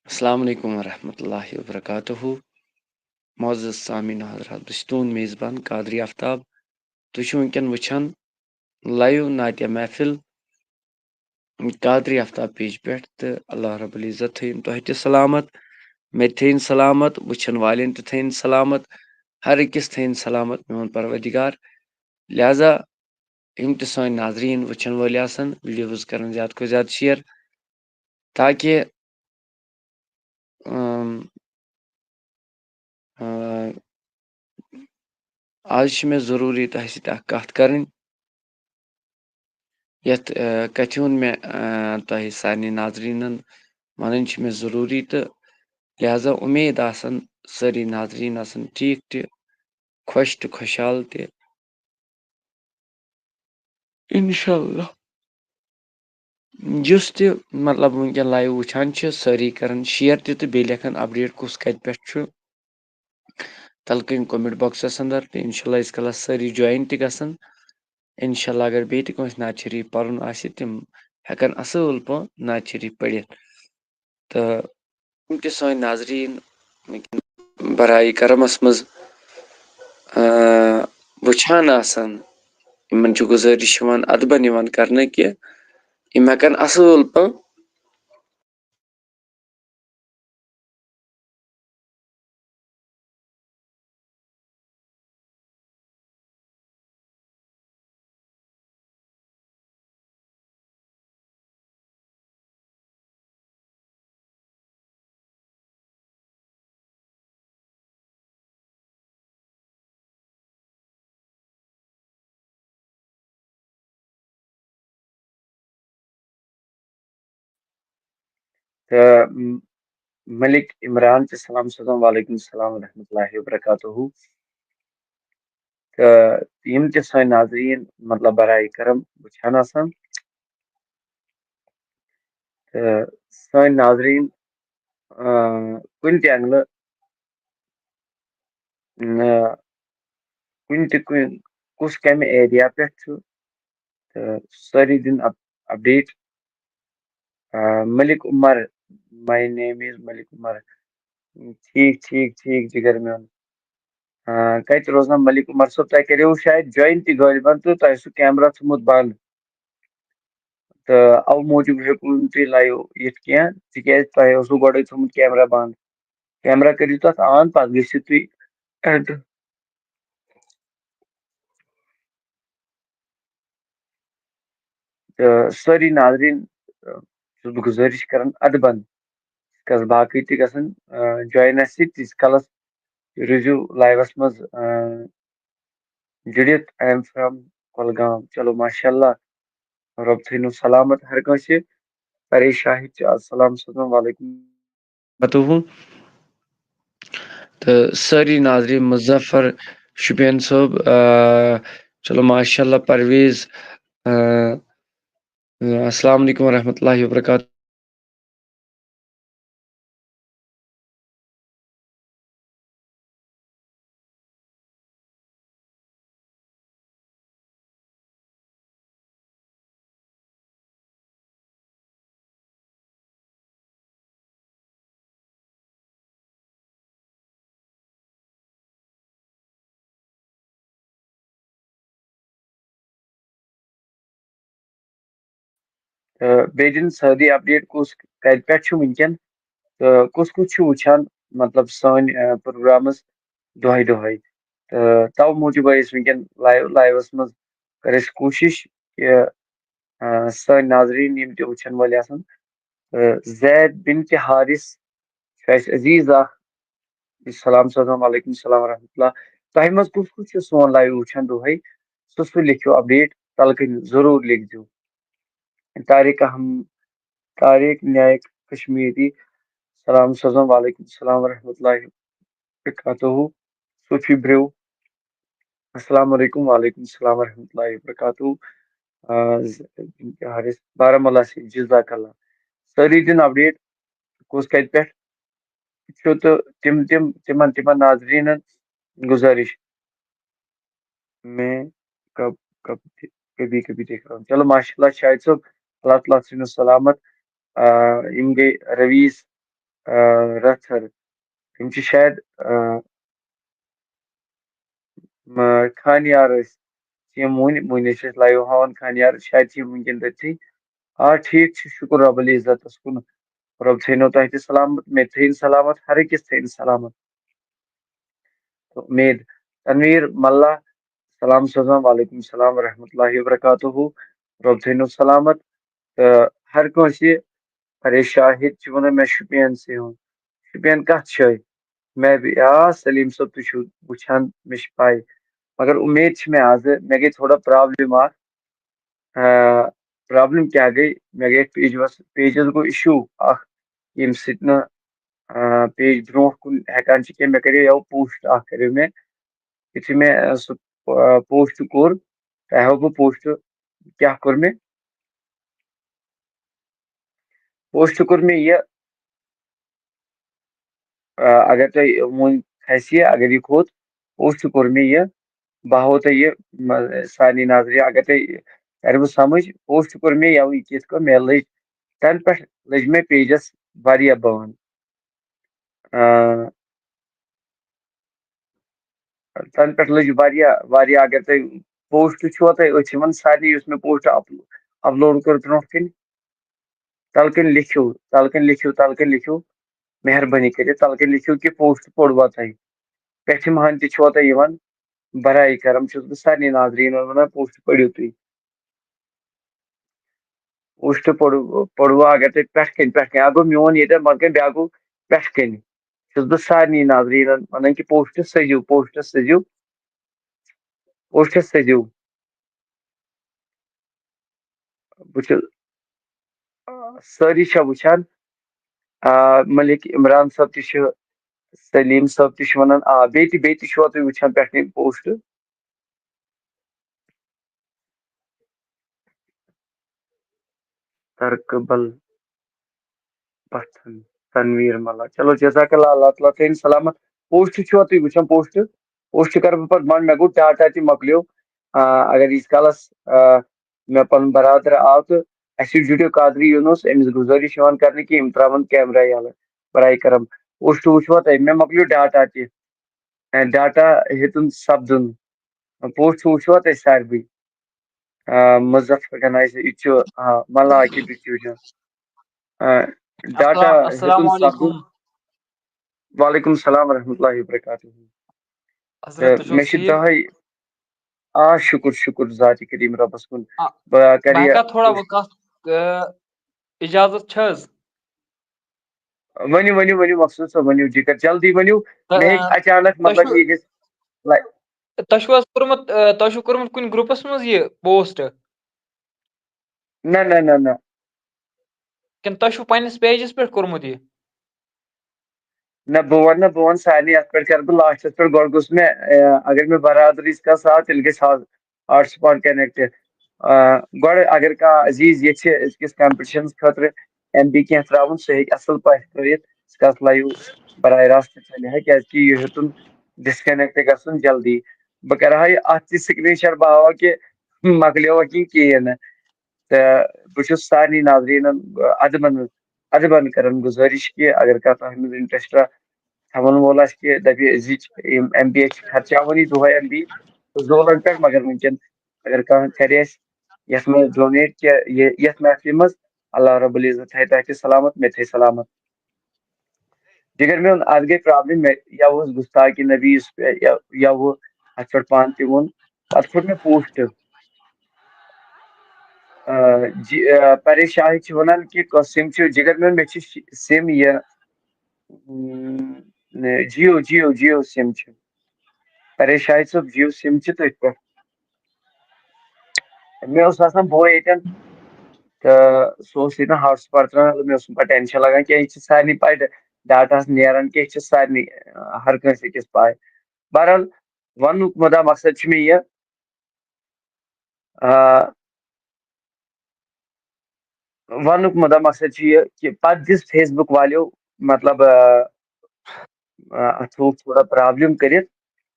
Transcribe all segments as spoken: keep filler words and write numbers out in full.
السلام علیکم ورحمۃ اللہ وبرکاتہ۔ معزز سامعین حضرات، بہٕ چھُس تُہُنٛد میزبان قادری آفتاب۔ تُہۍ چھِو وٕنکیٚن وٕچھان لایِو نعتیہ محفل قادری آفتاب پیج پٮ۪ٹھ، تہٕ اللہ رب العزت تھٲیِن تۄہہِ تہِ سلامت، مےٚ تہِ تھٲیِن سلامت، وٕچھن والٮ۪ن تہِ تھٲیِن سلامت، ہر أکِس تھٲیِن سلامت میون پروردگار۔ لہذا یِم تہِ سٲنۍ ناظریٖن وٕچھن وٲلۍ آسن، ویڈیوز کرن زیادٕ کھۄتہٕ زیادٕ شیئر، تاکہِ، اَم، آ، آز چھِ مےٚ ضروٗری تۄہہِ سۭتۍ اکھ کتھ کرٕنۍ۔ یتھ، آ، کتھِ ہُنٛد مےٚ، آ، تۄہہِ سارنٕے ناظریٖنن ونٕنۍ چھِ مےٚ ضروٗری، تہٕ لہذا اُمید آسن سٲری ناظریٖن آسن ٹھیٖک تہِ، خۄش تہٕ خۄشحال تہِ۔ انشاءاللہ۔ یُس تہِ، مطلب، وٕنکیٚن لایِو وٕچھان چھِ، سٲری کرن شیئر تہِ تہٕ بیٚیہِ لیکھن اپڈیٹ کُس کتہِ پٮ۪ٹھ چھُ تلہٕ کٔنۍ کمنٹ باکسس اندر، تہٕ انشاءاللہ ییٖتِس کالس سٲری جوین تہِ گژھن، انشاءاللہ اگر بیٚیہِ تہِ کٲنٛسہِ نعت شریف پرُن آسہِ، تِم ہٮ۪کن اصٕل پٲٹھۍ نعت شریف پٔرِتھ۔ تہٕ یِم تہِ سٲنۍ ناظریٖن برائے کرمس منٛز، آ، وٕچھان آسن، یِمن چھُ گُزٲرِش یِوان، ادبن یِوان کرنہٕ کہِ یِم ہٮ۪کن اصٕل پٲٹھۍ تہٕ، م-، ملک عمران تہِ سلام سوزان، وعلیکم السلام ورحمۃ اللہ وبرکاتہ۔ تہٕ یِم تہِ سٲنۍ ناظریٖن، مطلب، برائے کرم وٕچھان آسان، تہٕ سٲنۍ ناظریٖن، آ، کُنہِ تہِ اینگلہٕ، آ، کُنہِ تہِ کُنہِ، کُس کمہِ ایریا پٮ۪ٹھ چھُ، تہٕ سٲری دِن اپ-، اپڈیٹ۔ آ، ملک عمر، my name is ملک عمر۔ ٹھیٖک، ٹھیٖک، ٹھیٖک، جِگر میون۔ آ، کَتہِ روزان ملک عمر صٲب؟ تۄہہِ کَریو شاید جوین تہِ غٲلبَن تہٕ تۄہہِ اوسوٕ کیمرا تھوٚمُت بنٛد۔ تہٕ اَوٕ موٗجوٗب ہیوٚکوٕ نہٕ تُہۍ لایِو یِتھ کینٛہہ، تِکیٛازِ تۄہہِ اوسوٕ گۄڈَے تھوٚمُت کیمرا بنٛد۔ کیمرا کٔرِو تَتھ آن، پَتہٕ گٔژھِو تُہۍ اٮ۪نٹر۔ تہٕ سٲری ناظریٖن، آ، چھُس بہٕ گُزٲرِش کران اَدبَن، ییٖتِس کالَس باقٕے تہِ گژھن، آ، جوین اَسہِ سۭتۍ، تیٖتِس کالَس روٗزِو لایِوَس منٛز، آ، جُڑِتھ۔ I am from Kulgam. چلو، ماشاء اللہ، رۄب تھٲینو سلامت ہر کٲنٛسہِ۔ پریش شاہد چھُ، السلام، السلام علیکم۔ وبرکاتہ۔ تہٕ سٲری ناظریٖن، مظفر شُپین صٲب، آ، چلو ماشاء اللہ، پرویز، آ، السلام علیکم ورحمۃ اللہ وبرکاتہ۔ تہٕ بیٚیہِ دِن سٲری اپڈیٹ کُس کَتہِ پٮ۪ٹھ چھُ وٕنکیٚن، تہٕ کُس کُس چھُ وٕچھان، مطلب، سٲنۍ، آ، پروگرامز دۄہے دۄہے۔ تہٕ تَوٕ موٗجوٗب آے أسۍ وٕنکیٚن لایِو، لایِوَس منٛز کٔر اَسہِ کوٗشِش کہِ، آ، سٲنۍ ناظریٖن یِم تہِ وٕچھَن وٲلۍ آسَن، تہٕ زید بِنتِ حارث چھُ اَسہِ عزیٖز اَکھ۔ السلام، السلام علیکم، السلام ورحمۃ اللہ۔ تۄہہِ منٛز کُس کُس چھُ سون لایِو وٕچھان دۄہے؟ سُہ، سُہ لیکھِو اپڈیٹ تَلہٕ کَنہِ، ضروٗر لیکھزیو۔ طارق احم-، طارق نائک کشمیری، سلام سوزان، وعلیکم السلام ورحمۃ اللہ وبرکاتہ۔ صوفی برو، السلام علیکم، وعلیکم السلام ورحمۃ اللہ وبرکاتہ۔ آ، ز-، حارث بارہمولہ سے، جزاک اللہ۔ سٲری دِن اپڈیٹ کُس کَتہِ پٮ۪ٹھ چھُ، تہٕ تِم، تِم، تِمن، تِمن ناظریٖنن گُزٲرِش، میں کب، کب، کبھی کبھی دیکھ رہا ہوں۔ چلو، ماشاء اللہ، شاہد صٲب، اللہ تعالیٰ تھٲینو سلامت۔ آ، یِم گٔے رویٖز، آ، رتھر۔ تِم چھِ شاید، آ، م-، خانیار ٲسۍ۔ چھِ یِم وُنہِ، وُنہِ ٲسۍ أسۍ live ہاوان خانیار، شاید چھِ یِم وٕنکیٚن تٔتھی۔ آ، ٹھیٖک چھُ، شُکُر رۄب العزتَس کُن۔ رۄب تھٲینو تۄہہِ تہِ سلامت، مےٚ تہِ تھٲیِن سلامت، ہر أکِس تھٲیِن سلامت۔ تہٕ اُمید۔ تنویر ملا، سلام سوزان، وعلیکم السلام ورحمۃ اللہ وبرکاتہ۔ رۄب تھٲینو سلامت۔ تہٕ ہر کٲنٛسہِ، ارے شاہد چھِ وَنان مےٚ شُپین سے ہوں۔ شُپین کَتھ جایہِ؟ مےٚ بی-، آ، سلیٖم صٲب، تُہۍ چھِو وٕچھان، مےٚ چھِ پَے۔ مگر اُمید چھِ مےٚ آزٕ، مےٚ گٔے تھوڑا problem اَکھ۔ آ، problem کیٛاہ گٔے؟ مےٚ گٔے pageس، pageس گوٚو issue اَکھ، ییٚمہِ سۭتۍ نہٕ، آ، page برٛونٛہہ کُن ہٮ۪کان چھِ کینٛہہ۔ مےٚ کَرے یَوٕ post اَکھ، کَریو مےٚ۔ یُتھُے مےٚ، آ، سُہ، آ، post کوٚر، تۄہہِ ہاوٕ بہٕ post کیٛاہ کوٚر مےٚ۔ Post کوٚر مےٚ یہِ، آ، اگر تۄہہِ وُنہِ کھسہِ یہِ، اگر یہِ کھوٚت، post کوٚر مےٚ یہِ، بہٕ ہاوو تۄہہِ یہِ، م-، سارنٕے نظرِ، اگر تۄہہِ تَرِ وٕ سمجھ، post کوٚر مےٚ یَوٕ یہِ کِتھ کٔنۍ، مےٚ لٔج، تَنہٕ پٮ۪ٹھ لٔج مےٚ pageس واریاہ بٲن۔ آ، تَنہٕ پٮ۪ٹھ لٔج واریاہ، واریاہ، اگر تۄہہِ post چھُوا تۄہہِ أتھۍ یِمَن سارنٕے، یُس مےٚ post اپ-، upload کوٚر برٛونٛہہ کَنہِ، تَلہٕ کَنہِ لیکھِو، تَلہٕ کَنہِ لیکھِو، تَلہٕ کَنہِ لیکھِو، مہربٲنی کٔرِتھ تَلہٕ کَنہِ لیکھِو کہِ post پوٚروا تۄہہِ؟ پٮ۪ٹھِم ہَن تہِ چھُوا تۄہہِ یِوان؟ برائے کرم چھُس بہٕ سارنٕے ناظریٖنَن وَنان، post پٔرِو تُہۍ۔ Post پوٚرو-، پوٚروا اگر تۄہہِ پٮ۪ٹھ کَنہِ، پٮ۪ٹھ کَنہِ، اَکھ گوٚو میون ییٚتٮ۪ن، بۄنہٕ کَنہِ، بیٛاکھ گوٚو پٮ۪ٹھ کَنہِ۔ چھُس بہٕ سارنٕے ناظریٖنَن وَنان کہِ post سٔجِو، post سٔجِو، post سٔجِو۔ بہٕ چھُس، سٲری چھا وٕچھان؟ آ، ملک عمران صٲب تہِ چھُ، سلیٖم صٲب تہِ چھُ وَنان، آ، بیٚیہِ تہِ، بیٚیہِ تہِ چھُوا تُہۍ وٕچھان پٮ۪ٹھ کَنہِ post؟ ترکبل پتھن، تنویر ملا۔ چلو، جزاک اللہ، اللہ تعالیٰ تھٲیِن سلامت۔ Post چھُوا تُہۍ وٕچھان؟ Post، post کرٕ بہٕ پتہٕ بنٛد، مےٚ گوٚو data تہِ مۄکلیو۔ آ، اگر ییٖتِس کالس، آ، مےٚ پنُن برادر آو تہٕ اَسہِ چھُ جُڈیو قادری یوٗنُس، أمِس گُزٲرِش یِوان کرنہٕ کہِ یِم ترٛاوَن camera یَلہٕ، برائے کرم۔ Post وٕچھوا تۄہہِ؟ مےٚ مۄکلیو data تہِ۔ آ، data ہیوٚتُن سپدُن۔ Post وٕچھوا تۄہہِ سارِوٕے؟ آ، مظفر گنایی، یہِ تہِ چھُ، آ، ملا عاقب، یہِ تہِ چھُ وٕچھان۔ آ، data السلام، السلام ہیوٚتُن علیکم۔ سپدُن۔ وعلیکم السلام ورحمۃ اللہ وبرکاتہ۔ حضرت، تہٕ تُہۍ چھِو مےٚ چھِ ٹھیٖک؟ دۄہے، آ، شُکُر، شُکر ذاتِ کریم ربس کُن۔ آ، بہٕ، آ، بہٕ کرٕ یہِ ہٮ۪کا تھوڑا وۄنۍ کتھ، آ، اجازت چھا حظ؟ ؤنِو، ؤنِو، ؤنِو، مقصود صٲب، ؤنِو، جِگر، جلدی ؤنِو۔ تہٕ، مےٚ ہیٚکہِ آ، اچانک، تۄہہِ مطلب، چھُو، یہِ گژھِ، like، تۄہہِ چھُو حظ کوٚرمُت، آ، تۄہہِ چھُو کوٚرمُت کُنہِ group منٛز یہِ post؟ نہ، نہ، نہ، نہ۔ کِنہٕ تۄہہِ چھُو پننِس page پٮ۪ٹھ کوٚرمُت یہِ؟ نہ، بہٕ وَنہٕ نہ، بہٕ وَنہٕ سارنٕے، اَتھ پٮ۪ٹھ کَرٕ بہٕ last پٮ۪ٹھ۔ گۄڈٕ گوٚژھ مےٚ، آ، اگر مےٚ برادری کانٛہہ ساتھ، تیٚلہِ گژھِ ہا-، hotspot connect۔ آ، گۄڈٕ اگر کانٛہہ عزیٖز یژھِ أزکِس competition خٲطرٕ M B کینٛہہ ترٛاوُن، سُہ ہیٚکہِ اَصٕل پٲٹھۍ ترٲوِتھ، سُہ گژھِ live براہ راست چلہِ ہا، کیٛازِکہِ یہِ ہیوٚتُن disconnect گژھُن جلدی۔ بہٕ کَرٕ ہا یہِ اَتھ تہِ screenshot، بہٕ ہاوہا کہِ مۄکلیوا کِنہٕ کِہیٖنۍ نہٕ۔ تہٕ بہٕ چھُس سارنٕے ناظریٖنَن، آ، ادبن، ادبن کران گُزٲرِش کہِ اگر کانٛہہ تَتھ منٛز interest تھاوَن وول آسہِ کہِ دَپہِ أزِچ یِم M B چھِ خرچاوان یہِ دۄہے M B زولن پٮ۪ٹھ، مگر وٕنکیٚن اگر کانٛہہ کرِ اَسہِ یَتھ منٛز donate کہِ یہِ، یَتھ محفلہِ منٛز، اللہ رب العزت تھایہِ تۄہہِ تہِ سلامت، مےٚ تہِ تھایہِ سلامت۔ جگر میون، اَتھ گٔے problem، مےٚ یا اوس گُستاخِ نبی یُس یا، یا وُ-، اَتھ پٮ۪ٹھ پانہٕ تہِ ووٚن، پَتہٕ کھوٚت مےٚ post۔ آ، جی، آ، پریش شاہد چھِ وَنان کہِ کۄس SIM چھِ؟ جگر میون، مےٚ چھِ ش-، SIM یہِ، اۭں، Jio، Jio، Jio SIM چھِ۔ پریش شاہد صٲب، Jio SIM چھِ تٔتھۍ پٮ۪ٹھ۔ مےٚ اوس آسان بوے ییٚتٮ۪ن، تہٕ سُہ اوس ییٚتٮ۪ن hotspot ترٛاوان، مےٚ اوس نہٕ پَتہٕ tension لگان کینٛہہ، یہِ چھِ سارنٕے پَے، dataہَس نیران کینٛہہ چھِ سارنٕے، آ، ہر کٲنٛسہِ أکِس پَے۔ بہرحال، وَننُک مُدا مقصد چھُ مےٚ یہِ، آ، وَننُک مُدا مقصد چھُ یہِ کہِ پَتہٕ دِژ Facebook والیو، مطلب، آ، آ، اَتھ تھوٚوُکھ تھوڑا problem کٔرِتھ،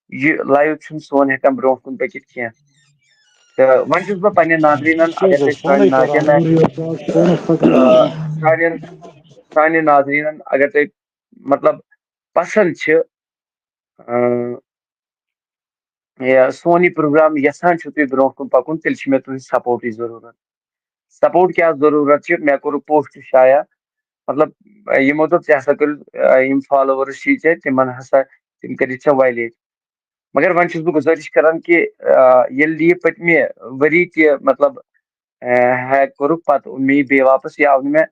یہِ live چھُنہٕ سون ہٮ۪کان برٛونٛہہ کُن پٔکِتھ کینٛہہ۔ تہٕ وۄنۍ چھُس بہٕ پنٛنٮ۪ن ناظریٖنَن، اگر تُہۍ سانٮ۪ن ناظریٖنَن، آ، سانٮ۪ن، سانٮ۪ن ناظریٖنَن، اگر تُہۍ مطلب پسند چھِ، اۭں، یا سون یہِ پروگرام یژھان چھِو تُہۍ برونٛہہ کُن پکُن، تیٚلہِ چھِ مےٚ تُہٕنٛز سپورٹٕچ ضروٗرت۔ سپورٹ کیٛاہ ضروٗرت چھِ؟ مےٚ کوٚرُکھ پوسٹ شایع، مطلب، یِمو دوٚپ، "ژےٚ ہسا کٔرِتھ، آ، یِم فالوورٕس چھِ ژےٚ، تِمن ہسا، تِم کٔرِتھ ژےٚ وایلیٹ۔" مگر وۄنۍ چھُس بہٕ گُزٲرِش کران کہِ، آ، ییٚلہِ یہِ پٔتمہِ ؤری تہِ، مطلب، آ، ہیک کوٚرُکھ، پتہٕ اوٚن مےٚ یہِ بیٚیہِ واپس، یہِ آو نہٕ مےٚ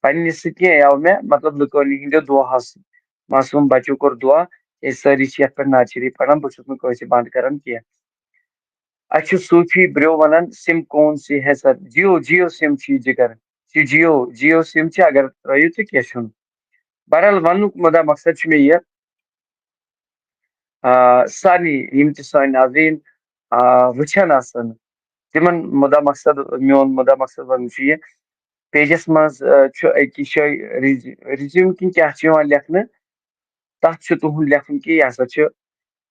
پننہِ سۭتۍ کینٛہہ، یہِ آو مےٚ، مطلب، لُکو ہٕنٛدیو دُعاہو سۭتۍ۔ معصوم بچو کوٚر دُعا، أسۍ سٲری چھِ یتھ پٮ۪ٹھ نعت شریف پران، بہٕ چھُس نہٕ کٲنٛسہِ بنٛد کران کینٛہہ۔ اَسہِ چھُ صوٗفی برٛو وَنان، "سِم کون سی ہے سر؟" جیو، جیو سِم چھُ یہِ جِگر۔ یہِ چھُ جیو، جیو سِم چھِ، اگر ترٛٲیِو تہٕ کینٛہہ چھُنہٕ۔ بہرحال، وَننُک مُدا مقصد چھُ مےٚ یہِ، آ، سارنٕے یِم تہِ سٲنۍ ناظریٖن، آ، وٕچھان آسَن، تِمَن مُدا مقصد، میون مُدا مقصد وَنُن چھُ یہِ، پیجَس منٛز، آ، چھُ أکِس جایہِ رِزِ-، رِزیوٗم کِنہٕ کیٛاہ چھُ یِوان لیکھنہٕ، تَتھ چھُ تُہُنٛد لیکھُن کہِ یہِ ہسا چھُ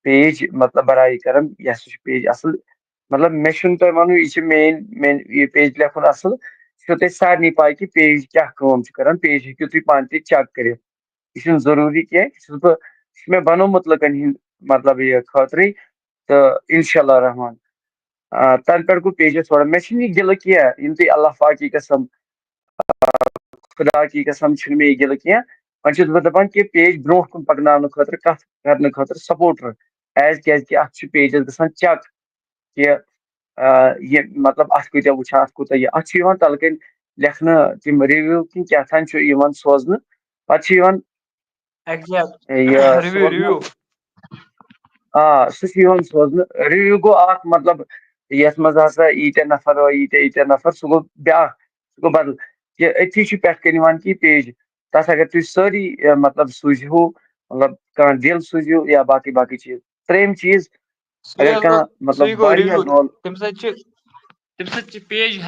پیج، مطلب، برابری کران، یہِ ہسا چھُ پیج اَصٕل۔ مطلب، مےٚ چھُنہٕ تۄہہِ وَنُن یہِ چھُ مین، مین، یہِ پیج لیکھُن اَصٕل۔ یہِ چھُو تۄہہِ سارنٕے پَے کہِ پیج کیٛاہ کٲم چھُ کران، پیج ہیٚکِو تُہۍ پانہٕ تہِ چیک کٔرِتھ۔ یہِ چھُنہٕ ضروٗری کینٛہہ، یہِ چھُس بہٕ، یہِ چھُ مےٚ بنومُت لُکن ہِنٛدۍ، مطلب، یہِ خٲطرٕے۔ تہٕ انشاء اللہ رحمان، آ، تَنہٕ پٮ۪ٹھ گوٚو پیجَس تھوڑا، مےٚ چھُنہٕ یہِ گِلہٕ کینٛہہ، یِم تُہۍ اللہ پاکی قسم، خدا کی قسم چھُنہٕ مےٚ یہِ گِلہٕ کینٛہہ۔ وۄنۍ چھُس بہٕ دَپان کہِ پیج برونٛہہ کُن پَکناونہٕ خٲطرٕ، کَتھ کرنہٕ خٲطرٕ سپورٹر، ایز کیازِ کہِ اَتھ چھُ پیجَس گژھان چیک کہِ، آ، یہِ، مطلب، اَتھ کۭتیٛاہ وٕچھان، اَتھ کوٗتاہ یہِ، اَتھ چھُ یِوان تَلہٕ کَنۍ لیکھنہٕ تِم رِوِو کِنہٕ کیٛاہ تام چھُ یِوان سوزنہٕ۔ پَتہٕ چھُ یِوان یہِ رِوِو سوزنہٕ۔ رِوِو آ، سُہ چھُ یِوان سوزنہٕ۔ رِوِو گوٚو اَکھ، مطلب، یَتھ منٛز ہسا ییٖتیٛاہ نفر ٲے، ییٖتیٛاہ، ییٖتیٛاہ نفر، سُہ گوٚو بیٛاکھ، سُہ گوٚو بدل۔ یہِ أتھی چھُ پٮ۪ٹھ کَنہِ یِوان کہِ یہِ پیج، تَتھ اگر تُہۍ سٲری، آ، مطلب، سوٗزِہو، مطلب، کانٛہہ دِل سوٗزِو یا باقٕے باقٕے چیٖز۔ ترٛیٚیِم چیٖز، سُے اگر حظ کانٛہہ، گوٚو، مطلب، سُے گوٚو واریاہ رِوِو۔ رول۔ تَمہِ سۭتۍ چھِ، تَمہِ سۭتۍ چھِ پیج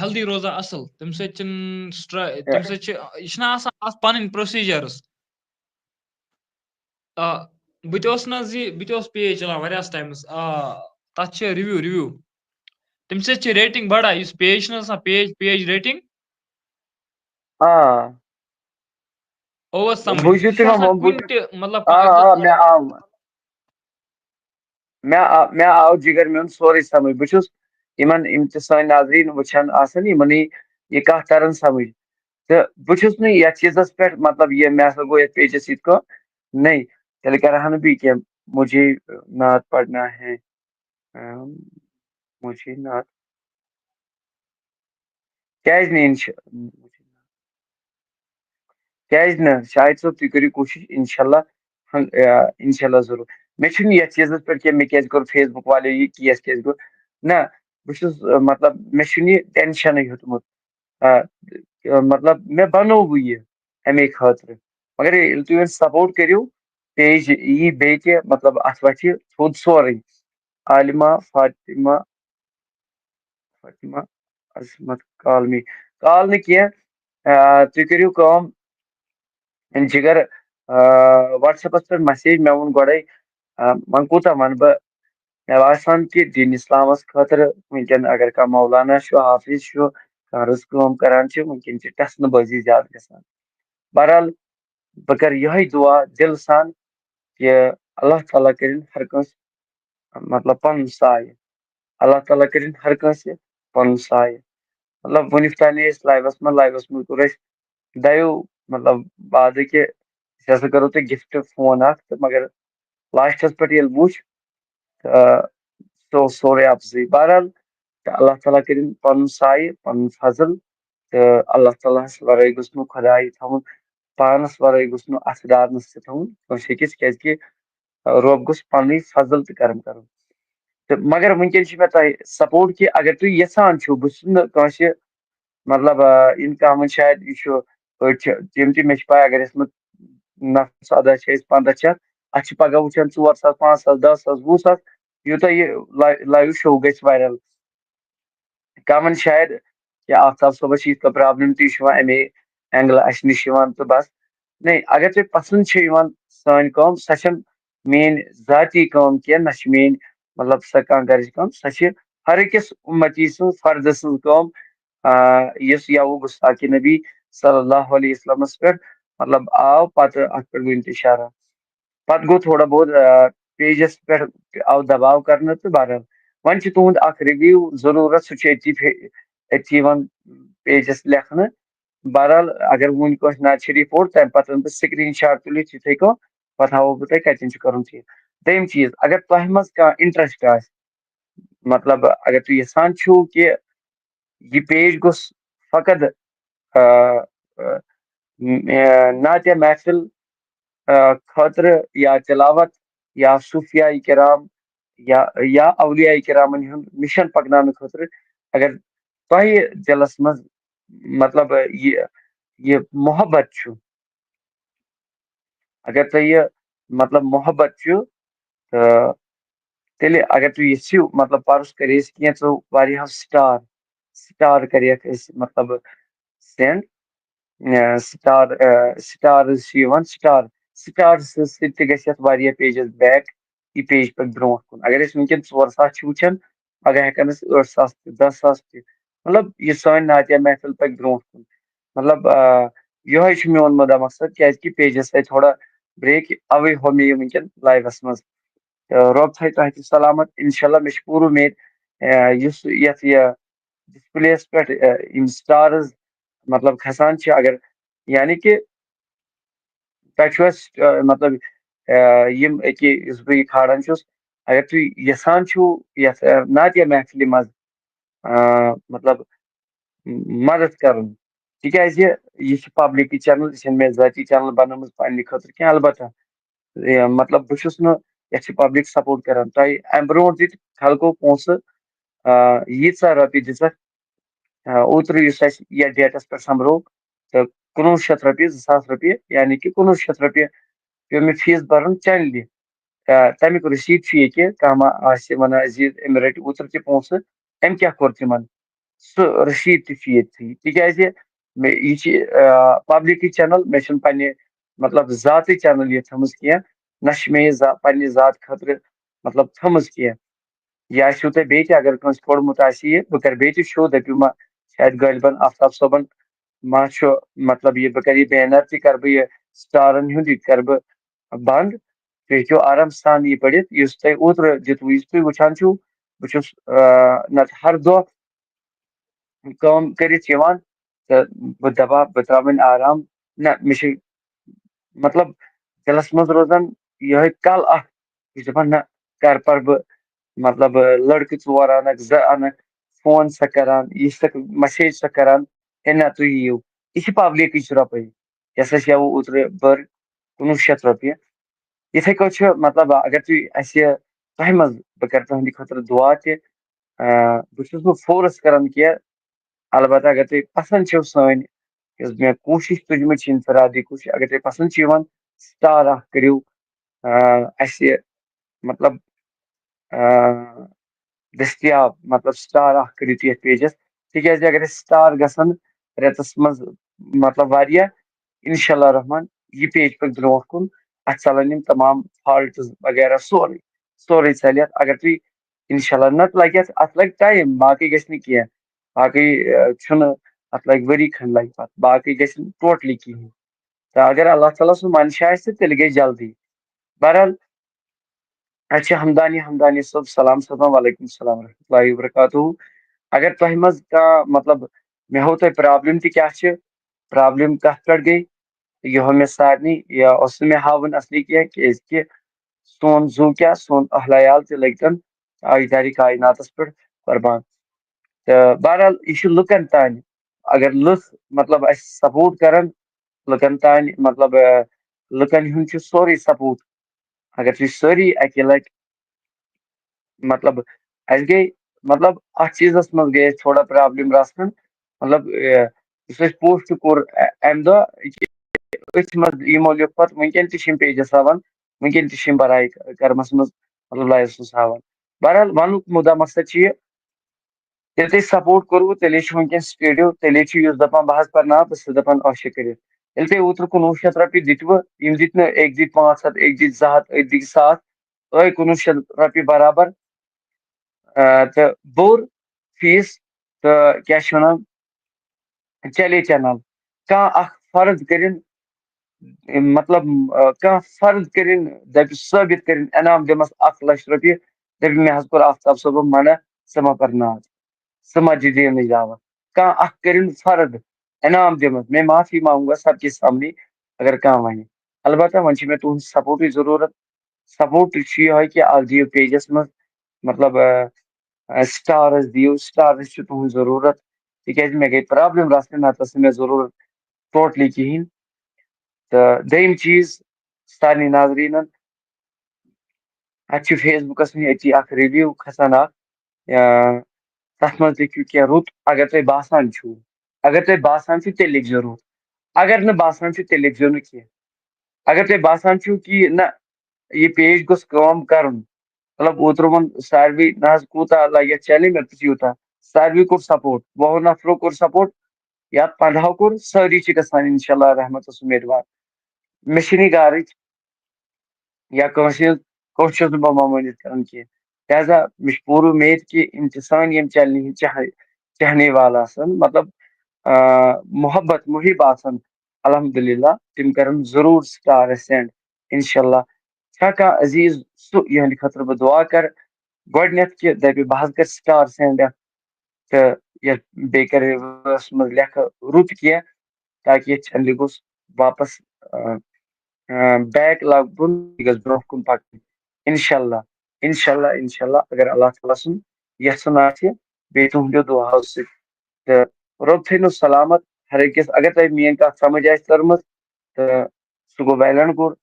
ہیلدی روزان اَصٕل۔ تَمہِ سۭتۍ چھِنہٕ سٹرٛ-، تَمہِ سۭتۍ چھِ، یہِ چھِنہ آسان اَتھ پَنٕنۍ پروسیجرس۔ آ، بہٕ تہِ اوسُس نہ حظ یہِ، بہٕ تہِ اوسُس پیج چلاوان واریاہَس ٹایمَس۔ آ، تَتھ چھِ رِوِو، رِوِو۔ تَمہِ سۭتۍ چھِ ریٹنگ بَڑان، یُس پیج چھِنہٕ آسان، پیج، پیج ریٹنگ۔ آ۔ اوس سَمجھ۔ بوٗزِو یہِ چھُ تُہۍ وۄنۍ آسان مون، بہٕ کُنہِ تہِ، مطلب، آ، کانٛہہ آ، مےٚ آو۔ مےٚ آ-، مےٚ آو جِگر میون سورُے سَمجھ۔ بہٕ چھُس یِمَن، یِم تہِ سٲنۍ ناظریٖن وٕچھان آسَن، یِمَنٕے یہِ کَتھ تَران سَمجھ۔ تہٕ بہٕ چھُس نہٕ یَتھ چیٖزَس پٮ۪ٹھ، مطلب، یہِ مےٚ ہسا گوٚو یَتھ پیجَس سۭتۍ کانٛہہ، نہیں، تیٚلہِ کَرٕ ہا نہٕ بہٕ یہِ کینٛہہ۔ مجھے نعت پڑھنا ہے، اَم، مجھے نعت، کیٛازِ نہٕ اِنشا-، کیٛازِ نہٕ؟ شاہد صٲب، تُہۍ کٔرِو کوٗشِش، اِنشاء اللہ، ہن-، آ، اِنشاء اللہ ضروٗر۔ مےٚ چھُنہٕ یَتھ چیٖزَس پٮ۪ٹھ کینٛہہ، مےٚ کیٛازِ کوٚر Facebook والیو یہِ، کیس کیٛازِ کوٚر؟ نہ، بہٕ چھُس، آ، مطلب، مےٚ چھُنہٕ یہِ ٹینشَنٕے ہیوٚتمُت۔ آ، مطلب، مےٚ بَنووُ یہِ اَمے خٲطرٕ۔ مگر ییٚلہِ تُہۍ وۄنۍ سپورٹ کٔرِو، پیج یی بیٚیہِ تہِ، مطلب، اَتھ وَتھِ تھوٚد سورُے۔ عالمہ فاطمہ، فاطمہ عظمت کال می، کال نہٕ کینٛہہ۔ آ، تُہۍ کٔرِو کٲم، جِگر، آ، WhatsApp-س پٮ۪ٹھ مسیج، مےٚ ووٚن گۄڈَے، آ، وۄنۍ کوٗتاہ وَنہٕ بہٕ؟ مےٚ باسان کہِ دیٖن اِسلامَس خٲطرٕ وٕنکٮ۪ن اگر کانٛہہ مولانا چھُ، حافظ چھُ، کانٛہہ رٕژ کٲم کران چھِ، وٕنکٮ۪ن چھِ ٹَسنہٕ بٲزی زیادٕ گژھان۔ بہرحال، بہٕ کرٕ یِہوٚے دُعا دِلہٕ سان کہِ اللہ تعالیٰ کٔرِن ہر کٲنٛسہِ، مطلب، پَنُن سایہِ۔ اللہ تعالیٰ کٔرِن ہر کٲنٛسہِ پَنُن سایہِ۔ مطلب، وٕنیُک تام ٲسۍ لایوَس منٛز، لایوَس منٛز کوٚر اَسہِ دَیو، مطلب، وعدٕ کہِ أسۍ ہسا کَرو تۄہہِ گِفٹ فون اَکھ، تہٕ مگر لاسٹَس پٮ۪ٹھ ییٚلہِ وٕچھ، تہٕ سُہ اوس سورُے اَپزٕے۔ بہرحال، تہٕ اللہ تعالیٰ کٔرِن پَنُن سایہِ، پَنُن فضل، تہٕ اللہ تعالیٰ ہَس وَرٲے گوٚژھ نہٕ خۄداے تھاوُن، پانَس وَرٲے گوٚژھ نہٕ اَتھٕ ڈارنَس تہِ تھاوُن کٲنٛسہِ أکِس، کیٛازِکہِ رۄب گوٚژھ پَنٕنُے فضل تہٕ کرم کَرُن۔ تہٕ مگر وٕنکٮ۪ن چھِ مےٚ تۄہہِ سپورٹ کہِ اگر تُہۍ یَژھان چھِو، بہٕ چھُس نہٕ کٲنٛسہِ، مطلب، آ، یِم کامَن شاید یہِ چھُ، أڑۍ چھِ تِم تہِ، مےٚ چھِ پَے اگر یَتھ منٛز نفر سَداہ چھِ أسۍ، پنٛداہ چھِ اَتھ، اَتھ چھِ پَگاہ وٕچھان ژور ساس، پانٛژھ ساس، دَہ ساس، وُہ ساس، یوٗتاہ یہِ لا-، لایِو شو گژھِ وایرل۔ کمن شاید یا آفتاب صٲبس چھِ یِتھ کٔنۍ پرابلم تہِ، یہِ چھُ یِوان امے اینگلہٕ اسہِ نِش یِوان تہٕ بس۔ نہ، اگر تۄہہِ پسند چھِ یِوان سٲنۍ کٲم، سۄ چھنہٕ میٲنۍ ذاتی کٲم کینٛہہ، نہ چھِ میٲنۍ، مطلب، سۄ کانٛہہ گرٕچ کٲم، سۄ چھِ ہر أکِس اُمتی سٕنٛز، فردٕ سٕنٛز کٲم، آ، یُس یوٕ گستاخِ نبی صلی اللہ علیہ وسلمس پٮ۪ٹھ مطلب آو پتہٕ اتھ پٮ۪ٹھ وُنہِ تہِ شرح۔ پتہٕ گوٚو تھوڑا بہت پیجس پٮ۪ٹھ آو دباو کرنہٕ تہٕ بدل۔ وۄنۍ چھُ تُہُنٛد اکھ رِوِو ضروٗرت، سُہ چھُ أتی فے-، أتی یِوان پیجس لیکھنہٕ۔ بہرحال، اگر وُنہِ کٲنٛسہِ ناد شریف اوٚڑ، تَمہِ پتہٕ اَنہٕ بہٕ سکرین شاٹ تُلِتھ یِتھَے کٔنۍ، پتہٕ ہاوو بہٕ تۄہہِ کَتٮ۪ن چھُ کَرُن ٹھیٖک۔ دوٚیِم چیٖز، اگر تۄہہِ منٛز کانٛہہ انٹرسٹ آسہِ، مطلب، اگر تُہۍ یژھان چھِو کہِ یہِ پیج گوٚژھ فقط، آ، آ، م-، آ، نعتیہ محفل، آ، خٲطرٕ یا تلاوت یا صوفیاء کرام یا، یا اولیاء کرامن ہُنٛد مِشن پکناونہٕ خٲطرٕ، اگر تۄہہِ دِلس منٛز، مطلب، یہِ، یہِ محبت چھُ، اگر تۄہہِ یہِ، مطلب، محبت چھُ، تہٕ تیٚلہِ اگر تُہۍ یژھِو، مطلب، پرُس کرے أسۍ کینٛژو واریاہو سٹار، سٹار کریکھ أسۍ، مطلب، سینڈ، سٹار، سٹارز چھِ یِوان، سٹار، سٹارز سۭتۍ تہِ گژھِ یتھ واریاہ پیجز بیک، یہِ پیج پکہِ برونٛٹھ کُن۔ اگر أسۍ وٕنکیٚن ژور ساس چھِ وٕچھان، پگاہ ہٮ۪کن أسۍ ٲٹھ ساس تہِ، دہ ساس تہِ، مطلب، یہِ سٲنۍ نعتیہ محفل پکہِ برونٛٹھ کُن۔ مطلب، آ، یِہوٚے چھُ میون مُدا مقصد، کیازِ کہِ پیجس آیہِ تھوڑا بریک، اوے ہوو مےٚ یہِ وٕنکیٚن لایوس منٛز۔ تہٕ رۄب تھایہِ تۄہہِ تہِ سلامت۔ انشاءاللہ، مےٚ چھِ پوٗرٕ اُمید، آ، یُس یتھ یہِ ڈسپلیس پٮ۪ٹھ، آ، یِم سٹارز، مطلب، کھسان چھِ، اگر، یعنی کہِ تۄہہِ چھُ اَسہِ، آ، مطلب، آ، یِم أکہِ یُس بہٕ یہِ کھالان چھُس، اگر تُہۍ یژھان چھِو یتھ، آ، نعتیہ محفلہِ منٛز، آ، مطلب، مدد کرُن، تِکیازِ یہِ چھِ پبلکٕے چینل، یہِ چھَنہٕ مےٚ ذٲتی چینل بنٲومٕژ پننہِ خٲطرٕ کینٛہہ۔ البتہ، یہِ، مطلب، بہٕ چھُس نہٕ، یتھ چھِ پبلک سپورٹ کران۔ تۄہہِ امہِ برونٛٹھ دِتۍ خلقو پونٛسہٕ، آ، ییٖژاہ رۄپیہِ دِژکھ، آ، اوترٕ یُس اَسہِ یتھ ڈیٹس پٮ۪ٹھ سمبرو، تہٕ کُنوُہ شیٚتھ رۄپیہِ، زٕ ساس رۄپیہِ، یعنی کہِ کُنوُہ شیٚتھ رۄپیہِ پیوٚو مےٚ فیٖس برُن چینلہِ۔ آ، تَمیُک رٔسیٖد چھُ یہِ کہِ کانٛہہ ما آسہِ وَنان، "عزیز، أمۍ رٔٹۍ اوترٕ تہِ پونٛسہٕ، أمۍ کیٛاہ کوٚر تِمن؟" سُہ رٔسیٖد تہِ چھُ ییٚتھی، تِکیٛازِ مےٚ، یہِ چھِ، آ، پبلکٕے چینل، مےٚ چھُنہٕ پننہِ، مطلب، ذاتٕچ چینل یہِ تھٲومٕژ کینٛہہ، نہ چھِ مےٚ یہِ ذا-، پننہِ ذات خٲطرٕ، مطلب، تھٲومٕژ کینٛہہ۔ یہِ آسِوٕ تۄہہِ بیٚیہِ تہِ، اگر کٲنٛسہِ پوٚرمُت آسہِ یہِ، بہٕ کرٕ بیٚیہِ تہِ شو، دٔپِو ما، شاید غٲلبن آفتاب صٲبن ما چھُ، مطلب، یہِ، بہٕ کرٕ یہِ بینر تہِ کرٕ بہٕ، یہِ سٹارن ہُنٛد یہِ تہِ کرٕ بہٕ بند۔ تُہۍ ہیٚکِو آرام سان یہِ پٔرِتھ، یُس تۄہہِ اوترٕ دیُتوٕ، یُس تُہۍ وٕچھان چھِو، بہٕ چھُس، آ، نتہٕ ہر دۄہ کٲم کٔرِتھ یِوان، تہٕ بہٕ دَپہٕ ہا، بہٕ ترٛاوٕ وۄنۍ آرام۔ نہ، مےٚ چھِ، مطلب، دِلَس منٛز روزان یِہوٚے کَل اَکھ، بہٕ چھُس دَپان، نہ، کَر پَرٕ بہٕ، مطلب، لٔڑکہٕ ژور اَنَکھ، زٕ اَنَکھ، فون سا کَران، یہِ سا message سا کَران، ہے، نہ، تُہۍ یِیِو۔ یہِ چھِ پَبلِکٕچ رۄپَے، یۄس اَسہِ یَوٕ اوترٕ بٔر، کُنوُہ شیٚتھ رۄپیہِ۔ یِتھَے کٲٹھۍ چھُ، مطلب، اگر تُہۍ اَسہِ، تۄہہِ منٛز، بہٕ کَرٕ تُہٕنٛدِ خٲطرٕ دُعا تہِ، آ، بہٕ چھُس نہٕ force کَران کینٛہہ، البتہ اگر تۄہہِ پسند چھو سٲنۍ، یۄس مےٚ کوٗشش تُجمٕژ چھِ، انفرادی کوٗشش، اگر تۄہہِ پسند چھِ یِوان، سٹار اکھ کٔرِو، آ، اَسہِ، مطلب، آ، دٔستیاب، مطلب، سٹار اکھ کٔرِو تُہۍ یتھ پیجس، تِکیازِ اگر اَسہِ سٹار گژھن رٮ۪تس منٛز، مطلب، واریاہ، انشاءاللہ الرحمن، یہِ پیج پکہِ برونٛٹھ کُن، اتھ ژلن یِم تمام فالٹس وغیرہ سورُے، سورُے ژلہِ اتھ۔ اگر تُہۍ، انشاءاللہ، نتہٕ لگہِ اتھ، اتھ لگہِ ٹایم، باقٕے گژھِ نہٕ کینٛہہ۔ باقٕے، آ، چھُنہٕ، اتھ لگہِ ؤری کھنٛڈ لگہِ پتہٕ، باقٕے گژھِ نہٕ totally کِہیٖنۍ۔ تہٕ اگر اللہ تعالیٰ سُنٛد منشا آسہِ، تہٕ تیٚلہِ گژھِ جلدی۔ بہرحال، اَسہِ چھِ ہمدانی، ہمدانی صٲب، سلام سپدان، وعلیکم السلام ورحمۃ اللہ وبرکاتہ۔ اگر تۄہہِ منٛز کانٛہہ، مطلب، مےٚ ہو تۄہہِ پرابلم تہِ کیٛاہ چھِ، پرابلم کتھ پٮ۪ٹھ گٔے، یہِ ہو مےٚ سارنٕے، یہِ اوس نہٕ مےٚ ہاوُن اصلی کینٛہہ، کیازِ کہِ سون زُو کیٛاہ، سون اہل عیال تہِ لٔگۍ تن تاجدارِ کائناتس پٮ۪ٹھ قربان۔ تہٕ بہرحال، یہِ چھُ لُکن تانۍ۔ اگر لُکھ، مطلب، اَسہِ سپورٹ کرن، لُکن تانۍ، مطلب، آ، لُکن ہُنٛد چھُ سورُے سپورٹ۔ اگر تُہۍ سٲری اَکہِ لٹہِ، مطلب، اَسہِ گٔے، مطلب، اَتھ چیٖزس منٛز گٔے اَسہِ تھوڑا پرابلم رژھ کھنٛڈ۔ مطلب، آ، یُس اَسہِ پوسٹ کوٚر، آ، اَمہِ دۄہ، یہِ أتھۍ منٛز یِمو لیوٚکھ پتہٕ، وٕنکیٚن تہِ چھِ یِم پیجس ہاوان، وٕنکیٚن تہِ چھِ یِم برایہِ کرمس منٛز، مطلب، لایوس منٛز ہاوان۔ بہرحال، ونُک مُدا مقصد چھُ یہِ، ییٚلہِ تۄہہِ سپورٹ کوٚروٕ، تیٚلے چھُ وٕنکیٚن سٹیڈیو، تیٚلے چھُ یُس دپان بہٕ حظ پرناو، بہٕ چھُس دپان عٲشہ کٔرِتھ۔ ییٚلہِ تۄہہِ اوترٕ کُنوُہ شیٚتھ رۄپیہِ دِتوٕ، یِم دِتۍ نہٕ، أکۍ دِتۍ پانٛژھ ہتھ، أکۍ دِتۍ زٕ ہتھ، أکۍ دِتۍ ساس، أے کُنوُہ شیٚتھ رۄپیہِ برابر، آ، تہٕ بوٚر فیٖس، تہٕ کیٛاہ چھِ ونان، چلے چینل۔ کانٛہہ اکھ فرض کٔرِن، مطلب، آ، کانٛہہ فرد کٔرِن، دَپہِ ثٲبِت کٔرِن، انعام دِمس اکھ لچھ رۄپیہِ، دَپہِ، "مےٚ حظ کوٚر آفتاب صٲبن منع، ژٕ مہ پر ناد، ژٕ مہ دِ دینٕچ دعوت۔" کانٛہہ اکھ کٔرِن فرد، انعام دِمس، میں معافی مانگوں گا سب کے سامنے، اگر کانٛہہ ونہِ۔ البتہ وۄنۍ چھِ مےٚ تُہنٛد سپورٹٕچ ضروٗرت۔ سپورٹ چھُ یِہوٚے کہِ اکھ دِیِو پیجس منٛز، مطلب، آ، آ، سٹارز دِیِو، سٹارز چھِ تُہنٛز ضروٗرت، تِکیازِ مےٚ گٔے پرابلم رژھ کھنٛڈ، نتہٕ ٲس نہٕ مےٚ ضروٗرت ٹوٹلی کِہینۍ۔ تہٕ دوٚیِم چیٖز، سارنٕے ناظریٖنَن، اَتہِ چھُ فیس بُکَس منٛز أتی اَکھ رِوِو کھسان اَکھ، یا تَتھ منٛز لیکھِو کینٛہہ رُت، اگر تۄہہِ باسان چھُو، اگر تۄہہِ باسان چھُ، تیٚلہِ لیکھزیو رُت، اگر نہٕ باسان چھُ، تیٚلہِ لیکھزیو نہٕ کینٛہہ۔ اگر تۄہہِ باسان چھُو کہِ نہ، یہِ پیج گوٚژھ کٲم کَرُن، مطلب، اوترٕ ووٚن ساروی، نہ حظ کوٗتاہ لَگہِ اَتھ چَلہِ، مےٚ دوٚپُس یوٗتاہ، ساروی کوٚر سپورٹ، وُہو نفرو کوٚر سپورٹ، یا پنٛدہو کوٚر، سٲری چھِ گژھان انشاءاللہ رحمتس امیدوار۔ مےٚ چھِنہٕ یہِ غرض یا کٲنٛسہِ ہٕنٛز، کٲنٛسہِ چھُس نہٕ بہٕ ممٲنِتھ کران کینٛہہ۔ لہذا مےٚ چھِ پوٗرٕ اُمید کہِ یِم تہِ سٲنۍ یِم چینلہِ ہٕنٛدۍ چاہ-، چاہنے والا آسن، مطلب، آ، محبت محب آسن، الحمدللہ، تِم کرن ضروٗر سٹار سینڈ، انشاءاللہ۔ چھا کانٛہہ عزیز سُہ، یِہنٛدِ خٲطرٕ بہٕ دُعا کرٕ، گۄڈٕنیتھ کہِ دَپہِ، "بہٕ حظ کرٕ سٹار سینڈ یَتھ، تہٕ یَتھ بیٚیہِ کرٕ رِوٲرٕس منٛز لیکھٕ رُت کینٛہہ، تاکہِ یَتھ چینلہِ گوٚژھ واپس، آ، آ، بیک لَبُن، یہِ گژھِ برٛونٛہہ کُن پَکٕنۍ۔ انشاءاللہ، انشاءاللہ، انشاءاللہ، اگر اللہ تعالیٰ سُنٛد یَژھُن آسہِ، بیٚیہِ تُہنٛدیو دُعاہو سۭتۍ۔" تہٕ رۄب تھٲینو سلامت ہر أکِس۔ اگر تۄہہِ میٛٲنۍ کَتھ سمجھ آسہِ تٔرمٕژ، تہٕ سُہ گوٚو ویلنٹ گوٚو۔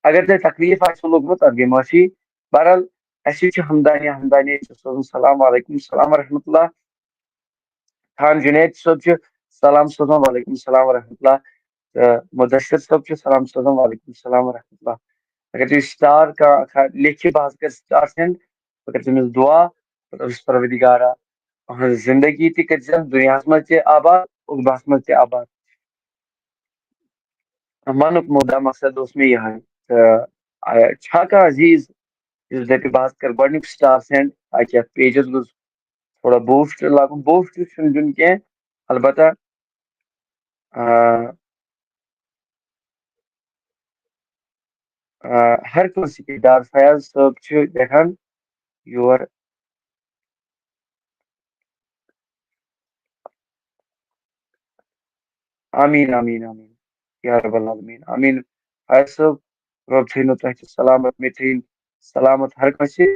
اگر تۄہہِ تکلیٖف آسہِ لوٚگمُت، تَتھ گٔے معٲفی۔ بہرحال، اَسہِ چھُ ہمدانیہ، ہمدانیہ چھُ سوزُن سلام، وعلیکم السلام ورحمۃ اللہ۔ خان جنید صٲب چھُ سلام سوزان، وعلیکم السلام ورحمۃ اللہ۔ تہٕ مدثر صٲب چھُ سلام سوزان، وعلیکم السلام ورحمۃ اللہ۔ اگر تُہۍ سٹار کانٛہہ، کانٛہہ لیکھِ، بہٕ حظ کرٕ سٹار سینڈ، بہٕ کرٕ تٔمِس دُعا، بہٕ دَپَس، "پروردگارا، أہٕنٛز زندگی تہِ کٔرۍ زٮ۪ن دُنیاہَس منٛز تہِ آباد، عقبہَس منٛز تہِ آباد۔" وَنُک مُدا مقصد اوس مےٚ یِہوٚے۔ تہٕ، آ، چھا کانٛہہ عزیٖز یُس دَپہِ، "بہٕ حظ کرٕ گۄڈٕنیُک سٹار سینڈ، تاکہِ یَتھ پیجَس گوٚژھ تھوڑا بوسٹ لَگُن۔" بوسٹ چھُنہٕ دیُن کینٛہہ، البتہ، آ، آ، ہر کٲنٛسہِ کہِ ڈار فیاض صٲب چھِ لیکھان یور۔ آمیٖن، آمیٖن، آمیٖن۔ یا رب العالمین، آمیٖن۔ فیاض صٲب، رۄب تھٲینو تۄہہِ تہِ سلامت، مےٚ تھٲیِن سلامت ہر کٲنٛسہِ۔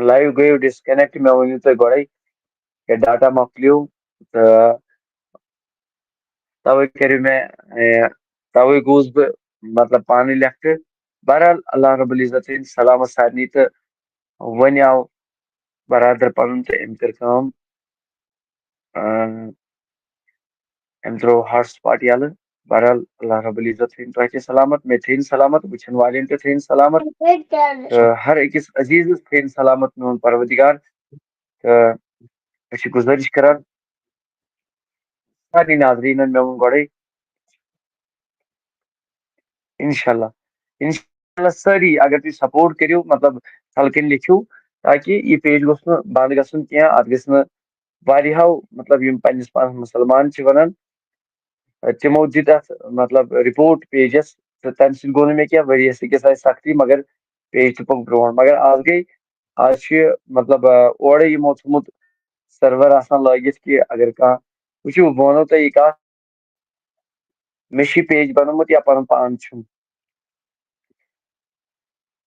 لایِو گٔیو ڈِسکَنیکٹ، مےٚ ؤنِو تُہۍ گۄڈَے، کہِ ڈاٹا مۄکلیو، تہٕ تَوَے کٔرِو مےٚ، اے، تَوَے گوٚوُس بہٕ، مطلب، پانہٕ لیٚکھٕ۔ بہرحال، اللہ رب العزت تھٲیِن سلامت سارنٕے، تہٕ وۄنۍ آو برادر پَنُن تہٕ أمۍ کٔر کٲم، آ، أمۍ ترٛوو ہاٹ سپاٹ یَلہٕ۔ بہرحال، اللہ رب العزت تھٲیِن تۄہہِ تہِ سلامت، مےٚ تھٲیِن سلامت، وٕچھَن والٮ۪ن تہِ تھٲیِن سلامت، تہٕ ہر أکِس عزیٖزَس تھٲیِن سلامت میون پروردگار۔ تہٕ أسۍ چھِ گُزٲرِش کران سارنٕے ناظریٖنَن، مےٚ ووٚن گۄڈَے، انشاءاللہ، انشاءاللہ سٲری اگر تُہۍ سپورٹ کٔرِو، مطلب، تَلہٕ کَنۍ لیکھِو، تاکہِ یہِ پیج گوٚژھ نہٕ بنٛد گژھُن کینٛہہ، اَتھ گژھِ نہٕ واریاہو، مطلب، یِم پنٛنِس پانَس مُسلمان چھِ وَنان، تِمو دِتۍ اَتھ، مطلب، رِپورٹ پیجَس، تہٕ تَمہِ سۭتۍ گوٚو نہٕ مےٚ کینٛہہ، ؤریَس أکِس آیہِ سختی، مگر page تہِ پوٚک برونٛٹھ۔ مگر آز گٔے، آز چھُ یہِ، مطلب، آ، اورَے یِمو تھوٚمُت server آسان لٲگِتھ کہِ اگر کانٛہہ، وٕچھِو، بہٕ وَنو تۄہہِ یہِ کَتھ، مےٚ چھُ یہِ page بَنومُت یا پَنُن پان چھُم۔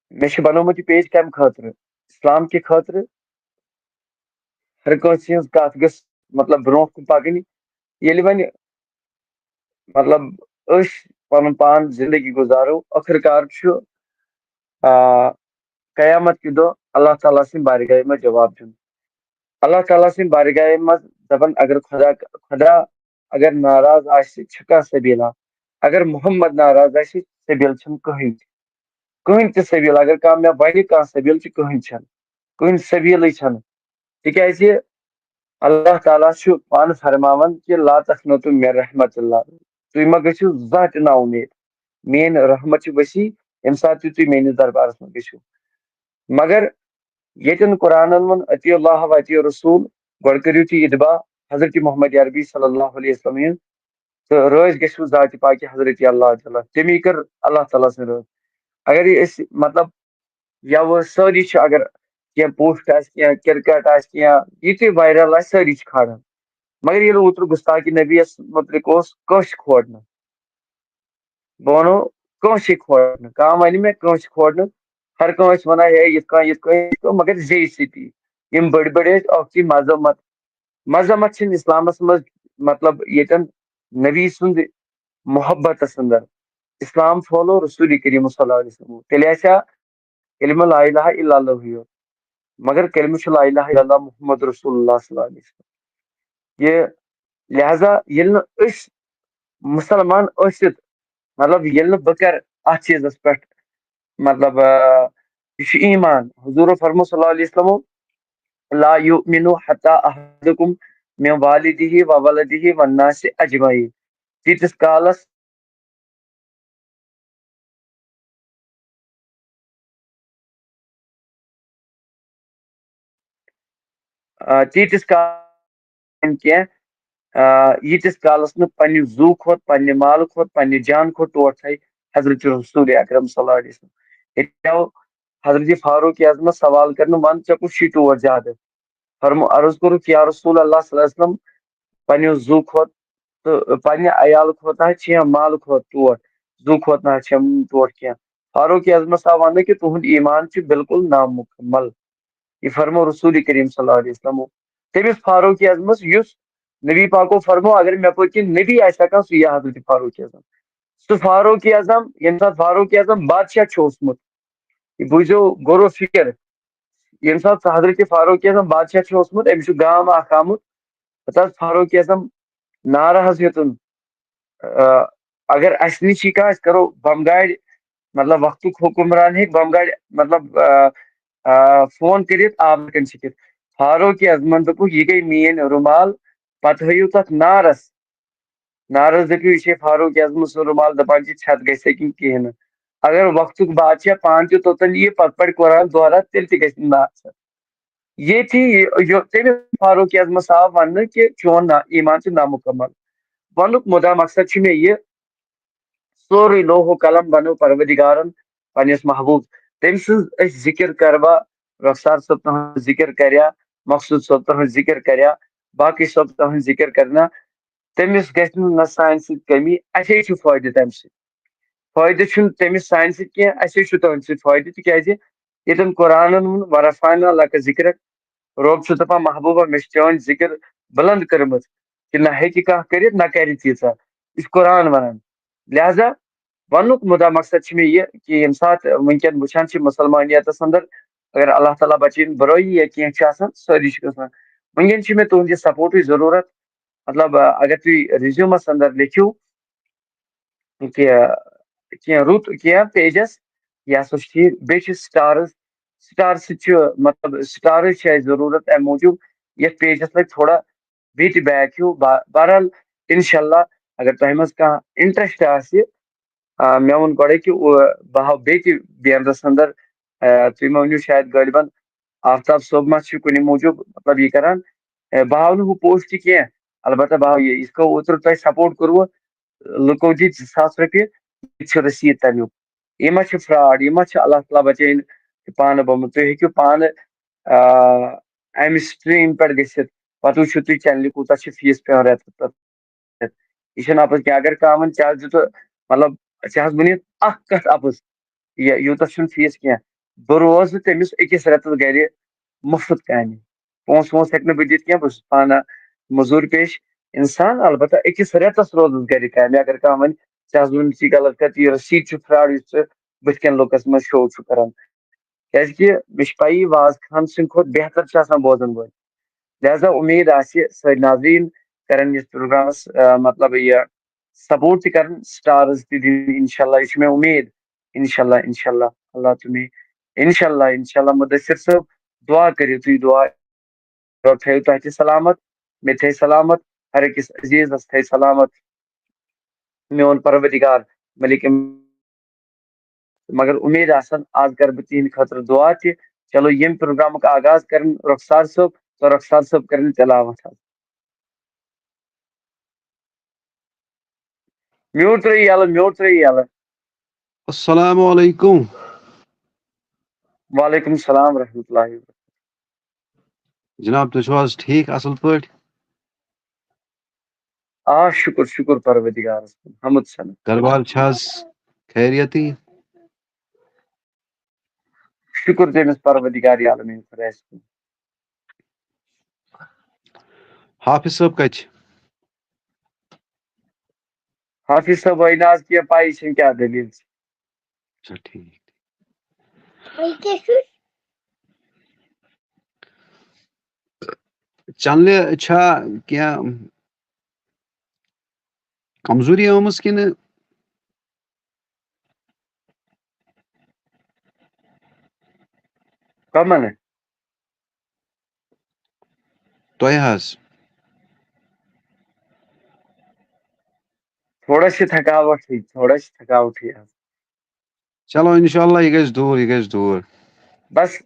مےٚ چھُ بَنومُت یہِ page کَمہِ خٲطرٕ؟ اِسلام کہِ خٲطرٕ۔ ہر کٲنٛسہِ ہٕنٛز کَتھ گٔژھ، مطلب، برونٛٹھ کُن پَکٕنۍ۔ ییٚلہِ وۄنۍ، مطلب، أسۍ پَنُن پان زِندگی گُزارو، ٲخٕر کار چھُ، آ، قیامت کہِ دۄہ اللہ تعالیٰ سٕنٛدِ بارگاہہِ منٛز جواب دیُن۔ اللہ تعالیٰ سٕنٛدِ بارگاہہِ منٛز دَپان، اگر خۄدا، خۄدا اگر ناراض آسہِ، چھِ کانٛہہ سبیٖلا؟ اگر محمد ناراض آسہِ، سبیٖل چھَنہٕ کٕہٕنۍ تہِ۔ کٕہٕنۍ تہِ سبیٖل، اگر کانٛہہ مےٚ وَنہِ، کانٛہہ سبیٖل چھِ، کٕہٕنۍ چھَنہٕ، کٕہٕنۍ سبیٖلٕے چھَنہٕ۔ تِکیٛازِ اللہ تعالیٰ چھُ پانہٕ فرماوان کہِ "لا تقنطوا من رحمت اللہ"، تُہۍ مہ گٔژھِو زانٛہہ تہِ نا اُمید، میٛٲنۍ رحمت چھِ وسیع، ییٚمہِ ساتہٕ تہِ تُہۍ میٛٲنِس دربارس منٛز گٔژھِو۔ مگر ییٚتٮ۪ن قرآنن ووٚن، "اطیعوا اللہ و اطیعوا الرسول"، گۄڈٕ کٔرِو تُہۍ اتباع حضرت محمد عربی صلی اللہ علیہ وسلم ہٕنٛز، تہٕ رٲضۍ گٔژھِو ذاتِ پاکہِ حضرت اللہ تعالیٰ، تٔمی کٔر اللہ تعالیٰ سٕنٛز رٲضۍ۔ اگر یہِ أسۍ، مطلب، یا وۄنۍ سٲری چھِ، اگر کینٛہہ post آسہِ، کینٛہہ cricket آسہِ، کینٛہہ یہِ تہِ viral آسہِ، سٲری چھِ کھالان۔ مگر ییٚلہِ اوترٕ گُستاخِ نبیَس مُتعلِق اوس، کٲنٛسہِ کھوڑ نہٕ۔ بہٕ وَنو، کٲنٛسے کھوڑ نہٕ۔ کانٛہہ وَنہِ مےٚ، کٲنٛسہِ کھوڑ نہٕ۔ ہر کانٛہہ ٲسۍ وَنان، "ہے، یِتھ کٔنۍ، یِتھ کٔنۍ، یِتھ کٔنۍ"، مگر زیٚیہِ سۭتی۔ یِم بٔڑۍ بٔڑۍ ٲسۍ، اَکھ چھِ مذمت۔ مذمت چھِنہٕ اِسلامَس منٛز، مطلب، ییٚتٮ۪ن نبی سُنٛد محبتَس اندر۔ اِسلام پھٲلو رسول کریم صلی اللہ علیہ وسلم۔ تیٚلہِ آسہِ ہا کلمہ لا الہ الا اللہ یوت۔ مگر کلمہ چھُ لا الہ الا اللہ محمد رسول اللہ صلی اللہ علیہ وسلم۔ یہِ، لہذا ییٚلہِ نہٕ أسۍ مُسلمان ٲسِتھ، مطلب، ییٚلہِ نہٕ بہٕ کرٕ اتھ چیٖزس پٮ۪ٹھ، مطلب، آ، یہِ چھُ ایمان۔ حضور فرمو صلی اللہ علیہ وسلم، "لا یؤمن حتی احدکم من والدہ و ولدہ والناس اجمعین"۔ تیٖتِس کالس آ، تیٖتِس کالس کینٛہہ، آ، ییٖتِس کالس نہٕ پننہِ زُو کھۄتہٕ، پننہِ مالہٕ کھۄتہٕ، پننہِ جان کھۄتہٕ ٹوٹھ تھایہِ حضرت رسول اکرم صلی اللہ علیہ وسلم۔ ییٚتہِ آو حضرت فاروق اعظمس سوال کرنہٕ، "وَن، ژےٚ کُس چھُے ٹوٹھ زیادٕ؟" فرمو، عرض کوٚرُکھ، "یا رسول اللہ صلی اللہ علیہ وسلم، پننہِ زُو کھۄتہٕ تہٕ پننہِ عیالہٕ کھۄتہٕ نہ حظ چھِ یا مالہٕ کھۄتہٕ ٹوٹھ، زُو کھۄتہٕ نہ حظ چھِ یِم ٹوٹھ کینٛہہ۔" فاروق اعظمس آو وننہٕ کہِ تُہُنٛد ایمان چھُ بالکل نامُکمل۔ یہِ فرمو رسول کریم صلی اللہ علیہ وسلم۔ تٔمِس فاروق اعظمس، یُس نبی پاکو فرمو، اگر مےٚ پٔتۍ کِنۍ نبی آسہِ ہا کانٛہہ، سُہ یہِ حضرت فاروق اعظم۔ سُہ فاروق اعظم، ییٚمہِ ساتہٕ فاروق اعظم بادشاہ چھُ اوسمُت، یہِ بوٗزِو غور و فکر، ییٚمہِ ساتہٕ سُہ حضرت فاروق اعظم بادشاہ چھُ اوسمُت، أمِس چھُ گام اکھ آمُت، پتہٕ حظ فاروق اعظم نعرٕ حظ ہیوٚتُن، آ، اگر اسہِ نِش یی کانٛہہ، أسۍ کرو بمہٕ گاڑِ، مطلب، وقتُک حکمران ہیٚکہِ بمہٕ گاڑِ، مطلب، آ، آ، فون کٔرِتھ آبہٕ کنہِ چھٔکِتھ۔ فاروق اعظمن دوٚپُکھ، "یہِ گٔے میٲنۍ رُمال"، پتہٕ ہٲیِو تتھ نارس۔ نارس دٔپِو، "یہِ چھے فاروق اعظم سُنٛد رُمال"، دپان چھِ، "چھت گژھِ ہے کِنہٕ کِہیٖنۍ نہٕ"۔ اگر وقتُک بادشاہ پانہٕ تہِ توٚتن یِیہِ، پتہٕ پرِ قرآن دۄہرا، تیٚلہِ تہِ گژھِ نہٕ نار ژھٮ۪تھ۔ ییٚتھی یہِ، یہِ، تٔمِس فاروق اعظمس آو وننہٕ کہِ چون نا-، ایمان چھُ نامُکمل۔ وننُک مُدا مقصد چھُ مےٚ یہِ، سورُے لوح و قلم بنوو پروردگارن پننِس محبوب۔ تٔمۍ سٕنٛز أسۍ ذِکر کروا، رۄخسار صٲب تُہنٛز ذِکر کریا، مقصود صٲب تُہنٛز ذِکر کریا، باقٕے صٲب تُہنٛز ذِکر کرنا، تٔمِس گژھِ نہٕ نہ سانہِ سۭتۍ کمی، اَسے چھُ فٲیدٕ تَمہِ سۭتۍ۔ فٲیدٕ چھُنہٕ تٔمِس سانہِ سۭتۍ کینٛہہ، اَسے چھُ تُہنٛدِ سۭتۍ فٲیدٕ، تِکیازِ ییٚتٮ۪ن قرآنن ووٚن، "ورفعنا لک ذکرک"، رۄب چھُ دپان، "محبوبہ، مےٚ چھِ چٲنۍ ذِکر بلند کٔرمٕژ"، کہِ نہ ہیٚکہِ کانٛہہ کٔرِتھ، نہ کرِ تیٖژاہ۔ یہِ چھُ قرآن ونان۔ لہذا وننُک مُدا مقصد چھُ مےٚ یہِ کہِ ییٚمہِ ساتہٕ وٕنکیٚن وٕچھان چھِ مُسلمانیتس اندر، اگر اللہ تعالیٰ بچٲیِن، برٲیی یا کینٛہہ چھِ آسان، سٲری چھِ گژھان۔ وٕنکیٚن چھِ مےٚ تُہنٛدِ سپورٹٕچ ضروٗرت۔ مطلب، اگر تُہۍ resume-س اندر لیکھِو کہِ کینٛہہ رُت کینٛہہ pages، یہِ ہسا چھُ ٹھیٖک۔ بیٚیہِ چھِ stars، stars سۭتۍ چھُ، مطلب، stars چھِ اَسہِ ضروٗرت اَمہِ موٗجوٗب، یَتھ pages لگہِ تھوڑا بیٚیہِ تہِ back ہیوٗ۔ بہ-، بہرحال، انشاءاللہ، اگر تۄہہِ منٛز کانٛہہ interest آسہِ، آ، مےٚ ووٚن گۄڈے کہِ، او، بہٕ ہاوٕ بیٚیہِ تہِ banner-س اندر، آ، تُہۍ مہ ؤنِو شاید غٲلبن آفتاب صٲب ما چھُ کُنہِ موٗجوٗب، مطلب، یہِ کران، آ، بہٕ ہاوٕ نہٕ ہُہ post تہِ کینٛہہ، البتہ بہٕ ہاوٕ یہِ، یِتھ کٔنۍ اوترٕ تۄہہِ support کوٚروٕ، لُکو دِتۍ زٕ ساس رۄپیہِ، یہِ چھُ رٔسیٖد تَمیُک۔ یہِ ما چھُ فراڈ؟ یہِ ما چھُ اللہ تعالیٰ بچٲیِن پانہٕ بوٚمُت؟ تُہۍ ہیٚکِو پانہٕ، آ، اَمہِ سٹریٖم پٮ۪ٹھ گٔژھِتھ، پَتہٕ وٕچھِو تُہۍ چینلہِ کوٗتاہ چھُ فیٖس پٮ۪وان رٮ۪تَس پٮ۪ٹھ۔ یہِ چھُنہٕ اَپُز کینٛہہ۔ اگر کانٛہہ وَنہِ، "ژےٚ حظ دیُتہٕ، مطلب، ژےٚ حظ ووٚنُتھ اَکھ کَتھ اَپُز، یہِ، یوٗتاہ چھُنہٕ فیٖس کینٛہہ۔" بہٕ روزٕ تٔمِس أکِس رٮ۪تَس گَرِ مُفت کامہِ۔ پونٛسہٕ وونٛسہٕ ہٮ۪کہٕ نہٕ بہٕ دِتھ کینٛہہ، بہٕ چھُس پانہٕ مٔزوٗرۍ پیش اِنسان۔ البتہ أکِس رٮ۪تَس روزُس گَرِ کامہِ۔ اگر کانٛہہ وَنہِ، "ژےٚ حظ ووٚنُتھ یہِ غلط کَتھ، یہِ رٔسیٖد چھُ فراڈ یُس ژٕ بٕتھِ کَنۍ لُکَس منٛز شو چھُ کَران۔" کیٛازِکہِ مےٚ چھِ پَیی، واز خان سٕنٛدِ کھۄتہٕ بہتر چھِ آسان بوزَن وٲلۍ۔ لہذا اُمید آسہِ سٲنۍ ناظریٖن کَرَن یَتھ پروگرامَس، آ، مطلب، یہِ سپورٹ تہِ کَرَن، سٹارٕز تہِ دِنۍ، اِنشاءاللہ۔ یہِ چھِ مےٚ اُمید، اِنشاءاللہ، اِنشاءاللہ، اللہ تُمے، اِنشاءاللہ، اِنشاءاللہ۔ مُدثر صٲب، دُعا کٔرِو تُہۍ، دُعا، رۄب تھٲیِو تۄہہِ تہِ سلامت، مےٚ تھٲیِو سلامت، ہر أکِس عزیٖزَس تھٲیِو سلامت۔ میون پروردگار، ملک، مگر اُمید آسان، آز کَرٕ بہٕ تِہِنٛدِ خٲطرٕ دُعا تہِ۔ چلو، ییٚمہِ پروگرامُک آغاز کَرن رۄخسار صٲب، تہٕ رۄخسار صٲب کَرن تلاوت حظ۔ میوٗٹ ترٛٲیِو یَلہٕ، میوٗٹ ترٛٲیِو یَلہٕ۔ السلام علیکم۔ وعلیکم السلام ورحمۃ اللہ وبرکاتہ۔ جناب، تُہۍ چھِو حظ ٹھیٖک، اَصٕل پٲٹھۍ؟ آ، شُکُر، شُکُر پروردگارَس کُن، حمد سنت۔ گرٕ بار چھِ حظ خیریتٕے؟ شُکُر تٔمِس پروردگار عالمیٖن خۄدایَس کُن۔ حافظ صٲب کَتہِ چھِ؟ حافظ صٲب، وۄنۍ نہ حظ کینٛہہ پَیی چھَنہٕ کیٛاہ دٔلیٖل چھِ۔ اچھا، ٹھیٖک۔ چنلہِ چھا کینٛہہ کمزوری آمٕژ کِنہٕ؟ کمن؟ تۄہہِ حظ۔ تھوڑا چھِ تھکاوٹھٕے، تھوڑا چھِ تھکاوٹھٕے حظ۔ چلو، انشاءاللہ یہِ گژھِ دوٗر، یہِ گژھِ دوٗر۔ بس،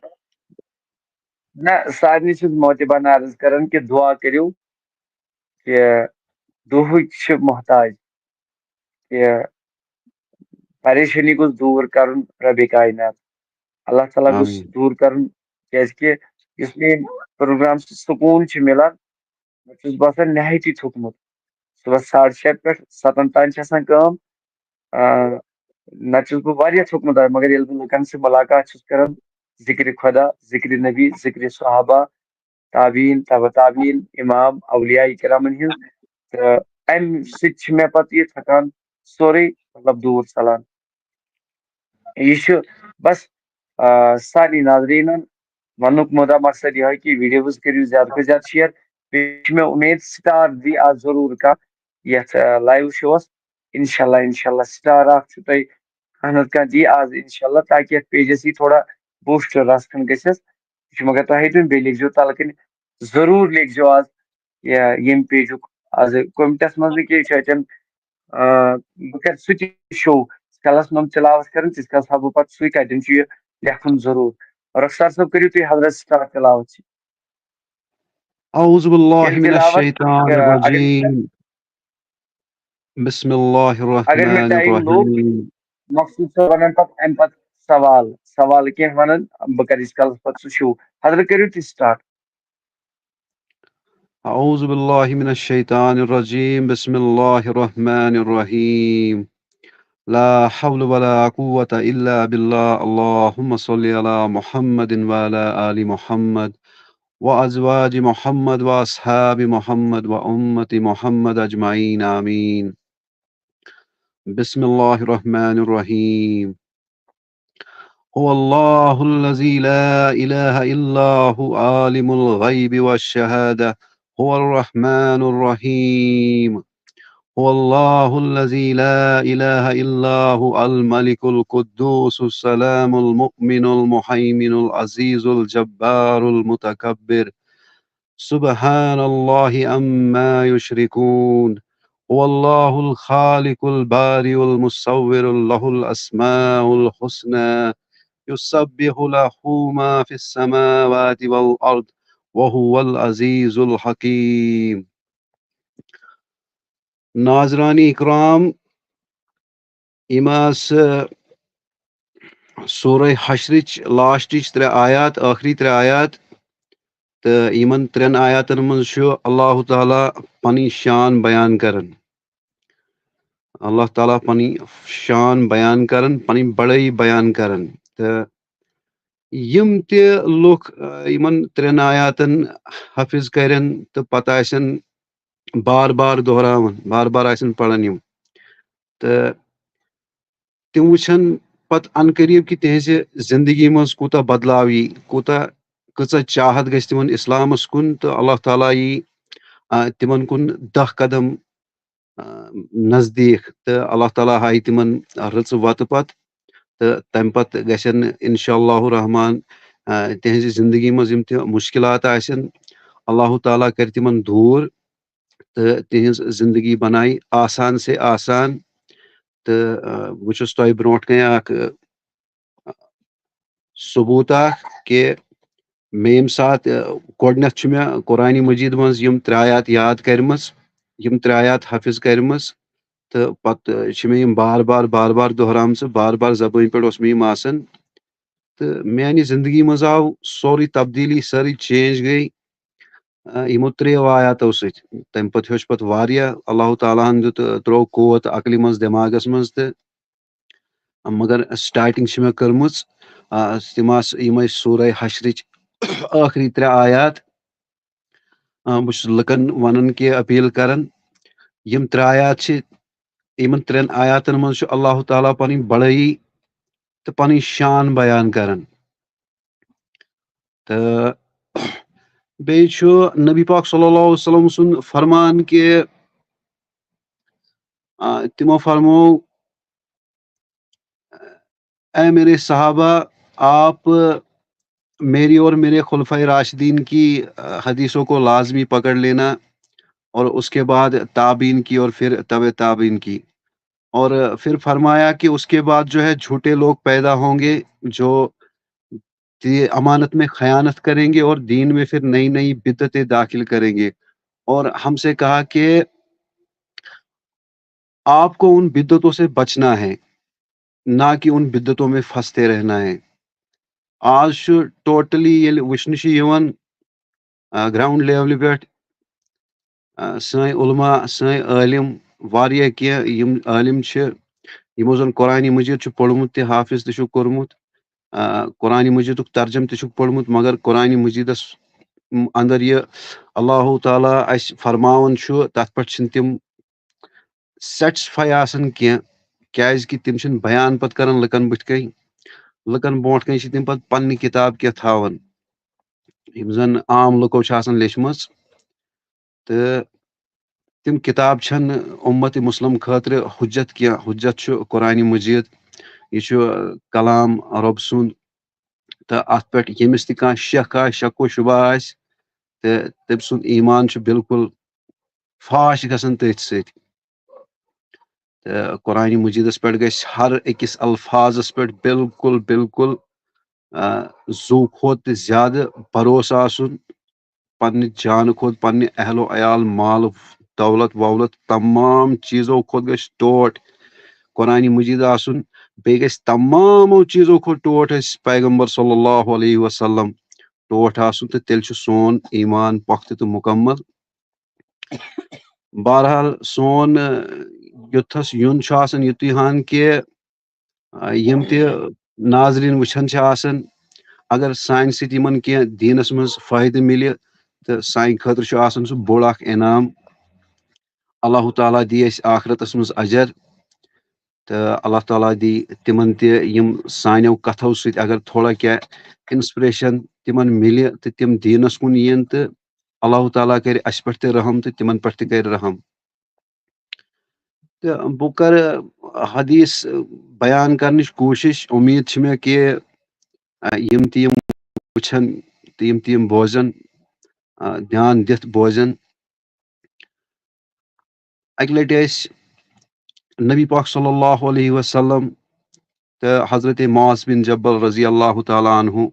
نہ، سارنٕے چھُس موتبانہ عرض کران کہِ دُعا کٔرِو کہِ دُہٕکۍ چھِ محتاج کہِ پریشٲنی گوٚژھ دوٗر کرُن ربِ کاینات۔ اللہ تعالیٰ گوٚژھ آمیٖن۔ دوٗر کرُن، کیازِ کہِ یُس مےٚ ییٚمہِ پروگرام سۭتۍ سکوٗن چھُ مِلان، مےٚ چھُس باسان نہایتی تھوٚکمُت۔ صُبحس ساڑٕ شےٚ پٮ۪ٹھ سَتَن تام چھِ آسان کٲم۔ آ، نَتہٕ چھُس بہٕ واریاہ تھوٚکمُت آز، مگر ییٚلہِ بہٕ لُکَن سۭتۍ مُلاقات چھُس کران، ذِکرِ خۄدا، ذِکرِ نبی، ذِکرِ صحابہ، تابعیٖن، تبع تابعیٖن، اِمام، اولیاء کرامَن ہٕنٛز، تہٕ اَمہِ سۭتۍ چھِ مےٚ پَتہٕ یہِ تھکان سورُے، مطلب، دوٗر ژَلان۔ یہِ چھُ بس، آ، سارنٕے ناظریٖنَن وَننُک مُدا مقصد یِہوٚے کہِ ویٖڈیوز کٔرِو زیادٕ کھۄتہٕ زیادٕ شِیَر۔ بیٚیہِ چھِ مےٚ اُمید سٹار دی آز ضروٗر کانٛہہ یَتھ، آ، لایِو شووَس۔ اِنشاءاللہ، اِنشاءاللہ سٹار اَکھ چھُ تۄہہِ کانٛہہ نَتہٕ کانٛہہ دی آز اِنشاءاللہ، تاکہِ یَتھ پیجَس یی تھوڑا بوٗسٹ رَژھ کھنٛڈ گٔژھِتھ۔ یہِ چھُ مگر تۄہے دیُن، بیٚیہِ لیکھزیو تَلہٕ کَنہِ، ضروٗر لیکھزیو آز یہِ، ییٚمہِ پیجُک آز کومنٹَس منٛز نہٕ کینٛہہ، یہِ چھُ اَتٮ۪ن، آ، بہٕ کَرٕ سُہ تہِ شو، ییٖتِس کالَس نہٕ تِلاوت کَرَن، تیٖتِس کالَس ہاوٕ بہٕ پَتہٕ سُے کَتٮ۪ن چھُ یہِ لیکھُن ضروٗر۔ رۄخسار صٲب، کٔرِو تُہۍ حضرت سٹارٹ تِلاوت۔ أعوذ بالله کٔرِو من تِلاوت، الشیطان آ، اگر الرجیم۔ بسم الله اگر مےٚ الرحمن ٹایم لوٚگ، الرحیم۔ مقصود صٲب وَنَن پَتہٕ اَمہِ پَتہٕ سوال، سوال کینٛہہ وَنَن، بہٕ کَرٕ ییٖتِس کالَس پَتہٕ سُہ شو۔ حضرت، کٔرِو تُہۍ سٹارٹ۔ أعوذ بالله من الشيطان الرجيم. بسم الله الرحمن الرحيم. لا حول ولا قوة إلا بالله. اللهم صل على محمد وعلى آل محمد وأزواج محمد وأصحاب محمد وأمة محمد أجمعين. آمين. بسم الله الرحمن الرحيم. هو الله الذي لا إله إلا هو عالم الغيب والشهادة هو الرحمن الرحيم. هو الله الذي لا إله إلا هو الملك القدوس السلام المؤمن المهيمن العزيز الجبار المتكبر. سبحان الله عما يشركون. هو الله الخالق البارئ المصور له الأسماء الحسنى يسبح له ما في السماوات والأرض وهو العزيز الحكيم. ناظران اکرام، یِم آسہٕ سورہ حشرٕچ لاسٹٕچ ترٛےٚ آیات، ٲخری ترٛےٚ آیات، تہٕ یِمن ترٛٮ۪ن آیاتن منٛز چھُ اللہ تعالیٰ پنٕنۍ شان بیان کران۔ اللہ تعالیٰ پنٕنۍ شان بیان کران، پنٕنۍ بڑٲیی بیان کران۔ تہٕ یِم تہِ لُکھ، آ، یِمن ترٛٮ۪ن آیاتن حٲفظ کرن تہٕ پتہٕ آسن بار بار دہراوان، بار بار آسن پران یِم، تہٕ تِم وٕچھن پتہٕ عنقریب کہِ تِہنٛزِ زندگی منٛز کوٗتاہ بدلاو یی، کوٗتاہ، کۭژاہ چاہت گژھِ تِمن اسلامس کُن، تہٕ اللہ تعالیٰ یی، آ، تِمن کُن دَہ قدم، آ، نزدیٖک، تہٕ اللہ تعالیٰ ہایہِ تِمن رٕژ وتہٕ پتہٕ، تہٕ تمہِ پتہٕ گژھن انشاء اللہ الرحمن، آ، تِہنٛزِ زندگی منٛز یِم تہِ مشکلات آسن، اللہ تعالیٰ کرِ تِمن دوٗر، تہٕ تِہنٛز زندگی بنایہِ آسان سے آسان۔ تہٕ، آ، بہٕ چھُس تۄہہِ برونٛٹھ کنہِ اکھ، آ، ثبوت اکھ کہِ مےٚ ییٚمہِ ساتہٕ، آ، گۄڈٕنیتھ چھُ مےٚ قرآنِ مجید منٛز یِم ترٛےٚ آیات یاد کٔرمٕژ، یِم ترٛےٚ آیات حٲفظ کٔرمٕژ، تہٕ پتہٕ چھِ مےٚ یِم بار بار، بار بار دہرامژٕ، بار بار زبٲنۍ پٮ۪ٹھ اوس مےٚ یِم آسان۔ تہٕ میانہِ زندگی منٛز آو سورُے تبدیٖلی، سٲرٕے چینج گٔے، آ، یِمو ترٛیو آیاتو سۭتۍ۔ تَمہِ پتہٕ ہیوٚچھ پتہٕ واریاہ، اللہ تعالیٰ ہن دیُت، آ، ترٛوو قوت عقلہِ منٛز، دٮ۪ماغس منٛز تہٕ، آ، مگر starting چھِ مےٚ کٔرمٕژ، آ، تِم آسہٕ یِمے سورہ حشرٕچ ٲخری ترٛےٚ آیات۔ آ، بہٕ چھُس لُکن وَنان کہِ، اپیٖل کران، یِم ترٛےٚ آیات چھِ، یِمن ترٛٮ۪ن آیاتن منٛز چھُ اللہ تعالیٰ پنٕنۍ بڑٲیی تہٕ پنٕنۍ شان بیان کران۔ تہٕ بیٚیہِ چھُ نبی پاک صلی اللہ علیہ وسلم سُنٛد فرمان کہِ، آ، تِمو فرموو، اے میرے صحابہ، آپ میری اور میرے خلفائے راشدین کی، آ، حدیثوں کو لازمی پکڑ لینا اور اس کے بعد تابعین کی اور پھر تبع تابعین کی۔ اور پھر فرمایا کہ اس کے بعد جو ہے جھوٹے لوگ پیدا ہوں گے جو یہ امانت میں خیانت کریں گے اور دین میں پھر نئی نئی بدعتیں داخل کریں گے۔ اور ہم سے کہا کہ آپ کو ان بدعتوں سے بچنا ہے، نہ کہ ان بدعتوں میں پھنستے رہنا ہے۔ آز چھُ totally ییٚلہِ وٕچھنہٕ چھُ یِوان، آ، ground levelہِ پٮ۪ٹھ، آ، سٲنۍ علماء، سٲنۍ عٲلِم، واریاہ کینٛہہ یِم عٲلِم چھِ، یِمو زَن قرآنِ مجیٖد چھُ پوٚرمُت تہِ، حافظ تہِ چھُکھ کوٚرمُت، آ، قرآنِ مجیٖدُک ترجمہٕ تہِ چھُکھ پوٚرمُت، مگر قرآنِ مجیٖدَس اندر یہِ اللہ تعالیٰ اَسہِ فرماوان چھُ، تَتھ پٮ۪ٹھ چھِنہٕ تِم satisfy آسان کینٛہہ، کیازِ کہِ تِم چھِنہٕ بیان پَتہٕ کران لُکن بٕتھِ کَنۍ۔ لُکن برونٛٹھ کَنۍ چھِ تِم پَتہٕ پننہِ کِتاب کینٛہہ تھاوان، یِم زَن عام لُکو چھِ آسان لیچھمٕژ۔ تہٕ تِم کِتاب چھَنہٕ اُمت مسلم خٲطرٕ حجت کینٛہہ۔ حجت چھُ قرآنِ مجیٖد، یہِ چھُ کلام رۄب سُنٛد، تہٕ اَتھ پٮ۪ٹھ ییٚمِس تہِ کانٛہہ شک آسہِ، شک و شبہ آسہِ، تہٕ تٔمۍ سُنٛد ایٖمان چھُ بالکل فاش گژھان تٔتھۍ سۭتۍ۔ تہٕ قرآنِ مجیٖدس پٮ۪ٹھ گژھِ ہر أکِس الفاظس پٮ۪ٹھ بالکل، بالکل، آ، زُو کھۄتہٕ تہِ زیادٕ بھروسہٕ آسُن، پننہِ جانہٕ کھۄتہٕ، پننہِ اہل و عیال، مال، دولت وولت، تمام چیٖزو کھۄتہٕ گژھِ ٹوٹھ قرآنِ مجیٖد آسُن۔ بیٚیہِ گژھِ تمامو چیٖزو کھۄتہٕ ٹوٹھ اَسہِ پیغمبر صلی اللہ علیہ وسلم ٹوٹھ آسُن، تہٕ تیٚلہِ چھُ سون ایٖمان پۄختہٕ تہٕ مُکمل۔ بہرحال، سون، آ، یوٚتتھس یُن چھُ آسان یُتُے ہان کہِ، آ، یِم تہِ ناظریٖن وٕچھان چھِ آسان، اگر سانہِ سۭتۍ یِمن کینٛہہ دیٖنس منٛز فٲیدٕ مِلہِ، تہٕ سانہِ خٲطرٕ چھُ آسان سُہ بوٚڑ اکھ انعام۔ اللہ تعالیٰ دی اَسہِ آخرتس منٛز اجر، تہٕ اللہ تعالیٰ دی تِمن تہِ، یِم سانیو کتھو سۭتۍ اگر تھوڑا کینٛہہ inspiration تِمن مِلہِ تہٕ تِم دیٖنس کُن یِن، تہٕ اللہ تعالیٰ کرِ اَسہِ پٮ۪ٹھ تہِ رحم تہٕ تِمن پٮ۪ٹھ تہِ کرِ رحم۔ تہٕ بہٕ کرٕ حدیث بیان کرنٕچ کوٗشش۔ اُمید چھِ مےٚ کہِ، آ، یِم تہِ یِم وٕچھن تہٕ یِم تہِ یِم بوزن، آ، دیان دِتھ بوزن۔ اَکہِ لَٹہِ ٲسۍ نبی پاک صلی اللہ علیہ وسلم تہٕ حضرت معاذ بن جبل رضی اللہ تعالیٰ عنہ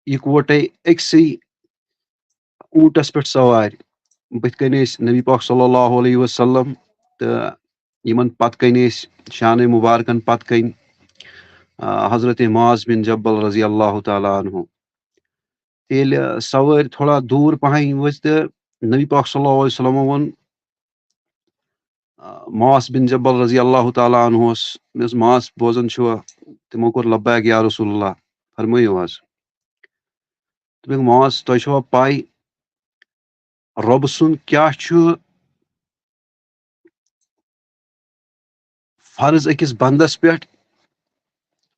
یِکوَٹَے أکسٕے اوٗنٹَس پٮ۪ٹھ سوارِ۔ بٕتھِ کَنہِ ٲسۍ نبی پاک صلی اللہ علیہ وسلم تہٕ یِمن پتہٕ کنۍ ٲسۍ، شانہِ مبارکن پتہٕ کنۍ، آ، حضرت معاذ بن جبل رضی اللہ تعالیٰ عنہ۔ تیٚلہِ سوٲرۍ تھوڑا دوٗر پہن ؤتھۍ تہٕ نبی پاک صلی اللہ علیہ وسلم ووٚن، آ، معاذ بن جبل رضی اللہ تعالیٰ عنہس، مےٚ اوس، "معاذ، بوزان چھُوا؟" تِمو کوٚر، "لبیک یا رسول اللہ، فرمٲیِو حظ۔" دوٚپُکھ، "معاذ، تۄہہِ چھوا پَے رۄب سُنٛد کیٛاہ چھُ فرض أکِس بندس پٮ۪ٹھ؟"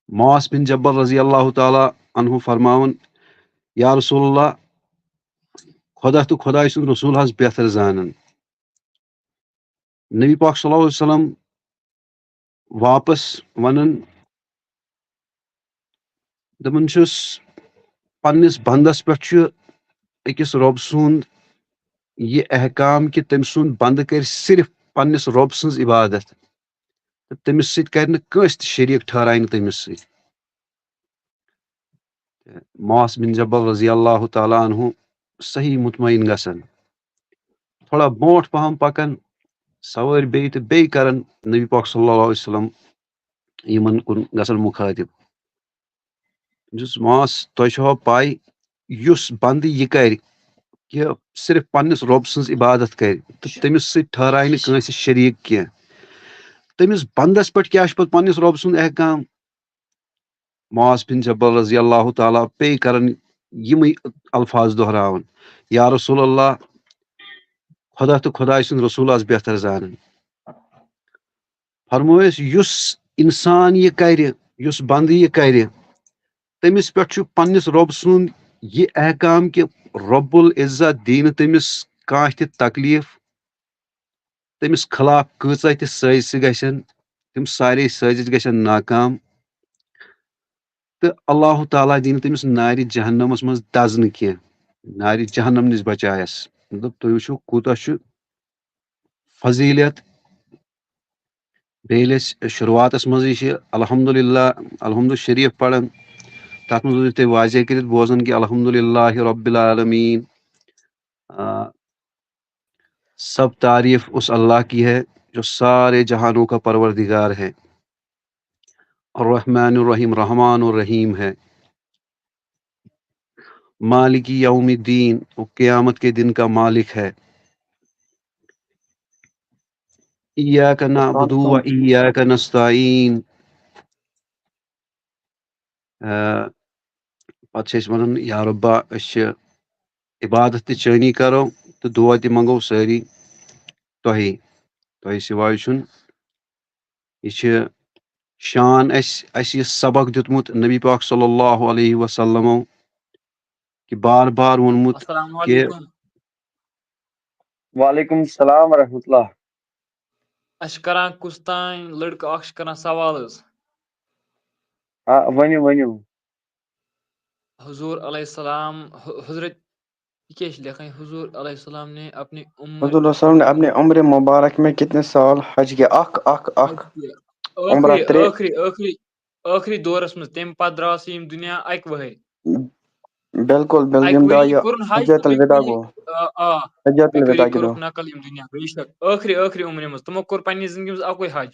معاذ بن جبل رضی اللہ تعالیٰ عنہ فرماوان، "یا رسول اللہ، خدا تہٕ خداے سُنٛد رسول حظ بہتر زانن۔" نبی پاک صلی اللہ علیہ وسلم واپس ونان، دپان چھُس، پننِس بندس پٮ۪ٹھ چھُ أکِس رۄب سُنٛد یہِ احکام کہِ تٔمۍ سُنٛد بندٕ کرِ صرف پننِس رۄب سٕنٛز عبادت، تہٕ تٔمِس سۭتۍ کرِ نہٕ کٲنٛسہِ تہِ شریٖک، ٹھہراے نہٕ تٔمِس سۭتۍ۔ معاذ بن جبل رضی اللہ تعالیٰ عنہ صحیح مطمئن گژھان۔ تھوڑا برونٛٹھ پہم پکان سوٲرۍ بیٚیہِ تہٕ بیٚیہِ کران نبی پاک صلی اللہ علیہ وسلم یِمن کُن گژھان مخاطب۔ یُس معاذ، تۄہہِ چھوا پاے، یُس بندٕ یہِ کرِ کہِ صرف پننِس رۄب سٕنٛز عبادت کرِ تہٕ تٔمِس سۭتۍ ٹھہراے نہٕ کٲنٛسہِ شریٖک کینٛہہ، تٔمِس بندس پٮ۪ٹھ کیٛاہ چھُ پتہٕ پننِس رۄب سُنٛد احکام؟ معاذ بن جبل رضی اللہ تعالیٰ پے کران یِمے الفاظ دہراوان، یا رسول اللہ، خدا تہٕ خداے سُنٛد رسول آز بہتر زانان۔ فرمووُس، یُس انسان یہِ کرِ، یُس بندٕ یہِ کرِ، تٔمِس پٮ۪ٹھ چھُ پننِس رۄب سُنٛد یہِ احکام کہِ رب العزت دِیہِ نہٕ تٔمِس کانٛہہ تہِ تکلیف، تٔمِس خلاف کۭژاہ تہِ سٲزشہِ گژھن، تِم سارے سٲزش گژھن ناکام۔ تہٕ اللہ تعالیٰ دِیہِ نہٕ تٔمِس نارِ جہنمس منٛز دزنہٕ کینٛہہ، نارِ جہنم نِش بچایس۔ مطلب، تُہۍ وٕچھِو، کوٗتاہ چھُ فضیٖلت۔ بیٚیہِ ییٚلہِ أسۍ شروٗعاتس منٛزٕے چھِ الحمدللہ، الحمد شریٖف پران، تتھ منٛز ٲسِو تُہۍ واضح کٔرِتھ بوزان کہِ الحمدللہ رب العالمین، آ، سب تعریف اس اللہ کی ہے جو سارے جہانوں کا پروردگار ہے، الرحمن الرحیم، رحمان الرحیم ہے، مالک یوم الدین، وہ قیامت کے دن کا مالک ہے۔ ایاک نعبد و ایاک نستعین۔ آ، پتہٕ چھِ أسۍ ونان، یا ربا، أسۍ چھِ عبادت تہِ چٲنی کرو تہٕ دعا تہِ منگو سٲری تۄہی، تۄہہِ سوائے چھُنہٕ۔ یہِ چھِ شان اَسہِ، اَسہِ یہِ سبق دیُتمُت نبی پاک صلی اللہ علیہ وسلمو کہِ بار بار ووٚنمُت السلام کہِ علیکم۔ وعلیکم السلام ورحمۃ اللہ۔ اَسہِ چھِ کران کُس تام لڑکہٕ اکھ چھُ کران سوال حظ۔ آ، ؤنِو، ؤنِو۔ حضور علیہ السلام، حضرت، یہِ کیٛاہ چھِ لیکھان؟ حضور علیہ السلام نے اپنی عمر حضور صلی اللہ علیہ وسلم نے اپنی عمر مبارک میں کتنے سال حج کیا؟ اکھ، اکھ، اکھ۔ حج کیا؟ عمرہ ٲخری، ترٛےٚ۔ ٲخری، ٲخری، ٲخری دورس منٛز، تَمہِ پتہٕ درٛاو سُہ ییٚمہِ دُنیا اَکہِ ؤہٕرۍ۔ بِلکُل، بِلکُل، اَکہِ ییٚمہِ دۄہ ؤری یہِ کوٚرُن حج حجۃ تہٕ بیٚیہِ الوداع کوٚرُن یہِ، گوٚو۔ آ، آ، حجۃ بیٚیہِ کوٚر الوداع یہِ کہِ دۄہ۔ کوٚرُکھ نقل ییٚمہِ دُنیا، بے شک۔ ٲخری، ٲخری عمرِ منٛز تِمو کوٚر پننہِ زندگی منٛز اَکُے حج۔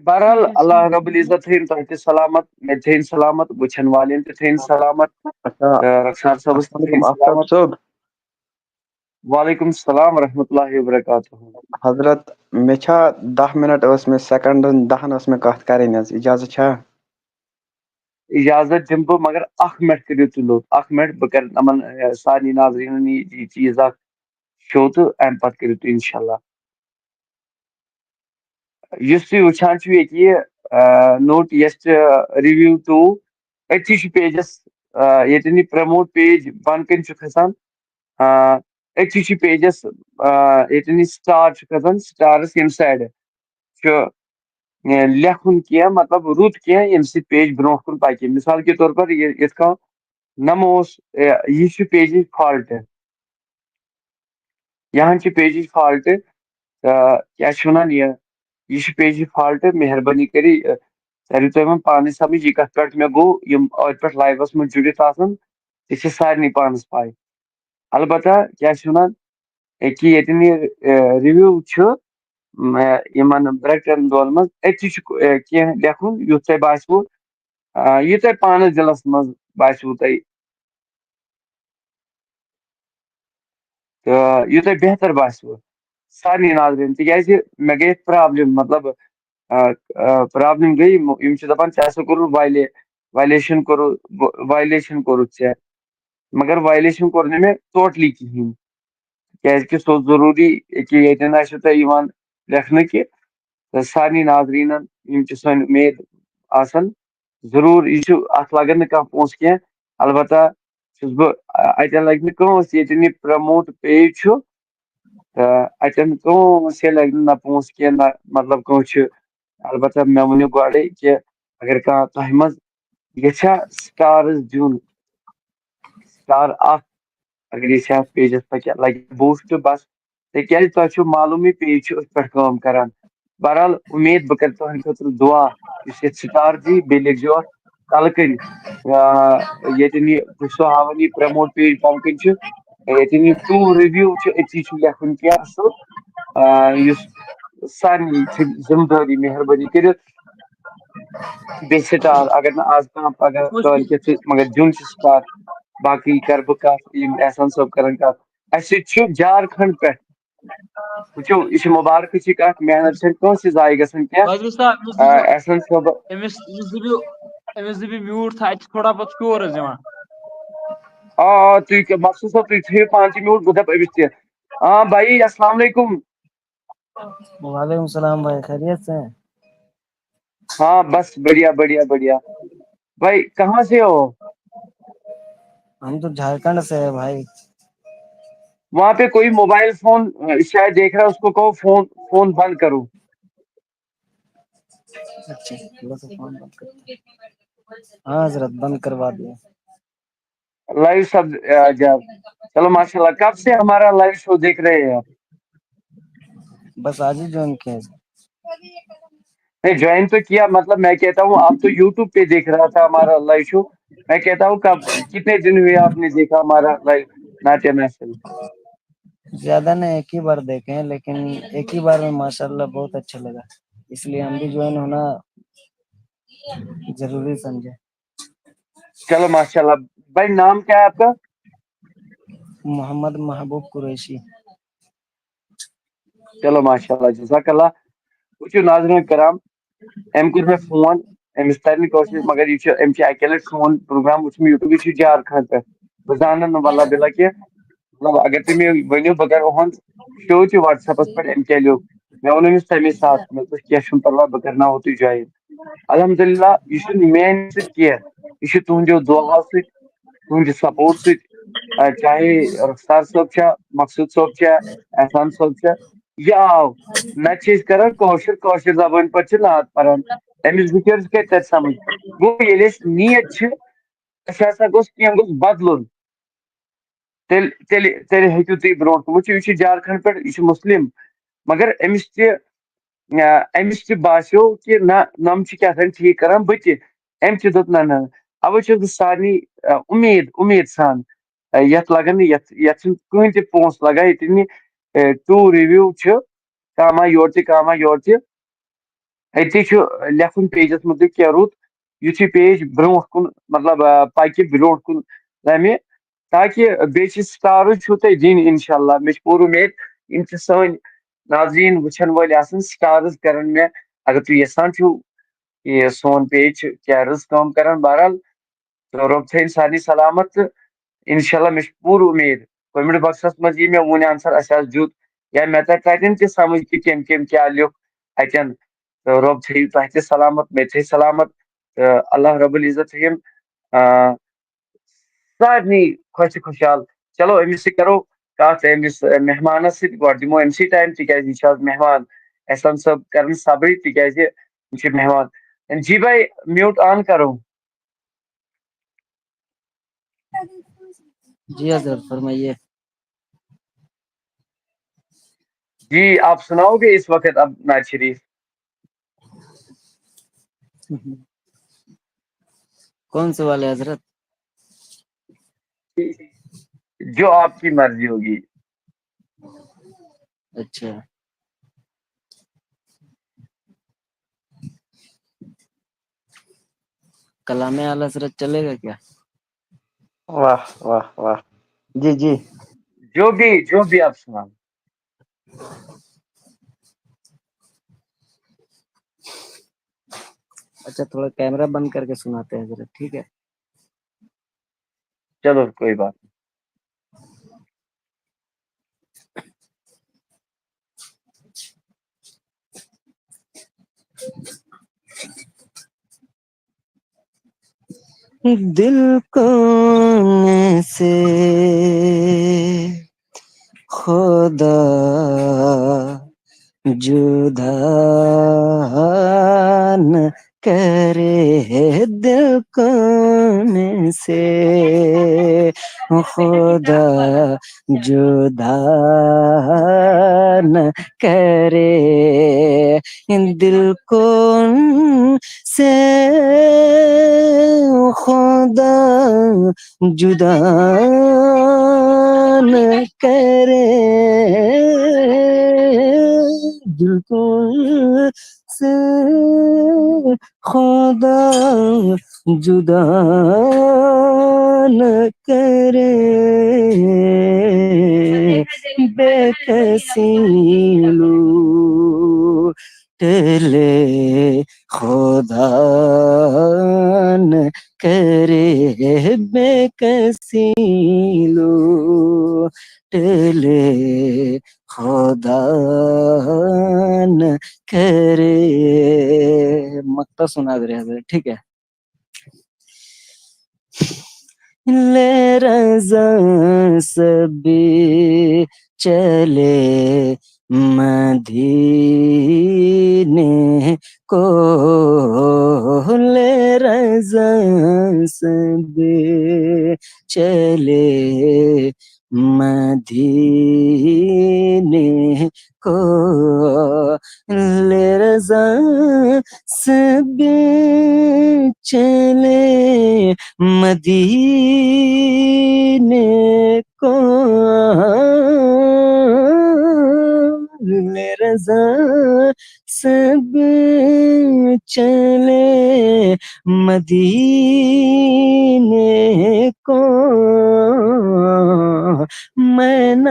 بہرحال، اللہ رب العزت تھٲیِن تۄہہِ تہِ سلامت، مےٚ تہِ تھٲیِن سلامت، وٕچھن والٮ۪ن تہِ تھٲیِن سلامت، اچھا، تہٕ رخسار صٲبس تہِ السلام تھٲیِن علیکم، آفتاب سلامت۔ صٲب۔ وعلیکم السلام ورحمۃ اللہ وبرکاتہ۔ حضرت، مےٚ چھا دَہ منٹ ٲس مےٚ، سیکنڈن دَہن ٲس مےٚ کتھ کرٕنۍ حظ، اجازت چھا؟ اجازت دِمہٕ بہٕ، مگر اکھ منٹ کٔرِو تُہۍ لوٚت، اکھ منٹ، بہٕ کرٕ یِمن، اے، سارنٕے ناظریٖنن یہِ، یہِ چیٖز اکھ شو تہٕ امہِ پتہٕ کٔرِو تُہۍ انشاءاللہ۔ یُس تُہۍ وٕچھان چھِو ییٚتہِ یہِ، آ، نوٹ یَس، آ، review to، أتھی چھُ پیجَس، آ، ییٚتٮ۪ن یہِ پرٛموٹ پیج بۄنہٕ کَنہِ چھُ کھسان، آ، أتھی چھُ پیجَس، آ، ییٚتٮ۪ن یہِ سٹار چھُ کھسان، سٹارَس ییٚمہِ سایڈٕ چھُ، آ، لیکھُن کینٛہہ، مطلب رُت کینٛہہ، ییٚمہِ سۭتۍ پیج برٛونٛہہ کُن پَکہِ۔ مِثال کے طور پر یہِ، یِتھ کٔنۍ نہ مہ اوس، آ، یہِ چھُ پیجِچ فالٹ۔ یہِ ہن چھِ پیجِچ فالٹ، آ، کیٛاہ چھِ وَنان یہِ، یہِ چھِ پیجِچ فالٹ، مہربٲنی کٔرِتھ، آ، تٔرِو تۄہہِ وۄنۍ پانَے سمجھ یہِ کَتھ پٮ۪ٹھ مےٚ گوٚو، یِم أتھۍ پٮ۪ٹھ لایوَس منٛز جُڑِتھ آسَن، تہِ چھِ سارنٕے پانَس پَے۔ البتہ کیٛاہ چھِ وَنان، یہِ کہِ ییٚتٮ۪ن یہِ، آ، review چھُ، م-، یِمن bracket ن دۄن منٛز، أتی چھُ، ا، کینٛہہ لیکھُن، یُتھ تۄہہِ باسِوٕ، ا، یہِ تۄہہِ پانس دِلس منٛز باسِوٕ تۄہہِ، تہٕ یہِ تۄہہِ بہتر باسِوٕ سارنٕے ناظریٖن، تِکیازِ مےٚ گٔے problem، مطلب، ا، ا، problem گٔے، یِم، یِم چھِ دپان، "ژےٚ ہسا کوٚرُتھ violation کوٚرُتھ، violation کوٚرُتھ ژےٚ"، مگر violation کوٚر نہٕ مےٚ totally کِہینۍ، کیازِ کہِ سُہ اوس ضروٗری، ییٚکیٛاہ ییٚتٮ۪ن آسِوٕ تۄہہِ یِوان لیکھنہٕ کہِ، تہٕ سارنٕے ناظریٖنن، یِم چھِ سٲنۍ اُمید آسان، ضروٗر، یہِ چھُ، اَتھ لَگَن نہٕ کانٛہہ پونٛسہٕ کینٛہہ۔ البتہ چھُس بہٕ، آ، اَتٮ۪ن لَگہِ نہٕ کٲنٛسہِ، ییٚتٮ۪ن یہِ promote page چھُ، تہٕ اَتٮ۪ن کٲنٛسہِ لَگہِ نہٕ نہ پونٛسہٕ کینٛہہ، نہ، مطلب، کٲنٛسہِ چھُ۔ البتہ مےٚ ؤنِو گۄڈَے کہِ اگر کانٛہہ تۄہہِ منٛز یَژھِ ہا stars دیُن، star اَکھ، اگر یہِ چھِ اَتھ pageس پٮ۪ٹھ کیٛاہ لَگہِ boost، بَس، تِکیٛازِ تۄہہِ چھُو معلوٗمٕے page چھُ أتھۍ پٮ۪ٹھ کٲم کران۔ بہرحال، اُمید بہٕ کرٕ تُہنٛدِ خٲطرٕ دُعا، یُس یہِ star دی، بیٚیہِ لیکھزیو اَتھ تَلہٕ کَنہِ، آ، ییٚتٮ۪ن یہِ، بہٕ چھُسو ہاوان یہِ promote page بۄنہٕ کَنہِ چھُ، ییٚتٮ۪ن یہِ ٹوٗر review چھُ، أتی چھُ لیکھُن کینٛہہ اَصٕل، آ، یُس سارنٕے چھِ ذمہٕ دٲری، مہربٲنی کٔرِتھ بیٚیہِ star، اگر نہٕ آز کانٛہہ، پگاہ کٲلۍ کٮ۪تھ چھُ، مگر دیُن چھُ star۔ باقٕے کرٕ بہٕ کَتھ، یِم احسان صٲب کرن کَتھ۔ اَسہِ چھُ جھارکھنڈ پٮ۪ٹھ۔ وٕچھِو، یہِ چھِ مُبارکٕچ اَکھ، محنت چھَنہٕ کٲنٛسہِ ضایع گژھان کینٛہہ۔ بس، بس، آ، أمِس آ، دٔپِو، احسان صٲب۔ أمِس، أمِس دٔپِو mute تھاو، اَتہِ چھِ تھوڑا بہت شور حظ یِوان۔ آ، آ، تُہۍ کیٛاہ، مقصود صٲب، تُہۍ تھٲیِو پانہٕ تہِ mute، بہٕ دَپہٕ أمِس تہِ۔ آ، بھائی، السلام علیکم۔ وعلیکم السلام بھائی، خیریت سے ہیں؟ ہاں، بس بڑھیا، بڑھیا، بڑھیا۔ بھائی، کہاں سے ہو؟ ہم تو جھارکھنڈ سے ہیں بھائی۔ وہاں پہ کوئی موبائل فون، شاید دیکھ رہا ہے، اس کو کہو فون، فون بند کرو۔ اچھا، تھوڑا سا فون بند کرو۔ ہاں حضرت، بند کروا دیا۔ لائیو سب، آ، جاب۔ چلو، ماشاءاللہ۔ کب سے ہمارا لائیو شو دیکھ رہے ہیں آپ؟ بس آج ہی جوائن کیا ہے۔ نہیں، جوائن تو کیا، مطلب، میں کہتا ہوں، آپ تو یوٹیوب پہ دیکھ رہا تھا ہمارا لائیو شو۔ میں کہتا ہوں، کب، کتنے دن ہوئے آپ نے دیکھا ہمارا لائیو ناٹیہ محفل؟ زیادہ نہیں، ایک ہی بار دیکھے ہیں، لیکن ایک ہی بار میں ماشاءاللہ بہت اچھا لگا، اس لیے ہم بھی جوائن ہونا ضروری سمجھے۔ چلو، ماشاءاللہ۔ بھائی، نام کیا ہے آپ کا؟ محمد محبوب قریشی۔ چلو، ماشاءاللہ، جزاک اللہ۔ وٕچھِو، ناظریٖن کرام، أمۍ کوٚر مےٚ فون، أمِس تَرِ نہٕ کٲشِر، مگر یہِ چھُ، أمۍ چھُ اَکہِ لَٹہِ سون پروگرام وٕچھمُت یوٗٹیوٗب، یہِ چھُ جھارکھنٛڈ پٮ۪ٹھ۔ بہٕ زانَن نہٕ واللہ بِلا کینٛہہ۔ مطلب، اگر تُہۍ مےٚ ؤنِو، بہٕ کَرٕ یِہُنٛد شو تہِ WhatsApp-س پٮ۪ٹھ، أمۍ کیٛاہ لیوٚکھ۔ مےٚ ووٚن أمِس تَمے ساتہٕ، مےٚ دوٚپُس، "کینٛہہ چھُنہٕ پَرواے، بہٕ کَرناوہو تُہۍ جویِن۔" الحمدللہ، یہِ چھُنہٕ میٛانہِ سۭتۍ کینٛہہ، یہِ چھُ تُہٕنٛدیو دُعاہو سۭتۍ، تُہٕنٛدِ سپورٹ سۭتۍ، آ، چاہے رخسار صٲب چھا، مقصود صٲب چھا، احسان صٲب چھا، یہِ آو۔ نتہٕ چھِ أسۍ کران کٲشُر، کٲشِر زبٲنۍ پٲٹھۍ چھِ نعت پران۔ أمِس بِچٲرِس کتہِ ترِ سمجھ؟ گوٚو، ییٚلہِ اَسہِ نیت چھِ، اَسہِ ہسا گوٚژھ کینٛہہ گوٚژھ بدلُن۔ تیٚلہِ، تیٚلہِ، تیٚلہِ ہیٚکِو تُہۍ برونٛٹھ کُن۔ وٕچھِو، یہِ چھُ جھارکھنڈ پٮ۪ٹھ، یہِ چھُ مُسلِم، مگر أمِس تہِ، آ، أمِس تہِ باسیو کہِ نہ، نۄم چھِ کیٛاہ تام ٹھیٖک کران، بہٕ تہِ۔ أمۍ تہِ دوٚپ، نہ، نہ، نہ۔ اَوَے چھُس بہٕ سارنٕے، آ، اُمید، اُمید سان، آ، یَتھ لَگان نہٕ، یَتھ، یَتھ چھِنہٕ کٕہٕنۍ تہِ پونٛسہٕ لَگان، ییٚتہِ نہٕ، آ، ٹوٗر رِوِو چھُ، کانٛہہ ما یورٕ تہِ، کانٛہہ ما یورٕ تہِ۔ أتی چھُ لیکھُن پیجَس مُتعلِق کینٛہہ رُت، یُتھُے پیج برونٛٹھ کُن، مطلب، آ، پَکہِ برونٛٹھ کُن رَمہِ، تاکہِ بیٚیہِ چھِ سٹارٕز چھُو تۄہہِ دِنۍ، اِنشاءاللہ۔ مےٚ چھِ پوٗرٕ اُمید، یِم تہِ سٲنۍ ناظریٖن وٕچھَن وٲلۍ آسَن، سٹارٕز کَرَن مےٚ، اگر تُہۍ یَژھان چھِو، یہِ سون پیج چھِ کیٛاہ رٕژ کٲم کَران، بہرحال، تہٕ رۄب تھٲیِن سارنٕے سلامت، تہٕ اِنشاءاللہ مےٚ چھِ پوٗرٕ اُمید، comment box-س منٛز یی مےٚ وُنہِ answer، اَسہِ حظ دیُت، یا مےٚ تَرِ تَتٮ۪ن تہِ سمجھ کہِ کٔمۍ کٔمۍ کیٛاہ لیوٚکھ اَتٮ۪ن۔ تہٕ رۄب تھٲیِو تۄہہِ تہِ سلامت، مےٚ تہِ تھٲیِو سلامت، تہٕ اللہ رب العزت تھٲیِن، آ، سارنٕے خۄش تہٕ خۄشحال۔ چلو، أمِس سۭتۍ کَرو کَتھ، أمِس، آ، مہمانَس سۭتۍ، گۄڈٕ دِمو أمِسٕے ٹایم، تِکیٛازِ یہِ چھُ آز مہمان، احسان صٲب کَرَن صبرٕے، تِکیٛازِ یہِ چھِ مہمان۔ جی بھائی، mute on کرو۔ جی حضرت، فرمائیے۔ جی، آپ سناؤ گے اس وقت اب نعت شریف؟ کون سے والے حضرت؟ جو آپ کی مرضی ہوگی۔ اچھا۔ کلام اعلی حضرت چلے گا کیا؟ واہ، واہ، واہ۔ جی، جی۔ جو بھی جو بھی آپ سناؤ۔ اچھا، تھوڑا کیمرہ بند کر کے سناتے ہیں حضرت، ٹھیک ہے؟ چلو، کوئی بات نہیں۔ دل کون سے خدا جدا نہ کرے، دل کون سے خدا جدا نہ کرے، دل کون سے خدا جدا نہ کرے، دل کون سے خدا جدا نہ کرے، بے کسی لوٹ لے خدا نہ کرے، بے کسی لوٹ لے خدا نہ کرے۔ مقطع سنا دے رہے حضرت، ٹھیک ہے؟ لے رضا سبھی چلے مدینے کو، لے رضا سبھی چلے مدینے کو، لے رضا سبھی چلے مدینے کو، لے رضا سبھی چلے مدینے کو، میں نہ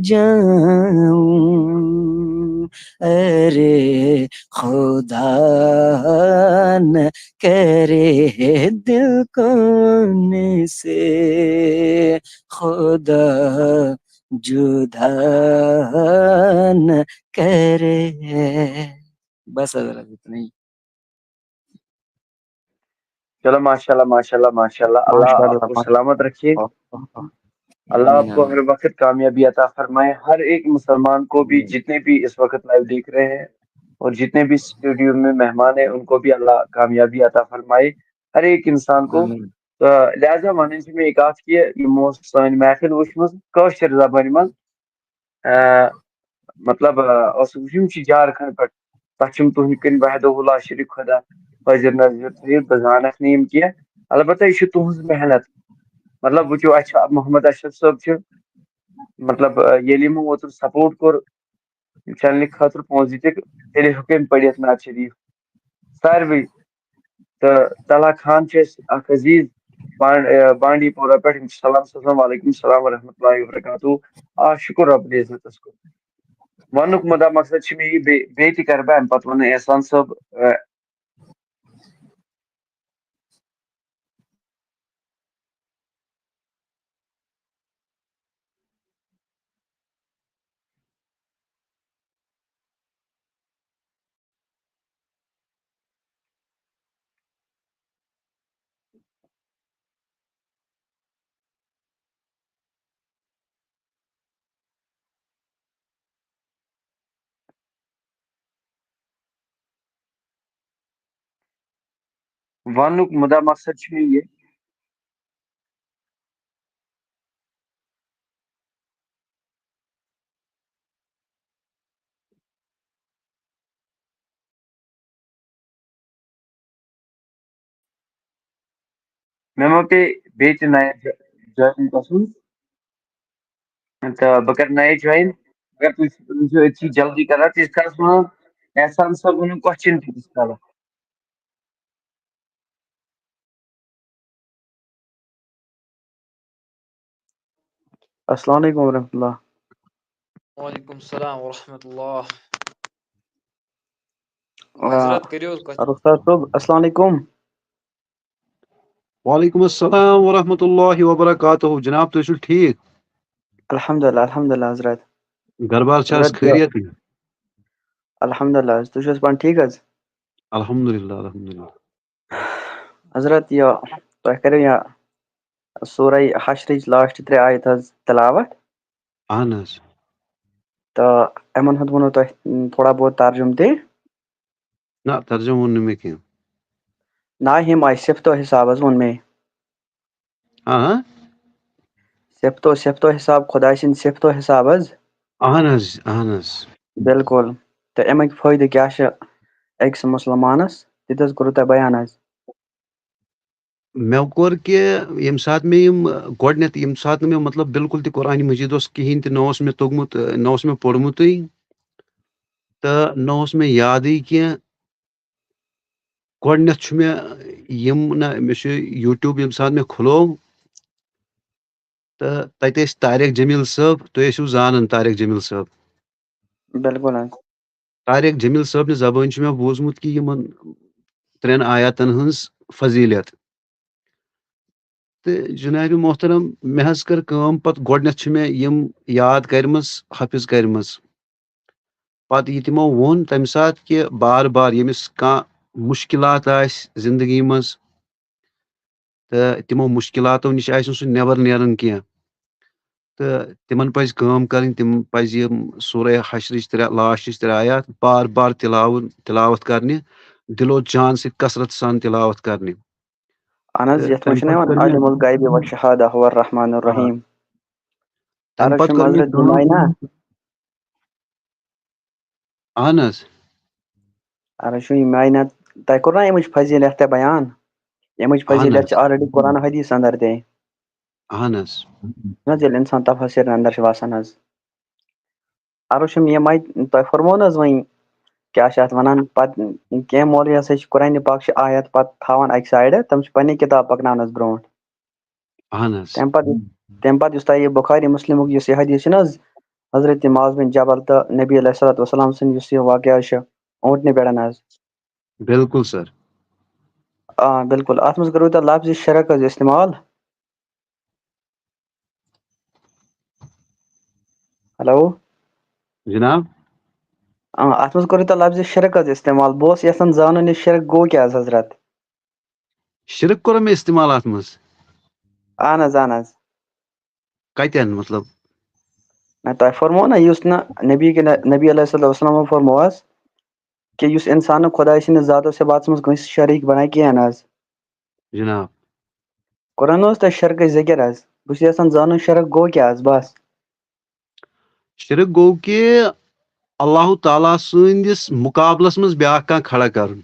جاؤں، ارے خدا نہ کرے، دل کون سے خدا جدا نہ کرے۔ بس حضرت، اتنا ہی۔ چلو، ماشاءاللہ، ماشاءاللہ، ماشاءاللہ، اللہ ماشاءاللہ، آپ کو ماشاءاللہ۔ سلامت رکھے۔ اللہ آپ کو ہر وقت کامیابی عطا فرمائے، ہر ایک مسلمان کو بھی، جتنے بھی اس وقت لائیو دیکھ رہے ہیں اور جتنے بھی اسٹوڈیو میں مہمان ہیں، ان کو بھی اللہ کامیابی عطا فرمائے، ہر ایک انسان کو۔ آمین۔ تو لہذا ونان چھِ مےٚ یہِ کتھ کہِ یِمو سٲنۍ محفل وٕچھمٕژ کٲشِر زبٲنۍ منٛز، آ، مطلب، آ، اوس وٕچھُم چھِ جھارکھنڈ پٮ۪ٹھ، تتھ چھِم تُہنٛدِ کِنۍ وحدہ لا شریک خدا حٲضِر نٲضِر تھٲیِتھ، بہٕ زانکھ نہٕ یِم کینٛہہ۔ البتہ یہِ چھِ تُہنٛز محنت۔ مطلب، وٕچھِو، اَسہِ چھُ محمد اشرف صٲب چھُ، مطلب، آ، ییٚلہِ یِمو اوترٕ سپورٹ کوٚر چینلہِ خٲطرٕ، پونٛسہٕ دِتِکھ، تیٚلہِ ہیوٚک أمۍ پٔرِتھ نعت شریف۔ ساروٕے۔ تہٕ طلحہ خان چھِ اَسہِ اَکھ عزیٖز بان-، آ، بانڈی پورہ پٮ۪ٹھ۔ أمِس چھُ سلام سوزان، وعلیکم السلام ورحمۃ اللہ وبرکاتہ۔ آ، شُکُر رۄبَس عزتَس کُن۔ وَنُک مُدا مقصد چھِ مےٚ یہِ، بیٚیہِ، بیٚیہِ تہِ کَرٕ بہٕ اَمہِ پَتہٕ وَنہٕ احسان صٲب، آ، وَنُک مُدا مقصد چھُ مےٚ یہِ، مےٚ ما پیٚیہِ بیٚیہِ تہِ نَیہِ جا-، جویِن گژھُن؟ تہٕ بہٕ کَرٕ نَیہِ جویِن۔ اگر تُہۍ روٗزِو أتھی جلدی کَران، تیٖتِس کالَس وَنو احسان صٲب وَنُن question تیٖتِس کالَس۔ السلام علیکم ورحمۃ اللہ۔ وعلیکم السلام ورحمۃ اللہ۔ آ، حضرت، کٔرِو حظ question۔ رخسار صٲب، السلام علیکم۔ وعلیکم السلام ورحمۃ اللہ وبرکاتہ۔ جناب، تُہۍ چھِو ٹھیٖک؟ الحمدللہ، الحمدللہ حضرت۔ گرٕ بار چھا حظ حضرت، خٲریت؟ الحمدللہ حظ، تُہۍ چھِو حظ پانہٕ ٹھیٖک حظ؟ الحمدللہ، الحمدللہ۔ حضرت، یہِ تۄہہِ کَرِو یہِ سورہ حشرٕچ لاسٹ ترٛےٚ آیت حظ تلاوت، اہن حظ۔ تہٕ یِمن ہُنٛد ووٚنوٕ تۄہہِ تھوڑا بہت ترجمہٕ تہِ؟ نہ، ترجمہٕ ووٚن نہٕ مےٚ کینٛہہ۔ نہ، یِم آیہِ صفتو حساب حظ ووٚن مےٚ۔ آ، صفتو، صفتو حساب، خۄداے سٕنٛدِ صفتو حساب حظ۔ اہن حظ، اہن حظ۔ بِلکُل۔ تہٕ اَمِکۍ فٲیدٕ کیٛاہ چھِ أکِس مُسلمانَس، تہِ تہِ حظ کوٚروٕ تۄہہِ بیان حظ۔ مےٚ کوٚر کہِ ییٚمہِ ساتہٕ مےٚ یِم، گۄڈٕنٮ۪تھ ییٚمہِ ساتہٕ نہٕ مےٚ مطلب بالکل تہِ قرآنِ مجیٖد اوس کِہیٖنۍ تہِ، نہ اوس مےٚ توٚگمُت، نہ اوس مےٚ پوٚرمُتٕے تہٕ نہ اوس مےٚ یادٕے کینٛہہ۔ گۄڈٕنٮ۪تھ چھُ مےٚ یِم نہ، مےٚ چھُ YouTube ییٚمہِ ساتہٕ مےٚ کھُلوو تہٕ تَتہِ ٲسۍ طارق جمیٖل صٲب، تُہۍ ٲسِو زانان طارق جمیٖل صٲب۔ بِلکُل حظ۔ طارق جمیٖل صٲبنہِ زبٲنۍ چھُ مےٚ بوٗزمُت کہِ یِمن ترٛٮ۪ن آیاتن ہٕنٛز فضیٖلت۔ تہٕ جناب محترم، مےٚ حظ کٔر کٲم، پتہٕ گۄڈٕنٮ۪تھ چھِ مےٚ یِم یاد کَرِمَژ، حٲفظ کَرِمَژ۔ پتہٕ یہِ تِمو ووٚن تَمہِ ساتہٕ کہِ بار بار ییٚمِس کانٛہہ مُشکِلات آسہِ زندگی منٛز، تہٕ تِمو مُشکِلاتو نِش آسہِ نہٕ سُہ نٮ۪بر نیران کینٛہہ۔ تہٕ تِمن پزِ کٲم کرٕنۍ، تِم پزِ یِم سورہ حشرٕچ ترٛےٚ، لاسٹٕچ ترٛےٚ آیات بار بار تلاوُن، تلاوت کرنہِ، دِلو جان سۭتۍ کثرت سان تلاوت کرنہِ۔ اہن حظ، تہٕ یتھ تَمہِ منٛز چھُنہ پتہٕ یِوان کٔر مےٚ عالم الغیب و شہادہ، ہو الرحمن الرحیم۔ تَمہِ عرض پتہٕ چھُم کٔر مےٚ حضرت کٲم۔ یِمے نا۔ اہن حظ۔ عرض چھُم یِمے نا، تۄہہِ کوٚر نا اَمِچ فضیٖلت تہِ بیان؟ اَمِچ اہن فضیٖلت حظ۔ چھِ already قرآن حدیث اندر تہِ۔ اہن حظ۔ نہ حظ، ییٚلہِ انسان تفسیٖرن اندر چھُ وسان حظ۔ عرض چھُم یِمے، تۄہہِ فرموو نہ حظ وۄنۍ کیٛاہ چھِ اتھ ونان، پتہٕ کینٛہہ مولوی ہسا چھِ قرآنِ پاک چھِ آیت پتہٕ تھاوان اکہِ سایڈٕ، تِم چھِ پننہِ کتاب پکناونس برونٛٹھ۔ اہن حظ۔ تمہِ پتہٕ، تمہِ پتہٕ یُس تۄہہِ یہِ بخاری مسلمُک یُس یہِ حدیث چھُنہٕ حظ، حضرت معاذ بن جبل تہٕ نبی علیہ الصلوۃ والسلام سُنٛد یُس یہِ واقعہ چھُ اوٗنٹنہِ پٮ۪ٹھ حظ۔ بالکل سر۔ آ بالکل، اتھ منٛز کٔرِو تۄہہِ لفظ شرک حظ استعمال۔ ہیلو۔ جناب۔ آ، اتھ منٛز کٔرِو تۄہہِ لفظ شرک حظ استعمال۔ بہٕ اوسُس یژھان زانُن، یہِ شرک گوٚو کیٛاہ حظ حضرت؟ شرک کوٚر مےٚ استعمال اتھ منٛز۔ اہن حظ، اہن حظ۔ کتٮ۪ن مطلب؟ نہ، تۄہہِ فرموو نہ، یُس نہٕ نبی کہِ، نبی علیہ الصلوۃ والسلام فرموو حظ، کہِ یُس انسان نہٕ خۄداے سٕنٛدِس ذاتس صفاتس منٛز کٲنٛسہِ شریٖک بنایہِ کینٛہہ نہ حظ۔ جناب۔ قرآن اوس تۄہہِ شرکٕچ ذِکر حظ۔ بہٕ چھُس یژھان زانُن شرک گوٚو کیٛاہ حظ بس۔ شرک گوٚو کہِ اللہ تعالیٰ سٕنٛدِس مُقابلس منٛز بیٛاکھ کانٛہہ کھڑا کرُن۔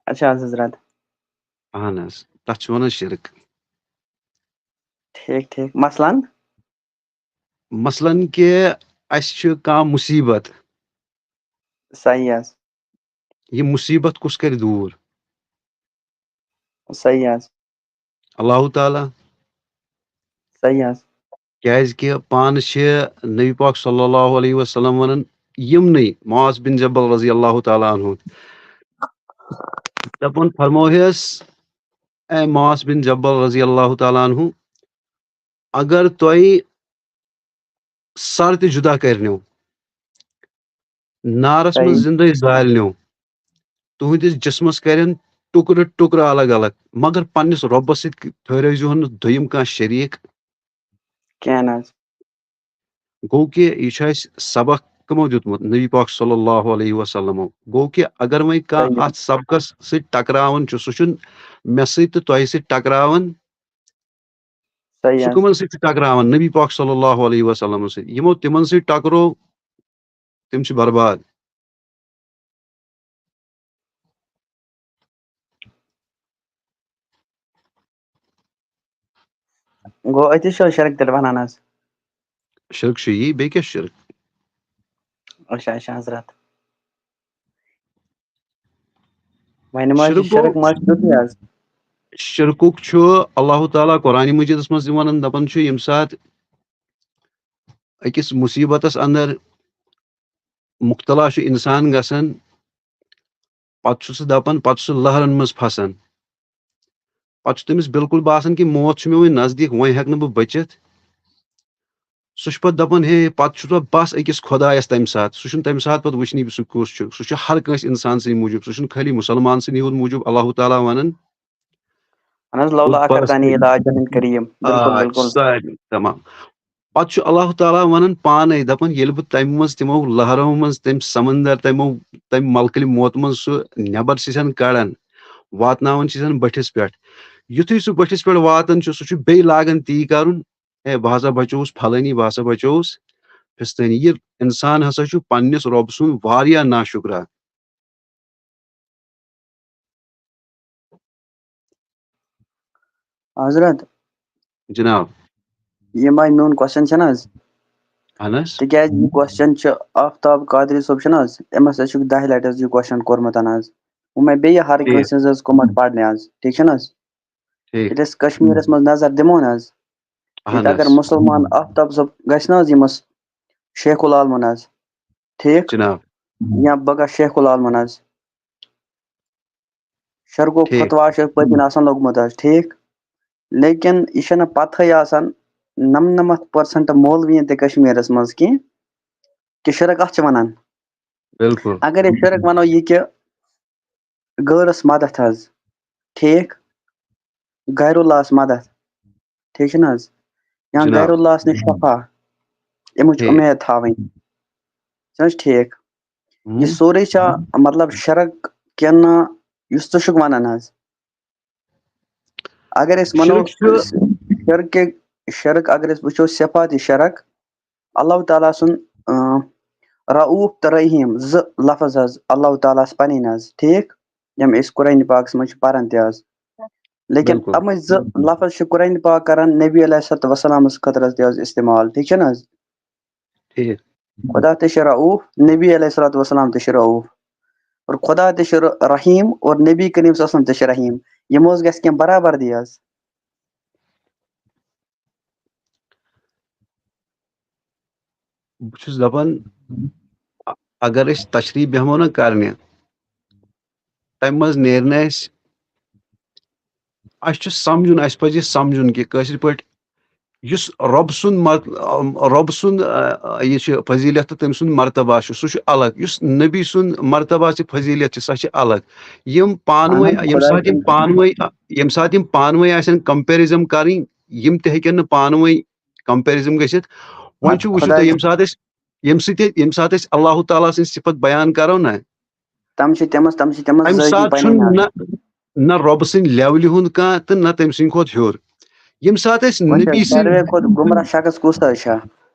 اچھا حضرت۔ اہن حظ، تتھ چھِ ونان شرک۔ ٹھیٖک ٹھیٖک، مثلاً؟ مثلاً کہِ اسہِ چھِ کانٛہہ مُصیبت۔ صحیح حظ۔ یہِ مُصیبت کُس کرِ دوٗر؟ صحیح حظ۔ اللہ تعالیٰ۔ صحیح حظ۔ کیازِ کہِ پانہٕ چھِ نبی پاک صلی اللہ علیہ وسلم ونان یِمنٕے معاذ بن جبل رضی اللہ تعالیٰ عنہ دپان فرموہس، اے معاذ بن جبل رضی اللہ تعالیٰ عنہ، اگر تۄہہِ سر تہِ جدا کرنیو، نارس منٛز صحیح۔ زندے زالنیو، تُہنٛدِس جسمس کرن ٹُکرٕ ٹُکرٕ الگ الگ، مگر پننِس رۄبس سۭتۍ ٹھہرٲوزِہون نہٕ دوٚیِم کانٛہہ شریٖک۔ کینٛہہ نہ حظ۔ گوٚو کہِ یہِ چھُ اَسہِ سبق کٕمو دیُتمُت؟ نبی پاک صلی اللہ علیہ وسلمو۔ گوٚو کہِ اگر وۄنۍ کانٛہہ صحیح۔ اتھ سبقس سۭتۍ ٹکراوان چھُ، سُہ چھُنہٕ مےٚ سۭتۍ تہٕ تۄہہِ سۭتۍ ٹکراوان، صحیح سُہ حظ۔ کٕمن سۭتۍ چھُ ٹکراوان؟ نبی پاک صلی اللہ علیہ وسلمس سۭتۍ۔ یِمو تِمن سۭتۍ ٹکرو، تِم چھِ برباد۔ گوٚو أتی چھُ شرک تیٚلہِ وَنان حظ۔ شرک چھُ یی، بیٚیہِ کیٛاہ چھُ شرک؟ اچھا، اچھا حضرت۔ وۄنۍ ما چھُ شرک گوٚو شرک ما چھُ تیُتھُے حظ؟ شرکُک چھُ اللہ تعالیٰ قرآن مجیدس منٛز تہِ وَنان، دَپان چھُ، ییٚمہِ ساتہٕ أکِس مُصیٖبتس اندر مُبتلا چھُ اِنسان گژھان، پتہٕ چھُ سُہ دَپان، پتہٕ چھُ سُہ لہرن منٛز پھسان۔ پتہٕ چھُ تٔمِس بالکل باسان کہِ موت چھُ مےٚ وۄنۍ نزدیٖک، وۄنۍ ہٮ۪کہٕ نہٕ بہٕ بٔچِتھ۔ سُہ چھُ پتہٕ دَپان، ہے، پتہٕ چھُ سُہ بس أکِس خۄدایس تَمہِ ساتہٕ۔ سُہ چھُنہٕ تَمہِ ساتہٕ پتہٕ وٕچھنٕے سُہ کُس چھُ۔ سُہ چھُ ہر کٲنٛسہِ اِنسان سٕنٛدِ موٗجوٗب، سُہ چھُنہٕ خٲلی مُسلمان سٕنٛدِ یوت موٗجوٗب اللہ تعالیٰ وَنان۔ اہن حظ، لولا بہٕ پرس اخرتانی الی اجل قریب۔ آ، بالکل، بالکل۔ سارنٕے تمام۔ پتہٕ چھُ اللہ تعالیٰ وَنان پانے، دَپان، ییٚلہِ بہٕ تَمہِ منٛز تِمو لہرو منٛز، تَمہِ سمندر، تِمو، تَمہِ ملکٕلہِ موت منٛز سُہ نٮ۪بر چھُسن کڑان، واتناوان چھُسن بٔٹھِس پٮ۪ٹھ۔ یُتھُے سُہ بٔٹھِس پٮ۪ٹھ واتان چھُ، سُہ چھُ بیٚیہِ لاگان تی کرُن، ہے، بہٕ ہسا بچووُس پھلٲنی، بہٕ ہسا بچووُس فستٲنی۔ یہِ انسان ہسا چھُ پننِس رۄب سُنٛد واریاہ ناشُکرا۔ حضرت، جناب۔ یِم آے میون question چھُنہٕ حظ؟ اہن حظ۔ تِکیازِ یہِ question چھُ آفتاب قادری صٲب چھُنہٕ حظ، أمۍ ہسا چھُکھ دَہہِ لٹہِ حظ یہِ question کوٚرمُت حظ۔ وۄنۍ مےٚ بیٚیہِ ہر ٹھیٖک۔ کٲنٛسہِ ہٕنٛز حظ کوٚرمُت پرنہِ حظ، ٹھیٖک چھُنہٕ حظ؟ ٹھیٖک۔ ییٚلہِ أسۍ کشمیٖرس منٛز نظر دِمو نہٕ حظ، اہن ییٚتہِ اگر حظ۔ مُسلمان آفتاب صٲب گژھِ نہٕ حظ یِمس شیخ العالمن حظ، ٹھیٖک؟ جناب۔ یا بہٕ گژھٕ شیخ العالمن حظ۔ شرکُک ٹھیٖک۔ فتوا چھُ پٔتۍ کِنۍ آسان لوٚگمُت حظ، ٹھیٖک؟ لیکن یہِ چھَنہٕ پتہٕے آسان نَمنَمَتھ percent مولوِیَن تہِ کشمیٖرس منٛز کینٛہہ کہِ شرک کتھ چھِ وَنان۔ بالکل۔ اگر أسۍ شرک وَنو یہِ کہِ غٲرس مدد حظ، ٹھیٖک؟ غیر اللہس مدد، ٹھیٖک چھُنہٕ حظ؟ یا جناب۔ غیر اللہس نِش شفا، اَمِچ ٹھیٖک۔ اُمید تھاوٕنۍ۔ چھُنہٕ حظ ٹھیٖک؟ ہم۔ یہِ سورُے چھا، مطلب، شرک کِنہٕ یُس ژٕ چھُکھ وَنان حظ؟ اگر أسۍ وَنو شرک چھُ شرکہِ، شرک اگر أسۍ وٕچھو صفاتِ شرک، اللہ تعالیٰ سُنٛد، اۭں، رؤوف تہٕ رحیٖم زٕ لفظ حظ اللہ تعالیٰ ہَس پَنٕنۍ حظ، ٹھیٖک؟ یِم أسۍ قرآنِ پاکَس منٛز چھِ پَران تہِ حظ۔ لیکن بِلکُل۔ یِمَے زٕ لفظ چھِ قرآنِ پاک کران نبی علیہ الصلوۃ والسلامَس خٲطرٕ حظ تہِ حظ استعمال، ٹھیٖک چھُنہٕ حظ؟ ٹھیٖک۔ خدا تہِ چھُ رؤوف، نبی علیہ الصلوۃ والسلام تہِ چھُ رؤوف۔ اور خدا تہِ چھُ ر-، رحیٖم اور نبی کریم صلی اللہ علیہ وسلم تہِ چھُ رحیٖم۔ یِم حظ گژھِ کینٛہہ برابردی حظ۔ بہٕ چھُس دَپان، اگر أسۍ تشریح بیٚہمو نہ کرنہِ، تَمہِ منٛز نیرِ نہٕ اَسہِ، اَسہِ چھُ سَمجھُن، اَسہِ پَزِ یہِ سَمجھُن کہِ کٲشِر پٲٹھۍ یُس رۄب سُنٛد مر-، رۄب سُنٛد، آ، یہِ چھُ فضیٖلت تہٕ تٔمۍ سُنٛد مرتبہ چھُ، سُہ چھُ الگ۔ یُس نبی سُنٛد مرتبہ چھِ، فضیٖلت چھِ، سۄ چھِ الگ۔ یِم پانہٕ اہن ؤنۍ، حظ، ییٚمہِ خۄداے ساتہٕ یِم سٕنٛدۍ پانہٕ ؤنۍ، ییٚمہِ ساتہٕ یِم پانہٕ ؤنۍ آسن comparison کَرٕنۍ، یِم تہِ ہیٚکن نہٕ پانہٕ ؤنۍ comparison گٔژھِتھ۔ وۄنۍ چھُ وٕچھِو خۄداے تُہۍ، ییٚمہِ ساتہٕ أسۍ، ییٚمہِ سۭتۍ، ییٚمہِ ساتہٕ أسۍ اللہ تعالیٰ سٕنٛز صفت بیان کرو نہ، تِم چھِ تِمَس، تِم چھِ تِمَس اَمہِ ذٲتی ساتہٕ بَنی چھُنہٕ نہ۔ نہ، نہ رۄبہٕ سٕنٛدِ levelہِ ہُنٛد کانٛہہ تہٕ نہ تٔمۍ سٕنٛدِ کھۄتہٕ ہیوٚر۔ ییٚمہِ ساتہٕ أسۍ وۄنۍ چھا نبی سٕنٛدِ ساروی کھۄتہٕ گمراہ شخص کُس حظ چھا؟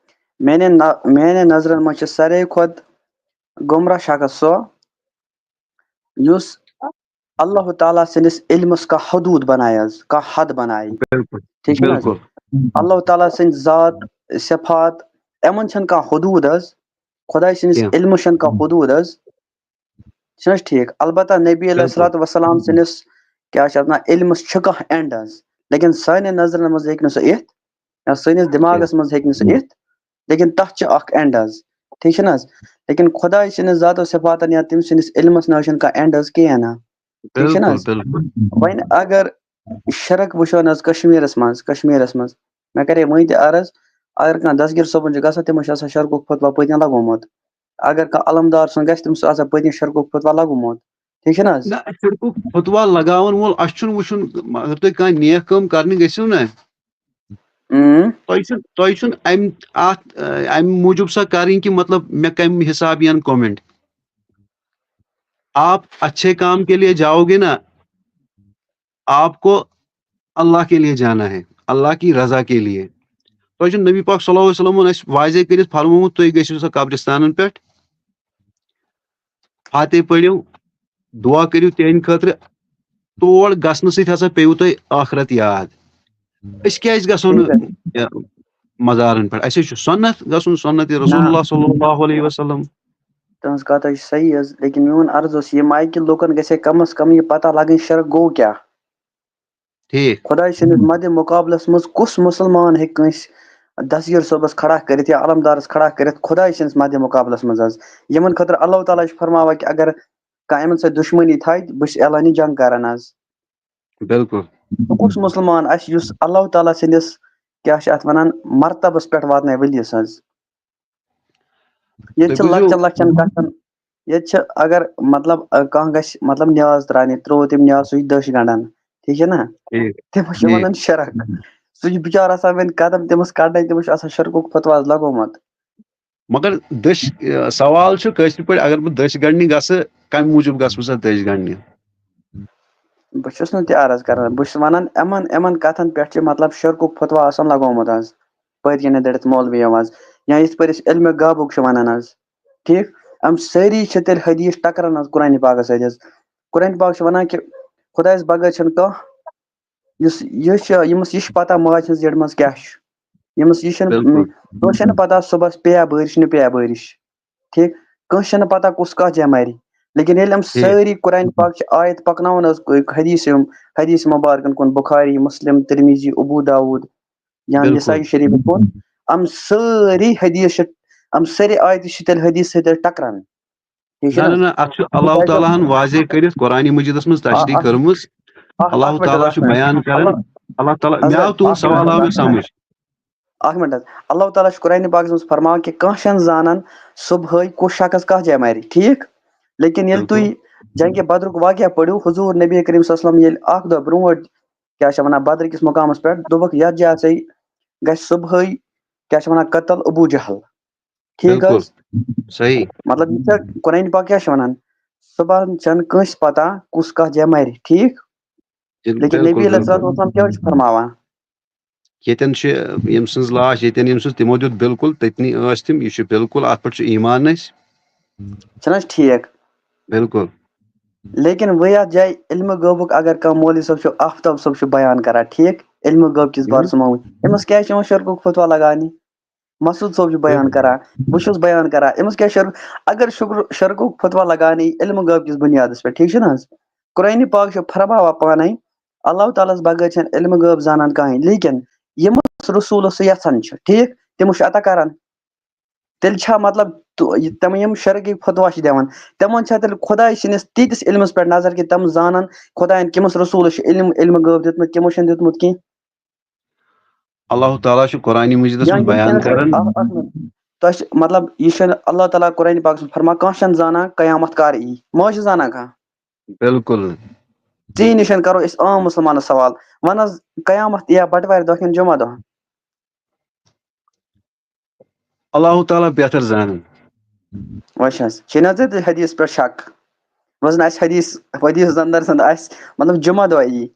میانٮ۪ن نہ-، میانٮ۪ن نظرن منٛز چھُ ساروی کھۄتہٕ گمراہ شخص سُہ، یُس اللہ تعالیٰ سٕنٛدِس علمس کانٛہہ حدوٗد بنایہِ حظ، کانٛہہ حد بنایہِ۔ بِلکُل، ٹھیٖک چھُ نہ حظ؟ بِلکُل۔ اللہ تعالیٰ سٕنٛدۍ ذات، صفات، یِمن چھَنہٕ کانٛہہ حدوٗد حظ۔ خۄداے سٕنٛدِس کینٛہہ۔ علمس چھَنہٕ کانٛہہ حدوٗد حظ۔ چھُنہٕ حظ ٹھیٖک؟ البتہ نبی علیہ بِلکُل۔ الصلوۃ والسلام سٕنٛدِس کیٛاہ چھِ اَتھ وَنان، علمس چھُ کانٛہہ end حظ۔ لیکن سانٮ۪ن نظرن منٛز ہیٚکہِ نہٕ سُہ یِتھ، یا سٲنِس دٮ۪ماغس کینٛہہ۔ منٛز ہیٚکہِ نہٕ سُہ یِتھ، لیکن تَتھ چھُ اکھ end حظ۔ ٹھیٖک چھُ نہ حظ؟ لیکن خۄداے سٕنٛدِس ذات و صفاتن یا تٔمۍ سٕنٛدِس علمس نہ حظ چھُنہٕ کانٛہہ end حظ کِہیٖنۍ نہٕ۔ ٹھیٖک چھُ نہ بِلکُل، حظ؟ بِلکُل۔ وۄنۍ اگر شرک وٕچھو نہ حظ کشمیٖرس منٛز، کشمیٖرس منٛز، مےٚ کَرے وۄنۍ تہِ عرض، اگر کانٛہہ دستگیٖر صٲبُن چھُ گژھان، تِمو چھُ آسان شرکُک فتوا پٔتۍ کِنۍ لگومُت۔ اگر کانٛہہ علمدار سُنٛد گژھِ، تٔمِس چھُ آسان پٔتۍ کِنۍ شرکُک فتوا لگومُت۔ ٹھیٖک چھُ نہ حظ؟ نہ، شرکُک فتوا لگاوان وول، اَسہِ چھُنہٕ وٕچھُن، اگر تُہۍ کانٛہہ نیک کٲم کرنہِ گٔژھِو نہ، اۭں۔ تۄہہِ چھُنہٕ، تۄہہِ چھُنہٕ اَمہِ، اَتھ، اَمہِ موٗجوٗب سۄ کرٕنۍ کہِ مطلب مےٚ کَمہِ حساب یِن comment۔ آپ اچھے کام کے لیے جاؤ گے نا، آپ کو اللہ کے لیے جانا ہے، اللہ کی رضا کے لیے۔ تۄہہِ چھُ نبی پاک صلی اللہ علیہ وسلمن اَسہِ واضح کٔرِتھ فرمومُت، تُہۍ گٔژھِو سا قبرستانن پٮ۪ٹھ، فاتحہ پٔرِو، دُعا کٔرِو تِہنٛدِ خٲطرٕ۔ تور گژھنہٕ سۭتۍ ہسا پیٚیِو تۄہہِ ٲخرت یاد۔ أسۍ کیازِ گژھو نہٕ، ٹھیٖک حظ۔ یہِ، مزارن پٮ۪ٹھ؟ اَسہِ حظ چھُ سنت گژھُن، سنت رسول نہ۔ اللہ صلی اللہ علیہ وسلم۔ تُہنٛز کتھ حظ چھِ صحیح حظ، لیکن میون عرض اوس یہِ، مایکہِ لُکن گژھِ ہے کم از کم یہِ پتہ لگٕنۍ شرک گوٚو کیٛاہ۔ ٹھیٖک۔ خۄداے سٕنٛدِس مدِ مُقابلس منٛز کُس مُسلمان ہیٚکہِ کٲنٛسہِ دستگیٖر صٲبس کھڑا کٔرِتھ یا علمدارس کھڑا کٔرِتھ خۄداے سٕنٛدِس مدِ مُقابلس منٛز حظ؟ یِمن خٲطرٕ اللہ تعالیٰ چھُ فرماوان کہِ اگر کانٛہہ یِمن سۭتۍ دُشمنی تھایہِ، بہٕ چھُس اعلانِ جنگ کران حظ۔ بِلکُل۔ سُہ کُس مُسلمان آسہِ یُس اللہ تعالیٰ سٕنٛدِس، کیٛاہ چھِ اَتھ وَنان، مرتبس پٮ۪ٹھ واتنایہِ ؤلِیَس حظ؟ ییٚتہِ تُہۍ چھِ بوٗزِو۔ لۄکچٮ۪ن لۄکچٮ۪ن کَتھن، ییٚتہِ چھِ اگر مطلب، اَ، کانٛہہ گژھِ مطلب نٮ۪از ترٛاونہِ، ترٛوو تٔمۍ نٮ۪از، سُہ چھُ دٔچھ گنٛڈان، ٹھیٖک چھُ نا؟ ٹھیٖک۔ تٔمِس چھِ ٹھیٖک۔ وَنان شرک۔ سُہ چھُ بِچارٕ آسان وۄنۍ قدم تٔمِس کَڑنَے، تٔمِس چھُ آسان شرکُک فتویٰ حظ لگومُت۔ مگر دٔچھ، ٲ، سوال چھُ کٲشرِ پٲٹھۍ، اگر بہٕ دٔچھ گنٛڈنہِ گژھٕ، کَمہِ موٗجوٗب گژھٕ بہٕ سۄ دٔچھ گنٛڈنہِ؟ بہٕ چھُس نہٕ تہِ عرض کران، بہٕ چھُس وَنان یِمن، یِمن کَتھن پٮ۪ٹھ چھِ مطلب شرکُک فتویٰ آسان لگومُت حظ، پٔتۍ کِنۍ دٔرِتھ مولوی یِم حظ، یا یِتھ پٲٹھۍ أسۍ علمِ غٲبُک چھِ وَنان حظ، ٹھیٖک؟ یِم سٲری چھِ تیٚلہِ حدیٖث ٹکران حظ قرآنِ پاکس سۭتۍ حظ۔ قرآنِ پاک چھُ وَنان کہِ خۄدایَس بغٲر چھَنہٕ کانٛہہ، یُس یہِ چھُ، ییٚمِس یہِ چھُ پتہ ماجہِ ہٕنٛز زِٹھ منٛز کیٛاہ چھُ، ییٚمِس یہِ چھُنہٕ، بِلکُل۔ کٲنٛسہِ چھَنہٕ پتہ صُبحَس پیٚیا بٲرِش نہٕ پیٚیا بٲرِش، ٹھیٖک؟ کٲنٛسہِ چھَنہٕ پتہ کُس کَتھ جایہِ مَرِ، لیکن ییٚلہِ یِم ٹھیٖک۔ سٲری قرآنِ پاک چھِ آیت پَکناوان حظ، حدیث یِم، حدیث مُبارکَن کُن، بُخاری، مُسلم، ترمذی، ابو داؤد، یا بِلکُل۔ نسائی شریفَس کُن، یِم سٲری حدیث چھِ، یِم سٲری آیتہٕ چھِ تیٚلہِ حدیث سۭتۍ تیٚلہِ ٹکران۔ ٹھیٖک چھُ نہ، نہ نہ، حظ؟ نہ، اَتھ چھُ اللہ تعالیٰ ہن واضح کٔرِتھ قرآنِ مجیدس منٛز تشریح اَتھ، کٔرمٕژ۔ اَتھ، اللہ اَتھ پٮ۪ٹھ تعالیٰ حظ، چھُ بیان کران۔ اللہ، اللہ تعالیٰ، حضرت، مےٚ آو تُہُنٛد اَتھ سوال پٮ۪ٹھ، آو مےٚ سمجھ۔ اَکھ مِنٹ حظ۔ اللہ تعالیٰ چھُ قرآنِ پاکَس منٛز فرماوان کہِ کانٛہہ چھَنہٕ زانان صُبحٲے کُس شخص کَتھ جایہِ مَرِ، ٹھیٖک؟ لیکن ییٚلہِ بِلکُل۔ تُہۍ جنگِ بدرُک واقعہ پٔرِو، حضور نبی کریم صلی اللہ علیہ وسلم ییٚلہِ اَکھ دۄہ برونٛٹھ، کیٛاہ چھِ وَنان، بدرٕ کِس مُقامَس پٮ۪ٹھ دوٚپُکھ، یَتھ جایہِ ہسا گژھِ صُبحٲے، کیٛاہ چھِ وَنان، قتل ابو جہل۔ ٹھیٖک بِلکُل۔ حظ؟ صحیح۔ مطلب، یہِ چھا قرآنِ پاک کیٛاہ چھِ وَنان؟ صُبحن چھَنہٕ کٲنٛسہِ پَتہ کُس کَتھ جایہِ مَرِ، ٹھیٖک؟ جِن-، لیکن بِلکُل، نبی علیہ بِلکُل۔ الصلوۃ والسلام کیٛاہ چھُ فرماوان؟ ییٚتٮ۪ن چھِ ییٚمۍ سٕنٛز لاش، ییٚتٮ۪ن ییٚمۍ سٕنٛز تِمو دیُت بِلکُل، تٔتنی ٲسۍ تِم، یہِ چھُ بِلکُل، اَتھ پٮ۪ٹھ چھُ ایٖمان اَسہِ۔ چھُنہٕ حظ ٹھیٖک؟ بِلکُل۔ لیکن وۄنۍ یَتھ جایہِ علمِ غٲبُک اگر کانٛہہ مولوی صٲب چھُ، آفتاب صٲب چھُ بیان کران، ٹھیٖک؟ علمِ غٲب کِس ہُم۔ بارس منٛز، أمِس کیٛازِ چھِ یِوان شرکُک فتویٰ لگاونہِ؟ مسعود صٲب چھُ بیان کران، بہٕ چھُس بیان کران، أمِس کیٛاہ شرک؟ اگر شکر، شرکُک فتویٰ لگاونہِ علمِ غٲب کِس بُنیادس پٮ۪ٹھ، ٹھیٖک چھُنہٕ حظ؟ قرآنِ پاک چھُ فرماوان پانے، اللہ تعالیٰ ہس بغٲر چھَنہٕ علمِ غٲب زانان کٕہٕنۍ، لیکن ییٚمِس رسوٗلس سُہ یژھان چھُ، ٹھیٖک، تِمو چھُ عطا کران۔ تیٚلہِ چھا مطلب تُ-، یہِ تِم یِم شرکٕکۍ فتویٰ چھِ دِوان، تِمن چھا تیٚلہِ خۄداے سٕنٛدِس تیٖتِس علمس پٮ۪ٹھ نظر کہِ تِم زانن خۄداین کٔمِس رسوٗلس چھُ علم، علمِ غٲب دیُتمُت، کٔمِس چھُنہٕ دیُتمُت کینٛہہ؟ اللہ تعالیٰ چھُ قرآنِ مجیدس یا منٛز یِم بیان تٔمِس کران۔ اَکھ، اَکھ مِنٹ۔ تۄہہِ چھِ، مطلب، یہِ چھُنہٕ اللہ تعالیٰ قرآنِ پاکس منٛز فرمان، کانٛہہ چھَنہٕ زانان قیامت کر یی، ما چھِ زانان کانٛہہ؟ بِلکُل۔ ژےٚ نِش کرو أسۍ عام مُسلمانس سوال، وَن حظ، قیامت یِیا بٹوارِ دۄہ کِنہٕ جمعہ دۄہ؟ اللہ تعالیٰ بہتر زانان۔ وٕچھ حظ، چھے نہ ژےٚ تہِ حدیث پٮ۪ٹھ شک؟ وۄنۍ زن آسہِ حدیث، حدیث زن در زن آسہِ، مطلب، جمعہ دۄہ یی۔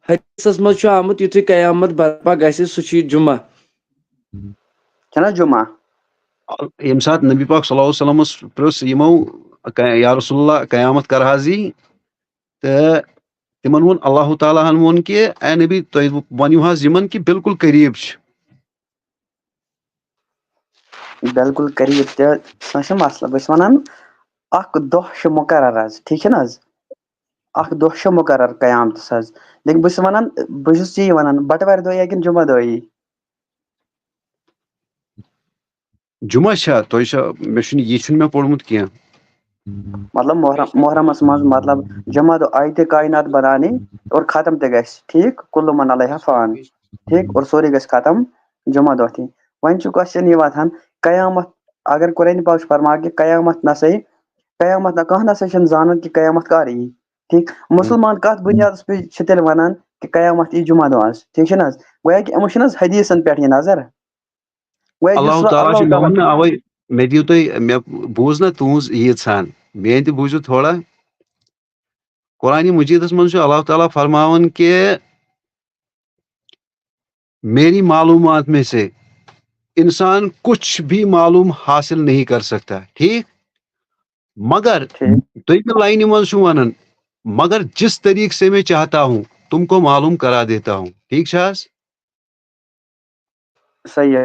حدیثس منٛز چھُ آمُت، یُتھُے قیامت برپا گژھِ، سُہ چھُ یہِ جمعہ۔ چھےٚ نہ جمعہ؟ ییٚمہِ ساتہٕ نبی پاک صلی اللہ علیہ وسلمس پرٛژھ یِمو، "یا رسول اللہ، قیامت کر حظ یی؟" تہٕ تِمن ووٚن اللہ تعالیٰ ہن ووٚن کہِ، "اے نبی، تُہۍ ؤنِو حظ یِمن کہِ بالکل قریب چھِ۔" بالکل قریب تہِ، سُہ چھُ مسلہٕ۔ بہٕ چھُس وَنان، اکھ دۄہ چھُ مُقرر حظ، ٹھیٖک چھُ نہ حظ؟ اکھ دۄہ چھُ مُقرر قیامتس حظ۔ لیکن بہٕ چھُس وَنان، بہٕ چھُس یی وَنان، بٹوارِ دۄہ یی کِنہٕ جمعہ دۄہ یی؟ جمعہ چھا؟ تۄہہِ چھا، مےٚ چھُنہٕ، یہِ چھُنہٕ مےٚ پوٚرمُت کینٛہہ۔ مطلب، محرم، محرمس منٛز، مطلب، جمعہ دۄہ آیہِ تہِ کائنات بنانے اور ختم تہِ گژھِ، ٹھیٖک؟ کل من علیہا فان، ٹھیٖک؟ اور سورُے گژھِ ختم جمعہ دۄہ تہِ۔ وۄنۍ چھُ question یہِ وۄتھان، قیامت، اگر قرآنِ پاک چھُ فرماوان کہِ قیامت نسا، قیامت نہ، کانٛہہ نسا چھُنہٕ زانان کہِ قیامت کر یی، ٹھیٖک؟ مُسلمان کتھ بُنیادس پٮ۪ٹھ چھِ تیٚلہِ ونان کہِ قیامت یی جمعہ دۄہ حظ، ٹھیٖک چھُ نہ حظ؟ گویا کہِ یِمن چھُنہٕ حظ حدیثن پٮ۪ٹھ یہِ نظر۔ گویا یُس اللہ وۄنۍ تعالیٰ اللہ چھُ، مےٚ تعالیٰ ووٚن نہٕ اوے، مےٚ دِیِو تُہۍ، مےٚ بوٗز نہ تُہنٛز ییٖژ ہن، میٲنۍ تہِ بوٗزِو تھوڑا۔ قرآنِ مجیدس منٛز چھُ اللہ تعالیٰ فرماوان کہِ، "میری معلومات میں سے انسان کچھ بھی معلوم حاصل نہیں کر سکتا"، ٹھیٖک؟ مگر ٹھیٖک۔ دوٚیمہِ لاینہِ منٛز چھُ ونان، "مگر جس طریق سے میں چاہتا ہوں، تم کو معلوم کرا دیتا ہوں"، ٹھیٖک چھا حظ؟ صحیح۔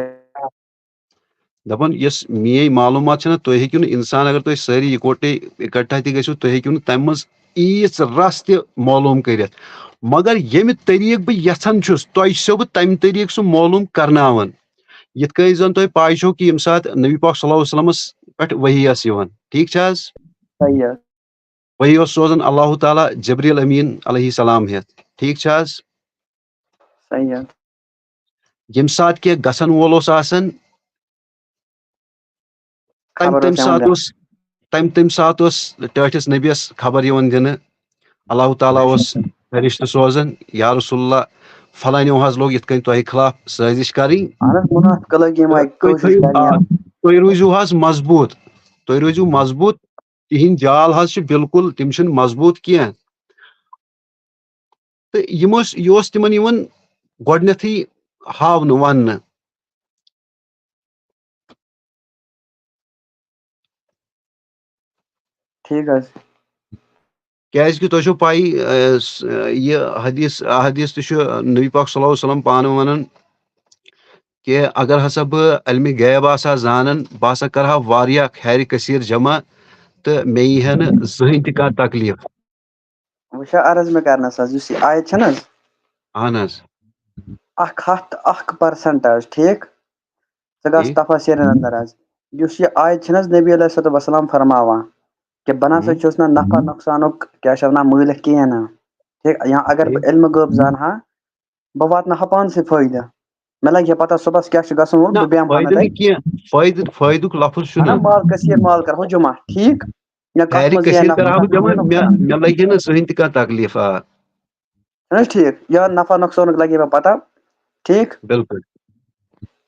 دَپان، یۄس میٲنۍ معلوٗمات چھَنہ، تُہۍ ہیٚکِو نہٕ اِنسان، اگر تُہۍ سٲری یِکوَٹے اِکٹھا تہِ گٔژھِو، تُہۍ ہیٚکِو نہٕ تَمہِ منٛز ییٖژ رَژھ تہِ معلوٗم کٔرِتھ۔ مگر ییٚمہِ طریٖقہٕ بہٕ یَژھان چھُس، تۄہہِ چھُسو بہٕ تَمہِ طریٖقہٕ سُہ معلوٗم کرناوان۔ یِتھ کٔنۍ زَن تۄہہِ پَے چھو کہِ ییٚمہِ ساتہٕ نبی پاک صلی اللہ علیہ وسلمس پٮ۪ٹھ وحی ٲس یِوان، ٹھیٖک چھا حظ؟ صحیح حظ۔ وحی اوس سوزان اللہ تعالیٰ جبریل امین علیہ السلام ہٮ۪تھ، ٹھیٖک چھا حظ؟ صحیح حظ۔ ییٚمہِ ساتہٕ کینٛہہ گژھن وول اوس آسان، تَمہِ خبر تَمہِ اوس یِوان ساتہٕ دِنہٕ۔ اوس تَمہِ تَمہِ ساتہٕ اوس ٹٲٹھِس نبیَس خبر یِوان دِنہٕ۔ اللہ تعالیٰ اوس فرشتہٕ سوزان، یا رسول اللہ، فلٲنیو حظ لوگ یِتھ کٔنۍ تۄہہِ خلاف سٲزِش کَرٕنۍ۔ اہن حظ، منافقہٕ لٔگۍ یِم اَتہِ تُہۍ کوٗشِش تھٲیِو، کرنہِ۔ آ، تُہۍ روٗزِو حظ مضبوٗط، تُہۍ روٗزِو مضبوٗط، تِہِنٛدۍ جال حظ چھِ بالکل، تِم چھِنہٕ مضبوٗط کینٛہہ۔ تہٕ یِم ٲسۍ، یہِ اوس تِمن یِوان گۄڈٕنیتھٕے ہاونہٕ، وننہٕ۔ ٹھیٖک حظ۔ کیازِ کہِ تۄہہِ چھو پَیی، اَ، س-، یہِ حدیث، احادیث تہِ چھُ نبی پاک صلی اللہ علیہ وسلم پانہٕ وَنان کہِ اگر ہسا بہٕ علمِ غیب آسہٕ ہا زانان، بہٕ ہسا کرٕ ہا واریاہ خیرِ کثیٖر جمع تہٕ مےٚ یی ہا نہٕ زٕہٕنۍ تہِ کانٛہہ تکلیٖف۔ وٕچھا عرض مےٚ کرنس حظ، یُس یہِ آیت چھَنہٕ حظ، اہن حظ۔ اکھ ہتھ تہٕ اکھ percent حظ، ٹھیٖک؟ ژٕ گژھ ٹھیٖک۔ تفاسیٖرن اندر حظ، یُس یہِ آیت چھَنہٕ حظ نبی علیہ الصلوۃ والسلام فرماوان کہِ بہٕ نہ سا ٹھیٖک۔ چھُس نہٕ نفع نۄقصانُک کیٛاہ چھِ وَنان مٲلِک کِہیٖنۍ نہٕ، ٹھیٖک؟ یا اگر بہٕ ٹھیٖک۔ علمہٕ غٲب زانہٕ ہا، بہٕ واتناو ہا پانسٕے فٲیدٕ، مےٚ لگہِ ہا پتہ صُبحس کیٛاہ چھُ گژھُن وول، نہ، بہٕ بیٚہمہٕ ہا نہٕ فٲیدٕ تَتہِ۔ نہٕ کینٛہہ، فٲیدٕ، فٲیدُک لفظ چھُ اہن نہٕ۔ حظ، مال کثیٖر مال کرہو جمع، ٹھیٖک؟ یا کتھ خیرِ منٛز یی ہا کثیٖر نفع کرٕ ہا بہٕ نۄقصان جمع، کِہیٖنۍ مےٚ، نۄقصان۔ مےٚ لگہِ نہٕ زٕہٕنۍ تہِ کانٛہہ تکلیٖف۔ آ، چھُنہٕ حظ ٹھیٖک؟ یا نفع نۄقصانُک لگہِ ہا مےٚ پتہ، ٹھیٖک؟ بالکل۔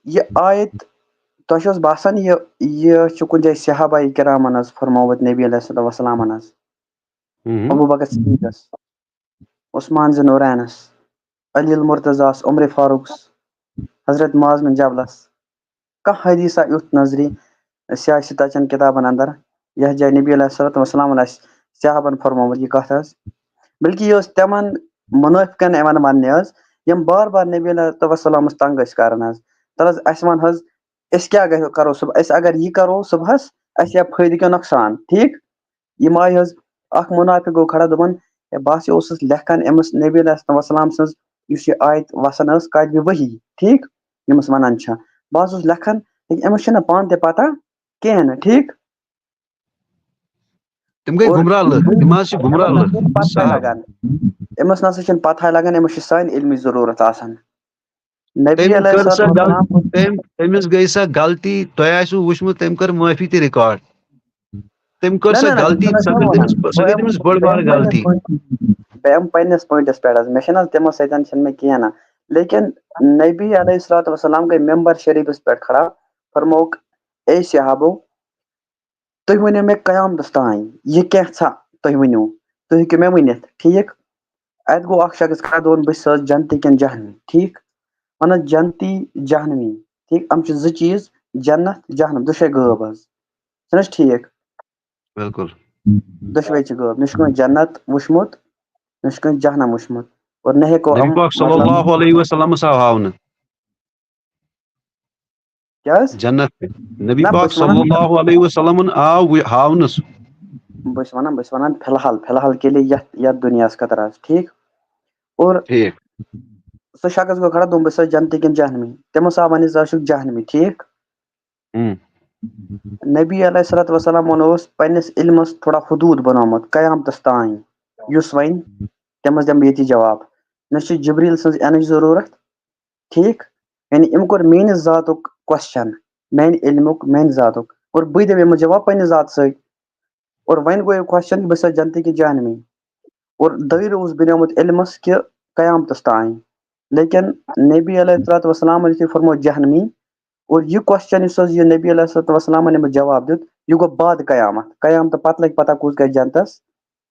یہِ آیت تۄہہِ چھُ حظ باسان یہِ، یہِ چھُ کُنہِ جایہِ صحابہ کرامن حظ فرمومُت نبی علیہ الصلوۃ والسلامن حظ؟ ہُم۔ ابو بکر صدیقس، عثمان ذی نورینس، علی المرتضیٰ ہس، عمر فاروقس، حضرت معاذ بن جبلس، کانٛہہ حدیثہ یُتھ نظری سیاہ سِتہ چٮ۪ن کِتابن اندر، یتھ جایہِ نبی علیہ الصلوۃ والسلامن آسہِ صحابن فرمومُت یہِ کتھ حظ؟ بلکہِ یہِ ٲس تِمن منٲفقن یِوان وننہٕ حظ، یِم بار بار نبی علیہ الصلوۃ والسلامس تنگ ٲسۍ کران حظ۔ تل حظ، اسہِ ون حظ، أسۍ کیٛاہ گژھِ کرو صبح، أسۍ اگر یہِ کرو صبحس، اسہِ یی فٲیدٕ کِنہٕ نۄقصان، ٹھیٖک؟ یِم آیہِ حظ، اکھ منافق گوٚو کھڑا، دوٚپُن، "ہے، بہٕ ہسا اوسُس لیکھان أمِس نبی علیہ السلام سٕنٛز یُس یہِ آیت وسان ٲس، کاتبِ وحی، ٹھیٖک، ییٚمِس ونان چھِ، بہٕ حظ اوسُس لیکھان، لیکن أمِس چھِنہٕ پانہٕ تہِ پتہ کِہیٖنۍ نہٕ، ٹھیٖک؟" تِم گٔے اور گمراہ لُکھ، تِم حظ چھِ گمراہ لُکھ۔ پتہ صاحب۔ لگان، أمِس نہ سا چھِنہٕ پتہٕے لگان، أمِس چھِ سانہِ علمٕچ ضروٗرت آسان۔ نبی تٔمۍ علیہ کٔر سۄ الصلوۃ غل-، والسلام تٔمۍ، تٔمِس گٔے سۄ غلطی، تۄہہِ آسِوٕ وٕچھمُت، تٔمۍ کٔر معٲفی تہِ ریکارڈ۔ تٔمۍ کٔر نہ، سۄ نہ، نہ، غلطی، تٔمۍ سۄ چھَنہٕ گٔے وَنان۔ تٔمِس، سۄ گٔے بہٕ تٔمِس یِمہٕ، بٔڑ بہٕ بار یِمہٕ پنٛنِس غلطی۔ point، بہٕ یِمہٕ پنٛنِس پوینٹَس پٮ۪ٹھ حظ، مےٚ چھَنہٕ حظ تِمو سۭتۍ چھَنہٕ مےٚ کِہیٖنۍ نہٕ۔ لیکن نبی علیہ الصلوۃ والسلام گٔے ممبر شریٖفَس پٮ۪ٹھ کھڑا، فرمووُکھ، "اے صحابو، تُہۍ ؤنِو مےٚ قیامتَس تام یہِ کینٛژھا تُہۍ ؤنِو، تُہۍ ہیٚکِو مےٚ ؤنِتھ، ٹھیٖک؟" اَتہِ گوٚو اَکھ شخص کھڑا، دوٚپُن، "بہٕ چھُس حظ جنتی کِنہٕ جہنمی؟" ٹھیٖک؟ وَنان جنتی، جہنمی، ٹھیٖک؟ یِم چھِ زٕ چیٖز، جنت، جہنم، دۄشوے غٲب حظ۔ چھُنہٕ حظ ٹھیٖک؟ بالکل۔ دۄشوے چھِ غٲب۔ نہ چھُ کٲنٛسہِ جنت وٕچھمُت، نہ چھُ کٲنٛسہِ جہنم وٕچھمُت۔ اور نہ ہیٚکو نبی یِم پاک صلی مطلب اللہ علیہ وسلمس آو ہاونہٕ کیٛاہ حظ؟ جنت تہِ۔ نبی نہ، بہٕ پاک چھُس وَنان صلی اللہ علیہ وسلمن آو وِ-، ہاونہٕ سُہ۔ بہٕ چھُس وَنان، بہٕ چھُس وَنان فی الحال، فی الحال کے لیے یَتھ، یَتھ دُنیاہَس خٲطرٕ حظ، ٹھیٖک؟ اور ٹھیٖک۔ سُہ شخص گوٚو کھڑا، دوٚپُن، "بہٕ چھُس جنتی کِنہٕ جہنمی؟" تٔمِس آو وَنہِ، "ژٕ حظ چھُکھ جہنمی، ٹھیٖک؟" ہُم۔ نبی علیہ الصلوۃ والسلام اوس پننِس علمس تھوڑا حدوٗد بنومُت قیامتس تام، یُس وۄنۍ تٔمِس دِمہٕ بہٕ ییٚتی جواب۔ نہ چھِ جبریل سٕنٛز یِنٕچ ضروٗرت، ٹھیٖک؟ یعنی أمۍ کوٚر میٲنِس ذاتُک question، میانہِ علمُک، میانہِ ذاتُک، اور بٕے دِمہٕ أمِس جواب پننہِ ذاتہٕ سۭتۍ۔ اور وۄنۍ گوٚو یہِ question کہِ بہٕ چھُسا جنتی کِنہٕ جہنمی؟ اور دٲیرٕ اوس بنیومُت علمس کہِ قیامتس تام۔ لیکن نبی علیہ الصلوۃ والسلام یُتھُے فرموو جہنمی، اور یہِ question یُس حظ یہِ نبی علیہ الصلوۃ والسلامن أمِس جواب دیُت، یہِ گوٚو بعد قیامت۔ قیامتہٕ پتہٕ لگہِ پتہ کُس گژھِ جنتس،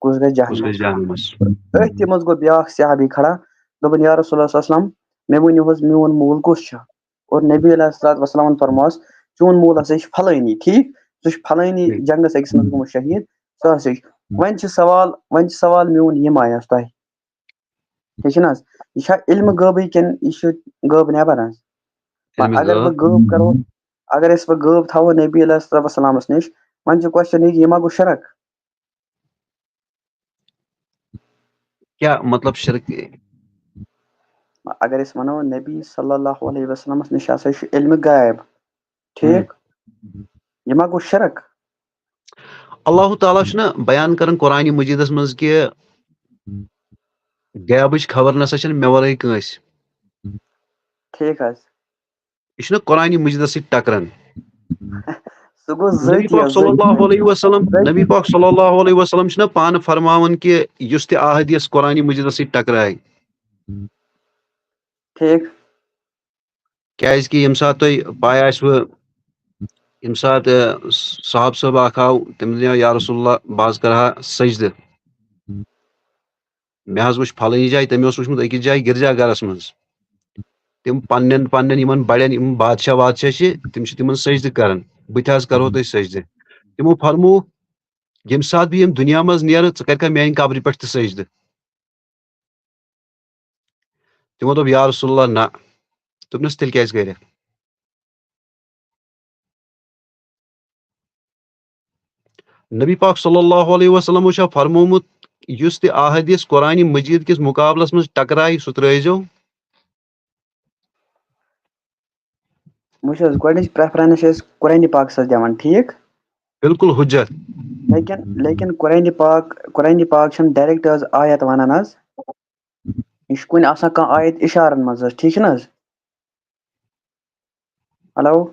کُس گژھِ کُس جہنمس۔ گژھِ جہنمس؟ أتھۍ منٛز گوٚو بیٛاکھ صحابی کھڑا، دوٚپُن، "یا رسول اللہ صلی اللہ علیہ وسلم، مےٚ ؤنِو حظ، میون مول کُس چھُ؟" اور نبی علیہ الصلوۃ والسلامن فرمووس، "چون مول ہسا چھُ فلٲنی، ٹھیٖک؟ سُہ چھُ فلٲنی ٹھیٖک۔ جنگس أکِس منٛز گوٚمُت شہیٖد، سُہ ہسا چھُ۔" وۄنۍ چھُ سوال، وۄنۍ چھُ سوال میون یہِ ما آیس تۄہہِ؟ ٹھیٖک چھُنہٕ حظ؟ یہِ چھا علمہٕ غٲبٕے کِنہٕ یہِ چھُ غٲب نٮ۪بر حظ؟ وۄنۍ علمہٕ اگر غٲب۔ بہٕ غٲب کرو، اگر أسۍ وۄنۍ غٲب تھاوو نبی علیہ الصلوۃ والسلامس نِش، وۄنۍ چھُ کوسچن یہِ کہِ یہِ ما گوٚو شرک؟ کیٛاہ مطلب شرک؟ اگر أسۍ ونو نبی صلی اللہ علیہ وسلمس نِش ہسا چھُ علم غیب، ٹھیٖک؟ یہِ ما گوٚو شرک؟ اللہ تعالیٰ چھُنہ بیان کران قرآن مجیدس منٛز کہِ غیبٕچ خبر نسا چھنہٕ مےٚ ورٲے کٲنٛسہِ۔ ٹھیٖک حظ۔ یہِ چھُنہ قرآن مجیدس سۭتۍ ٹکران۔ سُہ گوٚو نبی ذٲتی پاک حظ، صلی اللہ ذٲتی۔ علیہ وسلم، نبی پاک صلی اللہ علیہ وسلم چھُنہ پانہٕ فرماوان کہِ یُس تہِ احادیث قرآن مجیدس سۭتۍ ٹکرایہِ۔ ٹھیٖک۔ کیازِ کہِ ییٚمہِ ساتہٕ تۄہہِ پاے آسِوٕ، ییٚمہِ ساتہٕ، آ، صحابہٕ صٲب اکھ آو، تٔمۍ دِنیو یا رسول اللہ، بہٕ حظ کرٕ ہا سجدٕ۔ مےٚ حظ وٕچھ پھلٲنی جایہِ، تٔمۍ اوس وٕچھمُت أکِس جایہِ گرجا گرس منٛز۔ تِم پننٮ۪ن پننٮ۪ن یِمن بڑٮ۪ن یِم بادشاہ وادشاہ چھِ، تِم چھِ تِمن سجدٕ کران۔ بہٕ تہِ حظ کرو تۄہہِ سجدٕ۔ تِمو فرموو، ییٚمہِ ساتہٕ بہٕ ییٚمہِ دُنیا منٛز نیرٕ، ژٕ کَرِکھا میانہِ قبرِ پٮ۪ٹھ تہِ سجدٕ؟ تِمو دوٚپ، یا رسول اللہ، نہ۔ دوٚپنَس، تیٚلہِ کیازِ کَرِ؟ نبی پاک صلی اللہ علیہ وسلمو چھا فرمومُت، یُس تہِ احادیث قرآن مجید کِس مقابلس منٛز ٹکرایہِ، سُہ ترٲیزیو؟ وٕچھ حظ، گۄڈٕنِچ پریفرنس چھِ أسۍ قرآنِ پاک سۭتۍ دِوان، ٹھیٖک؟ بالکل حجت۔ لیکن لیکن قرآنِ پاک، قرآنِ پاک چھُنہٕ ڈائریکٹ حظ آیت وَنان حظ۔ یہِ چھُ کُنہِ آسان کانٛہہ آیت اِشارن منٛز حظ، ٹھیٖک چھُنہٕ حظ؟ ہیلو؟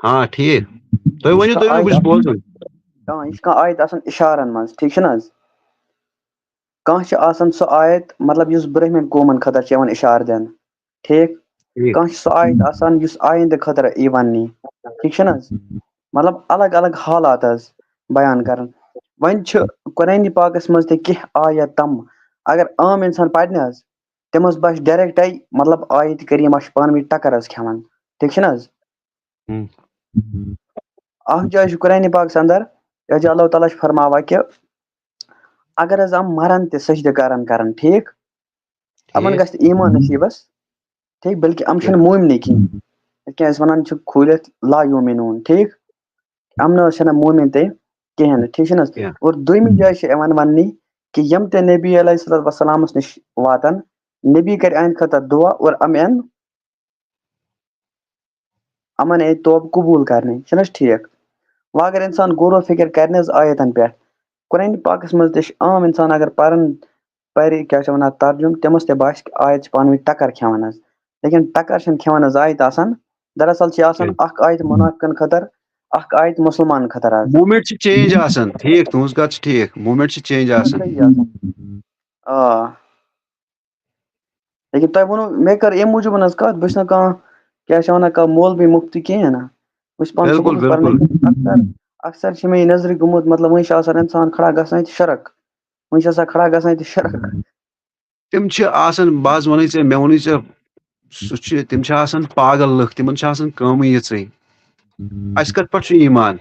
ہاں، ٹھیٖک۔ تُہۍ ؤنِو، تُہۍ ؤنِو، بہٕ چھُس بوزان۔ آ، یہِ چھُ کانٛہہ آیت آسان اِشارن منٛز، ٹھیٖک چھُنہٕ حظ؟ کانٛہہ چھُ آسان سُہ آیت، مطلب، یُس برٛونٛہمٮ۪ن قومن خٲطرٕ چھُ یِوان اِشارٕ دِنہٕ، ٹھیٖک؟ ٹھیٖک۔ کانٛہہ چھُ سُہ آیت آسان، یُس آیندٕ خٲطرٕ یی وننہٕ، ٹھیٖک چھُنہٕ حظ؟ مطلب، الگ الگ حالات حظ بیان کران۔ وۄنۍ چھِ قرآنِ پاکس منٛز تہِ کینٛہہ آیت تِم، اگر عام انسان پرِ نہٕ حظ، تٔمِس باسہِ ڈائریکٹے، مطلب، آیت کریمہ چھِ پانہٕ ؤنۍ ٹکر حظ کھٮ۪وان، ٹھیٖک چھُنہٕ حظ؟ ہم۔ اکھ جاے چھِ قرآنِ پاکس اندر، یتھ جاے اللہ تعالیٰ چھُ فرماوان کہِ اگر حظ یِم مرن تہِ سجدٕ کرن کرن، ٹھیٖک؟ یِمن ٹھیٖک۔ گژھِ نہٕ ایمان نصیبس، ٹھیٖک، بلکہِ یِم چھِنہٕ مومنٕے کینٛہہ۔ یِتھ کٔنۍ أسۍ ونان چھِ، کھوٗلِتھ لا یومنون، ٹھیٖک؟ یِم نہ حظ چھِنہٕ مومن تہِ کِہیٖنۍ نہٕ، ٹھیٖک چھُنہٕ حظ؟ کینٛہہ۔ اور دوٚیمہِ جایہِ چھِ یِوان وننہٕ کہِ یِم تہِ نبی علیہ الصلوۃ والسلامس نِش واتن، نبی کرِ اہنٛدِ خٲطرٕ دُعا اور یِم یِن، یِمن یی توبہٕ قبوٗل کرنہٕ، چھُنہٕ حظ ٹھیٖک؟ وۄنۍ اگر انسان غور و فکر کرِ نہٕ حظ آیتن پٮ۪ٹھ، قرآنِ پاکس منٛز تہِ چھِ عام انسان اگر پرن، پرِ، کیٛاہ چھِ ونان، ترجمہٕ، تٔمِس تہِ باسہِ کہِ آیت چھِ پانہٕ ؤنۍ ٹکر کھٮ۪وان حظ۔ لیکن ٹکر چھِنہٕ کھٮ۪وان حظ آیت آسان، دراصل چھِ آسان اکھ آیت منافقن خٲطرٕ، اکھ آیت مسلمانن خٲطرٕ حظ۔ مومنٹ چھِ چینج آسان، ٹھیٖک، تُہٕنٛز کتھ چھِ ٹھیٖک، مومنٹ چھِ چینج آسان۔ صحیح آسان۔ آ۔ لیکن تۄہہِ ووٚنوٕ، مےٚ کٔر اَمہِ موٗجوٗب حظ کَتھ، بہٕ چھُس نہٕ کانٛہہ، کیٛاہ چھِ وَنان، کانٛہہ مولوی مُفتی کِہیٖنۍ نہٕ۔ بہٕ چھُس پانہٕ بِلکُل، صُبحن بِلکُل۔ پَرنٕے۔ اَکثر، اَکثر چھِ مےٚ یہِ نظرِ گوٚمُت، مطلب، وۄنۍ چھِ آسان اِنسان کھڑا گژھان تہِ شرک۔ وۄنۍ چھِ آسان کھڑا گژھان تہِ شرک۔ تِم چھِ آسان، بہٕ حظ وَنَے ژےٚ، مےٚ ووٚنُے ژےٚ، سُہ چھِ، تِم چھِ آسان پاگل لُکھ، تِمَن چھِ آسان کٲمٕے یِژٕے۔ اَسہِ کَتھ پٮ۪ٹھ چھُ ایٖمان؟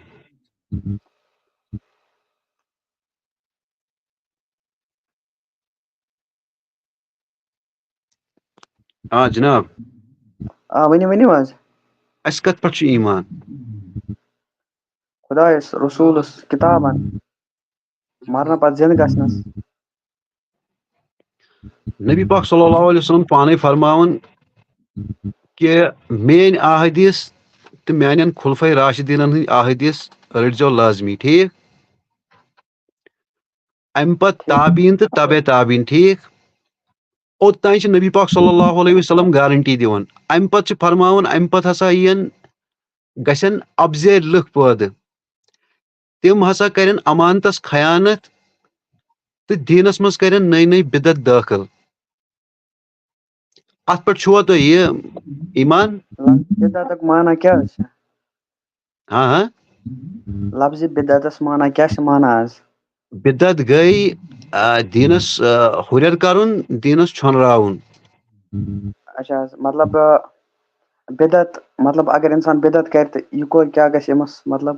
آ جناب۔ آ، ؤنِو، ؤنِو حظ۔ اَسہِ کَتھ پٮ۪ٹھ چھُ ایٖمان؟ خۄدایَس، رسوٗلَس، کِتابَن، مرنہٕ پتہٕ زِنٛدٕ گژھنَس۔ نبی پاک صلی اللہ علیہ وسلم پانے فرماوان کہ میٲنۍ احادیث تہٕ میانٮ۪ن خلفاء راشدینن ہٕنٛدۍ احادیث رٔٹزیو لازمی، ٹھیٖک؟ امہِ پتہٕ تابعین تہٕ تبع تابعین، ٹھیٖک؟ اوٚتام چھِ نبی پاک صلی اللہ علیہ وسلم گارنٹی دِوان۔ امہِ پتہٕ چھِ فرماوان، امہِ پتہٕ ہسا یِن، گژھن اپزیٲرۍ لُکھ پٲدٕ۔ تِم ہسا کرن امانتس خیانت تہٕ دیٖنس منٛز کرن نٔے نٔے بدعت دٲخل۔ اتھ پٮ۪ٹھ چھُوا تۄہہِ یہِ ایمان؟ لفظ بدعتُک معنی کیٛاہ حظ چھُ؟ ہاں، ہاں۔ لفظ بدعتس معنی کیٛاہ چھُ معنی حظ؟ بدعت گٔے، آ، دیٖنس، آ، ہُرٮ۪ر کرُن، دیٖنس ژھۄنراوُن۔ اچھا حظ، مطلب، آ، بدعت، مطلب، اگر انسان بدعت کرِ تہٕ یہِ کوٚر کیٛاہ گژھِ أمِس، مطلب؟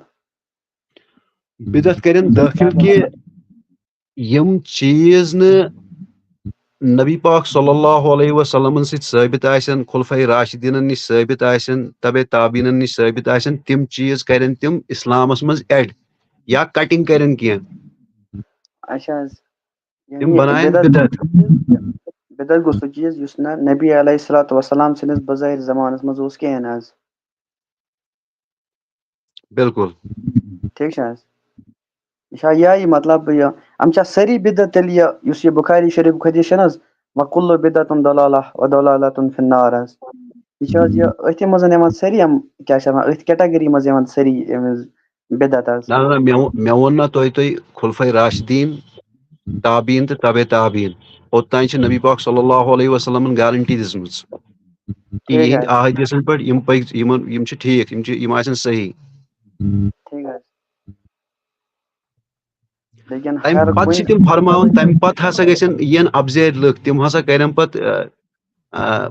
بدعت کرن دٲخل کہِ یِم چیٖز نہٕ نبی پاک صلی اللہ علیہ وسلمن سۭتۍ ثٲبت آسن، خلفاء راشدینن نِش ثٲبت آسن، تبع تابعینن نِش ثٲبت آسن، تِم چیٖز کرن تِم اسلامس منٛز add یا cutting کرن کینٛہہ۔ اچھا حظ۔ تِم بناون بدعت۔ بدعت گوٚو سُہ چیٖز یُس نہٕ نبی علیہ الصلوۃ والسلام سٕنٛدِس بظٲہر زمانس منٛز اوس کِہیٖنۍ حظ۔ بِلکُل۔ ٹھیٖک چھا حظ؟ یہِ چھا یِہوٚے مطلب، یہِ یِم چھا سٲری بدعت تیٚلہِ، یہِ یُس یہِ بخاری شریفُک حدیث چھُنہٕ حظ، وکل بدعتن ضلالہ و ضلالتن فی النار حظ؟ یہِ چھِ حظ یہِ أتھی منٛز یِوان سٲری یِم، کیٛاہ چھِ وَنان، أتھۍ category منٛز یِوان سٲری یِم بدعت حظ؟ نہ نہ، مےٚ ووٚن، مےٚ ووٚن نہ تۄہہِ، تۄہہِ خلفاء راشدین، تابعین تہٕ تبع تابعین، اوٚتام چھِ نبی پاک صلی اللہ علیہ وسلمن guarantee دِژمٕژ کہِ ٹھیٖک یِہنٛدۍ حظ۔ احادیثن پٮ۪ٹھ یِم پٔکۍ، یِمن، یِم چھِ ٹھیٖک، یِم چھِ، یِم آسن صحیح۔ ٹھیٖک حظ۔ لیکن تَمہِ ہر پتہٕ چھِ کُنہِ تِم فرماوان، تَمہِ پتہٕ ہسا گژھن یِن اَپزیٲرۍ لُکھ، تِم ہسا کرن پتہٕ، آ، آ،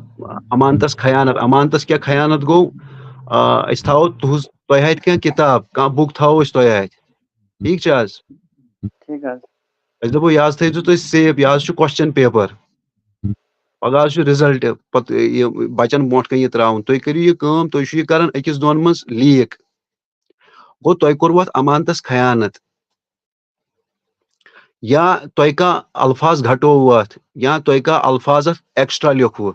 امانتس خیانت۔ امانتس کیٛاہ خیانت گوٚو؟ آ، أسۍ تھاوو تُہٕنٛز، تۄہہِ اَتھِ کانٛہہ کِتاب، کانٛہہ book تھاوو أسۍ تۄہہِ اَتھِ۔ ٹھیٖک چھا حظ؟ ٹھیٖک حظ۔ أسۍ دَپو، یہِ حظ تھٲیزیو تُہۍ safe، یہِ حظ چھُ question paper۔ پگاہ حظ چھُ result، پتہٕ یہِ بچن برونٛٹھ کَنہِ یہِ ترٛاوُن۔ تُہۍ کٔرِو یہِ کٲم، تُہۍ چھِو یہِ کران أکِس دۄن منٛز leak۔ گوٚو، تۄہہِ کوٚروُ اَتھ امانتس خیانت۔ یا تۄہہِ کانٛہہ الفاظ گھٹووُ اَتھ، یا تۄہہِ کانٛہہ الفاظ اَتھ extra لیوٚکھوُ۔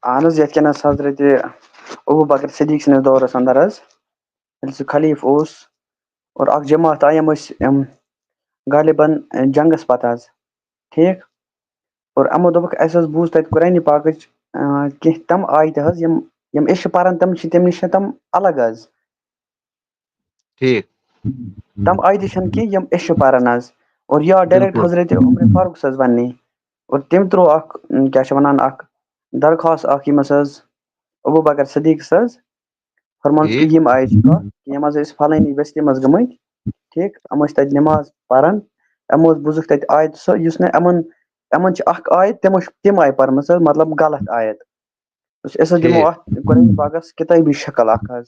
اہن حظ، یَتھ کٔنۍ حظ حضرت ابو بکر صدیق سٕنٛدِس دورس اندر حظ، ییٚلہِ سُہ خلیٖفہٕ اوس اور اکھ جماعت آیہِ، یِم ٲسۍ، یِم غالباً جنگس پتہٕ حظ، ٹھیٖک؟ اور یِمو دوٚپُکھ، اَسہِ حظ بوٗز تَتہِ قرآنِ پاکٕچ، آ، کینٛہہ تِم آیتہٕ حظ، یِم، یِم أسۍ چھِ پران، تِم چھِ تَمہِ نِش چھِ تِم الگ حظ۔ ٹھیٖک۔ تِم آیتہٕ چھَنہٕ کینٛہہ، یِم أسۍ چھِ پران حظ۔ اور یا direct بِلکُل۔ حضرت عمر فاروق صٲبَس وَننہِ۔ اور تٔمۍ ترٛوو اَکھ، کیٛاہ چھِ وَنان، اَکھ درخواست اَکھ ییٚمِس حظ ابو بکر صدیٖقَس حظ۔ فرمووُس کہِ ٹھیٖک۔ یِم آیہِ چھِ کَتھ، یِم حظ ٲسۍ فَلٲنی بستی منٛز گٔمٕتۍ، ٹھیٖک، یِم ٲسۍ تَتہِ نٮ۪ماز پَران، یِمو حظ بوٗزُکھ تَتہِ آیت سۄ، یُس نہٕ یِمَن، یِمَن چھِ اَکھ آیت، تِمو چھِ تِم آیہِ پَرمٕژ حظ، مطلب غلط آیت۔ أسۍ، أسۍ حظ دِمو ٹھیٖک۔ اَتھ قرآن پاکَس کِتٲبی شکل اَکھ حظ،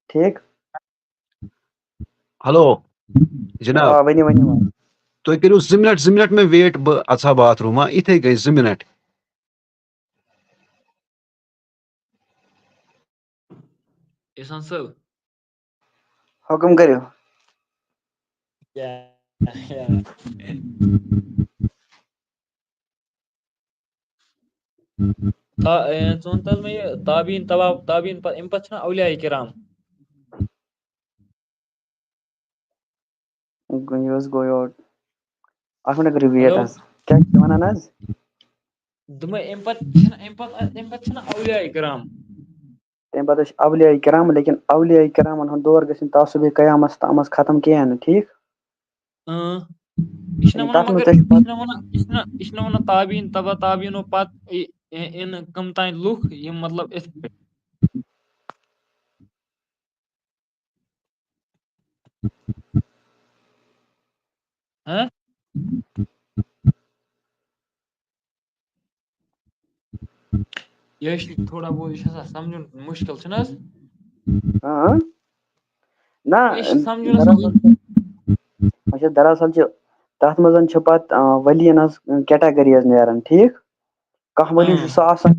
ٹھیٖک؟ ہیلو، جناب۔ آ، ؤنِو، ؤنِو حظ۔ تُہۍ کٔرِو زٕ منٹ، زٕ منٹ مےٚ wait، بہٕ اَژٕ ہا باتھ روٗم، آ، یِتھَے کٔنۍ زٕ منٹ۔ احسان صٲب۔ حُکُم کٔرِو۔ کیٛاہ، کیٛاہ؟ تا-، اے، ژٕ وَن تہٕ حظ مےٚ یہِ تابعیٖن تبع-، تابعیٖن پَتہٕ، اَمہِ پَتہٕ چھِنہ اولیاء کرام؟ یہِ حظ گوٚو یورٕ۔ اَکھ مِنٹ کٔرِو wait ہیلو۔ حظ۔ کیٛاہ چھِ وَنان حظ؟ دوٚپمَے، اَمہِ پَتہٕ چھِنہ، اَمہِ پَتہٕ، اَمہِ پَتہٕ چھِنہ اولیاء کرام؟ تَمہِ پَتہٕ ٲسۍ اولیاء کرام، لیکن اولیاء کرامَن ہُنٛد دور گژھِ نہٕ تعصُبِ قیامَس تامَس ختم کِہیٖنۍ نہٕ، ٹھیٖک؟ اۭں۔ یہِ چھِنہ یعنی وَنان تَتھ منٛز مگر، تہِ چھِ یہِ چھِنہ وَنان، یہِ چھِنہ، یہِ چھِنہ وَنان تابعیٖن تبع تابعیٖنو پَتہٕ یہِ، یہِ، یِنہٕ کٕم تام لُکھ یِم مطلب یِتھ پٲٹھۍ۔ ہہ؟ یہِ چھِ تھوڑا بہت، یہِ چھِ آسان سَمجھُن مُشکِل، چھُنہٕ حظ؟ ہاں۔ نہ، یہِ چھِ سَمجھُن آسان۔ دراصل چھِ، اچھا، دراصل چھِ تَتھ منٛز چھِ پَتہٕ، آ، ؤلین ہٕنٛز categories نیران، ٹھیٖک؟ کانٛہہ ؤلی چھُ اۭں۔ سُہ آسان،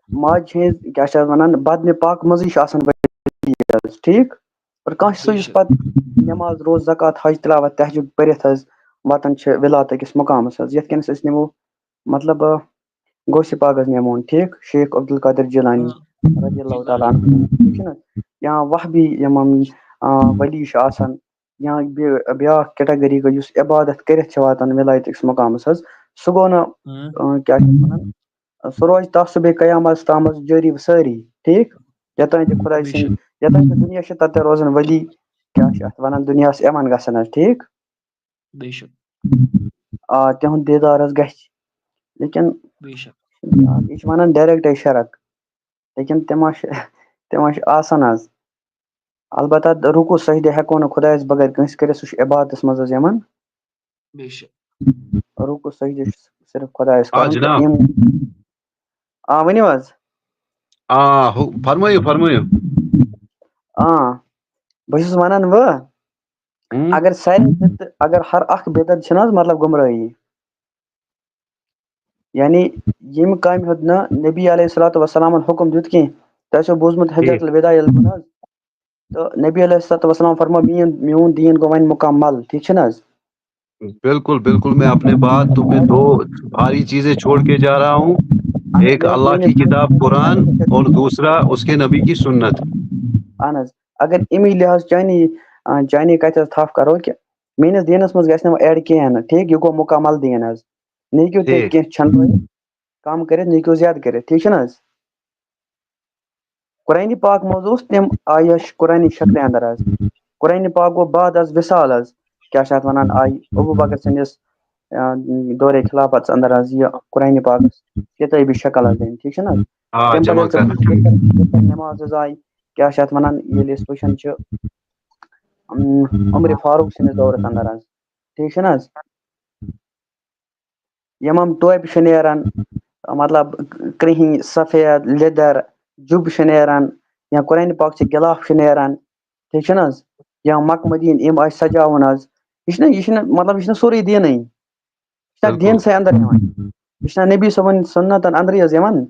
ماجہِ ہٕنٛز، کیٛاہ چھِ اَتھ وَنان، بدنِ پاک منٛزٕے چھُ آسان ؤلی حظ، ٹھیٖک؟ اور کانٛہہ چھُ سُہ، بے یُس شک۔ پَتہٕ نٮ۪ماز، روزٕ، زکوٰۃ، حج، تِلاوت، تہجد پٔرِتھ حظ واتان چھِ وِلاتہٕ أکِس مُقامَس حظ، یَتھ کٔنۍ أسۍ نِمو، مطلب، آ، غوثِ پاک حظ نِمون، ٹھیٖک؟ شیخ عبدالقادر جیلانی اۭں۔ رضی اللہ تعالیٰ عنہ، ٹھیٖک چھُنہٕ حظ؟ یا وہبی یِمَن، آ، ؤلی چھِ آسان، یا بیٚیہِ بیٛاکھ category گٔے یُس عبادت کٔرِتھ چھِ واتان وِلایت أکِس مُقامَس حظ، سُہ گوٚو نہٕ، اۭں۔ آ، کیٛاہ چھِ اَتھ وَنان، سُہ روزِ تعصُبِ قیامَس تامَتھ جٲری سٲری، ٹھیٖک؟ یوٚتام تہِ خۄداے بے سٕنٛدِ، شک۔ یوٚتام تہِ دُنیا چھِ، تَتہِ روزَن ؤلی، کیٛاہ چھِ اَتھ وَنان، دُنیاہَس یِوان گژھن حظ، ٹھیٖک؟ بے شک۔ آ، تِہُنٛد دیٖدار حظ گژھِ۔ لیکن بے شک۔ یہِ چھِ وَنان direct شرک۔ لیکن تِم ما چھِ، تِم ما چھِ آسان حظ۔ البتہ رُکوٗع سجدٕ ہٮ۪کو نہٕ خۄدایَس بغٲر کٲنٛسہِ کٔرِتھ، سُہ چھُ عبادتَس منٛز حظ یِوان۔ بے شک۔ رُکوٗع سجدٕ چھُ صرف خۄدایَس آ، کَرُن۔ جناب۔ یِم، آ، ؤنِو حظ۔ آ، ہُہ، فرمٲیِو، فرمٲیِو۔ آ، بہٕ چھُس وَنان وۄنۍ، ہُم۔ اگر سارے بدعت، اگر ہر اکھ بدعت چھِنہٕ حظ مطلب گمرٲہی۔ یعنی ییٚمہِ کامہِ ہُنٛد نہٕ نبی علیہ الصلوۃ والسلامن حکم دیُت کینٛہہ۔ تۄہہِ چھو بوٗزمُت حجۃ الوداع ییٚلہِ گوٚو نہ حظ؟ تہٕ نبی علیہ الصلوۃ والسلام فرموو، میون میون دیٖن گوٚو وۄنۍ مکمل، ٹھیٖک چھُ نہ حظ؟ बिल्कुल बिल्कुल, मैं अपने बात तुम्हें दो भारी चीजें छोड़ के जा रहा हूँ. एक अल्लाह की किताब कुरान और दूसरा उसके नबी की सुन्नत. اہن حظ۔ اگر امی لحاظ چانی آ، چانی کتھِ ہٕنٛز تھپھ کرو کہِ میٲنِس دیٖنس منٛز گژھِ نہٕ وۄنۍ ایڈ کینٛہہ نہٕ، ٹھیٖک؟ یہِ گوٚو مکمل دیٖن حظ۔ نہ ہیٚکِو تُہۍ ٹھیٖک. کینٛہہ چھنہٕ کم کٔرِتھ، نہ ہیٚکِو زیادٕ کٔرِتھ، ٹھیٖک چھُنہٕ حظ؟ قرآنِ پاک منٛز اوس تِم آیش قرآنِ شکلہِ اندر حظ۔ قرآنِ پاک گوٚو بعد از وصال حظ۔ کیٛاہ چھِ اتھ ونان، آیہِ ابو بکر سٕنٛدِس آ، دورِ خلافتس اندر حظ یہِ قرآنِ پاکس کتابی شکل حظ دِنہٕ، ٹھیٖک چھُنہٕ حظ؟ हाँ, تَمہِ پتہٕ जमा ییٚلہِ تِم करना. ییٚلہِ تِم نماز حظ آیہِ، کیٛاہ چھِ اتھ ونان، ییٚلہِ أسۍ وٕچھان چھِ عمر فاروق سٕنٛدِس دورس اندر حظ، ٹھیٖک چھُنہٕ حظ؟ یِمن ٹوپہِ چھِ نیران، مطلب کرٛہِنۍ سفید لیٚدر جُب چھِ نیران، یا قرآنِ پاک چھِ غلاف چھِ نیران، ٹھیٖک چھُنہٕ حظ؟ یا مکہ مدیٖنہٕ یِم آسہِ سجاوُن حظ، یہِ چھُنہ یہِ چھُنہ مطلب یہِ چھُنہ سورُے دیٖنٕے، یہِ چھُنہ بِلکُل. دیٖنسٕے اندر یِوان، یہِ چھُنہ نبی صٲبن سُنتن اندرٕے حظ یِوان۔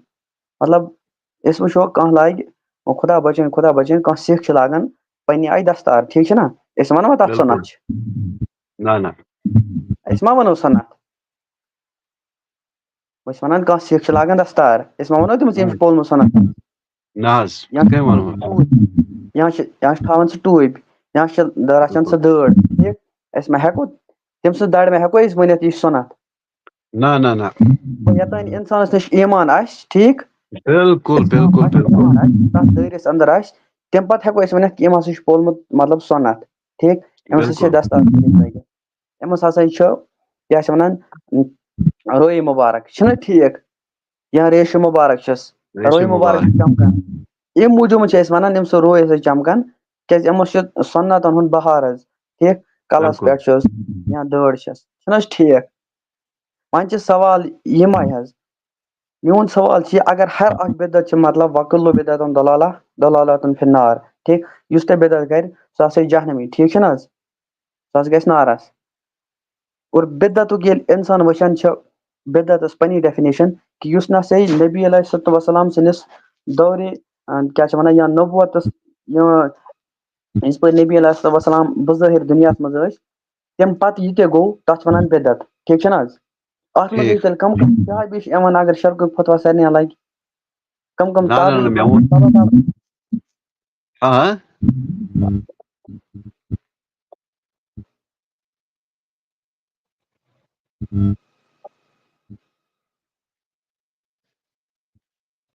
مطلب أسۍ وٕچھو کانٛہہ لاگہِ وۄنۍ خدا بچٲیِن خدا بچٲیِن کانٛہہ سِکھ چھِ لاگان پننہِ آیہِ دستار، ٹھیٖک چھُنہ؟ أسۍ وَنوا تَتھ بِلکُل. سُنت چھِ؟ نہ نہ. أسۍ ما وَنو سُنت؟ أسۍ وَنان کانٛہہ سِکھ چھِ لاگان دستار، أسۍ ما وَنو تٔمِس ییٚمۍ چھُ پولمُت سُنت؟ نہ حظ. یا کٔمۍ ووٚنوٕ؟ یا چھِ یا چھِ تھاوان سُہ ٹوٗپۍ، یا چھِ رَچھان سُہ دٲڑ، ٹھیٖک؟ أسۍ ما ہٮ۪کو تٔمۍ سٕنٛز دَڑِ ما ہٮ۪کو أسۍ ؤنِتھ یہِ چھُ سُنت؟ نہ نہ نہ. یوٚتانۍ اِنسانَس نِش ایٖمان آسہِ، ٹھیٖک؟ بِلکُل اِنسان بِلکُل آسہِ بِلکُل. ایٖمان آسہِ، تَتھ دٲیرَس اندر آسہِ، تَمہِ پَتہٕ ہٮ۪کو أسۍ ؤنِتھ کہِ أمۍ ہسا چھُ پولمُت مطلب سُنت، ٹھیٖک؟ أمِس ہسا چھِ بِلکُل. دستار کٔرِتھ لٲگِتھ۔ أمِس ہسا چھُ کیٛاہ چھِ وَنان، روے مُبارک چھُنہ ٹھیٖک؟ یا ریشہِ مُبارک چھَس، ریشہِ روے مُبارک چھِ مُبارک. چمکان۔ أمۍ موٗجوٗب چھِ أسۍ وَنان أمۍ سُنٛد روے ہسا چھِ چمکان، کیٛازِ أمِس چھُ سُنتَن ہُنٛد بہار حظ، ٹھیٖک؟ کَلَس بِلکُل. پٮ۪ٹھ چھُس یا دٲڑ چھَس، چھُنہ حظ ٹھیٖک؟ وۄنۍ چھِ سوال یِمَے حظ۔ میون سوال چھُ یہِ، اگر ہر اکھ بدعت چھِ مطلب وکل بدعتن ضلالہ، ضلالتن فی النار، ٹھیٖک؟ یُس تہِ بدعت کرِ، سُہ ہسا چھُ جہنمی، ٹھیٖک چھُنہٕ حظ؟ سُہ ہسا گژھِ نارس۔ اور بدعتُک ییٚلہِ انسان وٕچھان چھُ، بدعتس پننی ڈیفینیشن کہِ یُس نہ سا نبی علیہ الصلوۃ والسلام سٕنٛدِس دورِ، آ، کیٛاہ چھِ ونان، یا نبوتس، یا یِتھ پٲٹھۍ نبی علیہ الصلوۃ والسلام بظٲہر دُنیاہس منٛز ٲسۍ، تَمہِ پتہٕ یہِ تہِ گوٚو، تَتھ چھِ وَنان بدعت، ٹھیٖک چھُنہٕ حظ؟ اَتھ منٛز ٹھیٖک. چھِ تیٚلہِ کَم کَم جایہِ بیٚیہِ چھِ یِوان، اگر شرکُک فتوا سارنٕے لَگہِ، کَم کَم نہ نہ نہ، تعویٖل مےٚ ووٚن. تَبَہ تَبَہ۔ ہاں.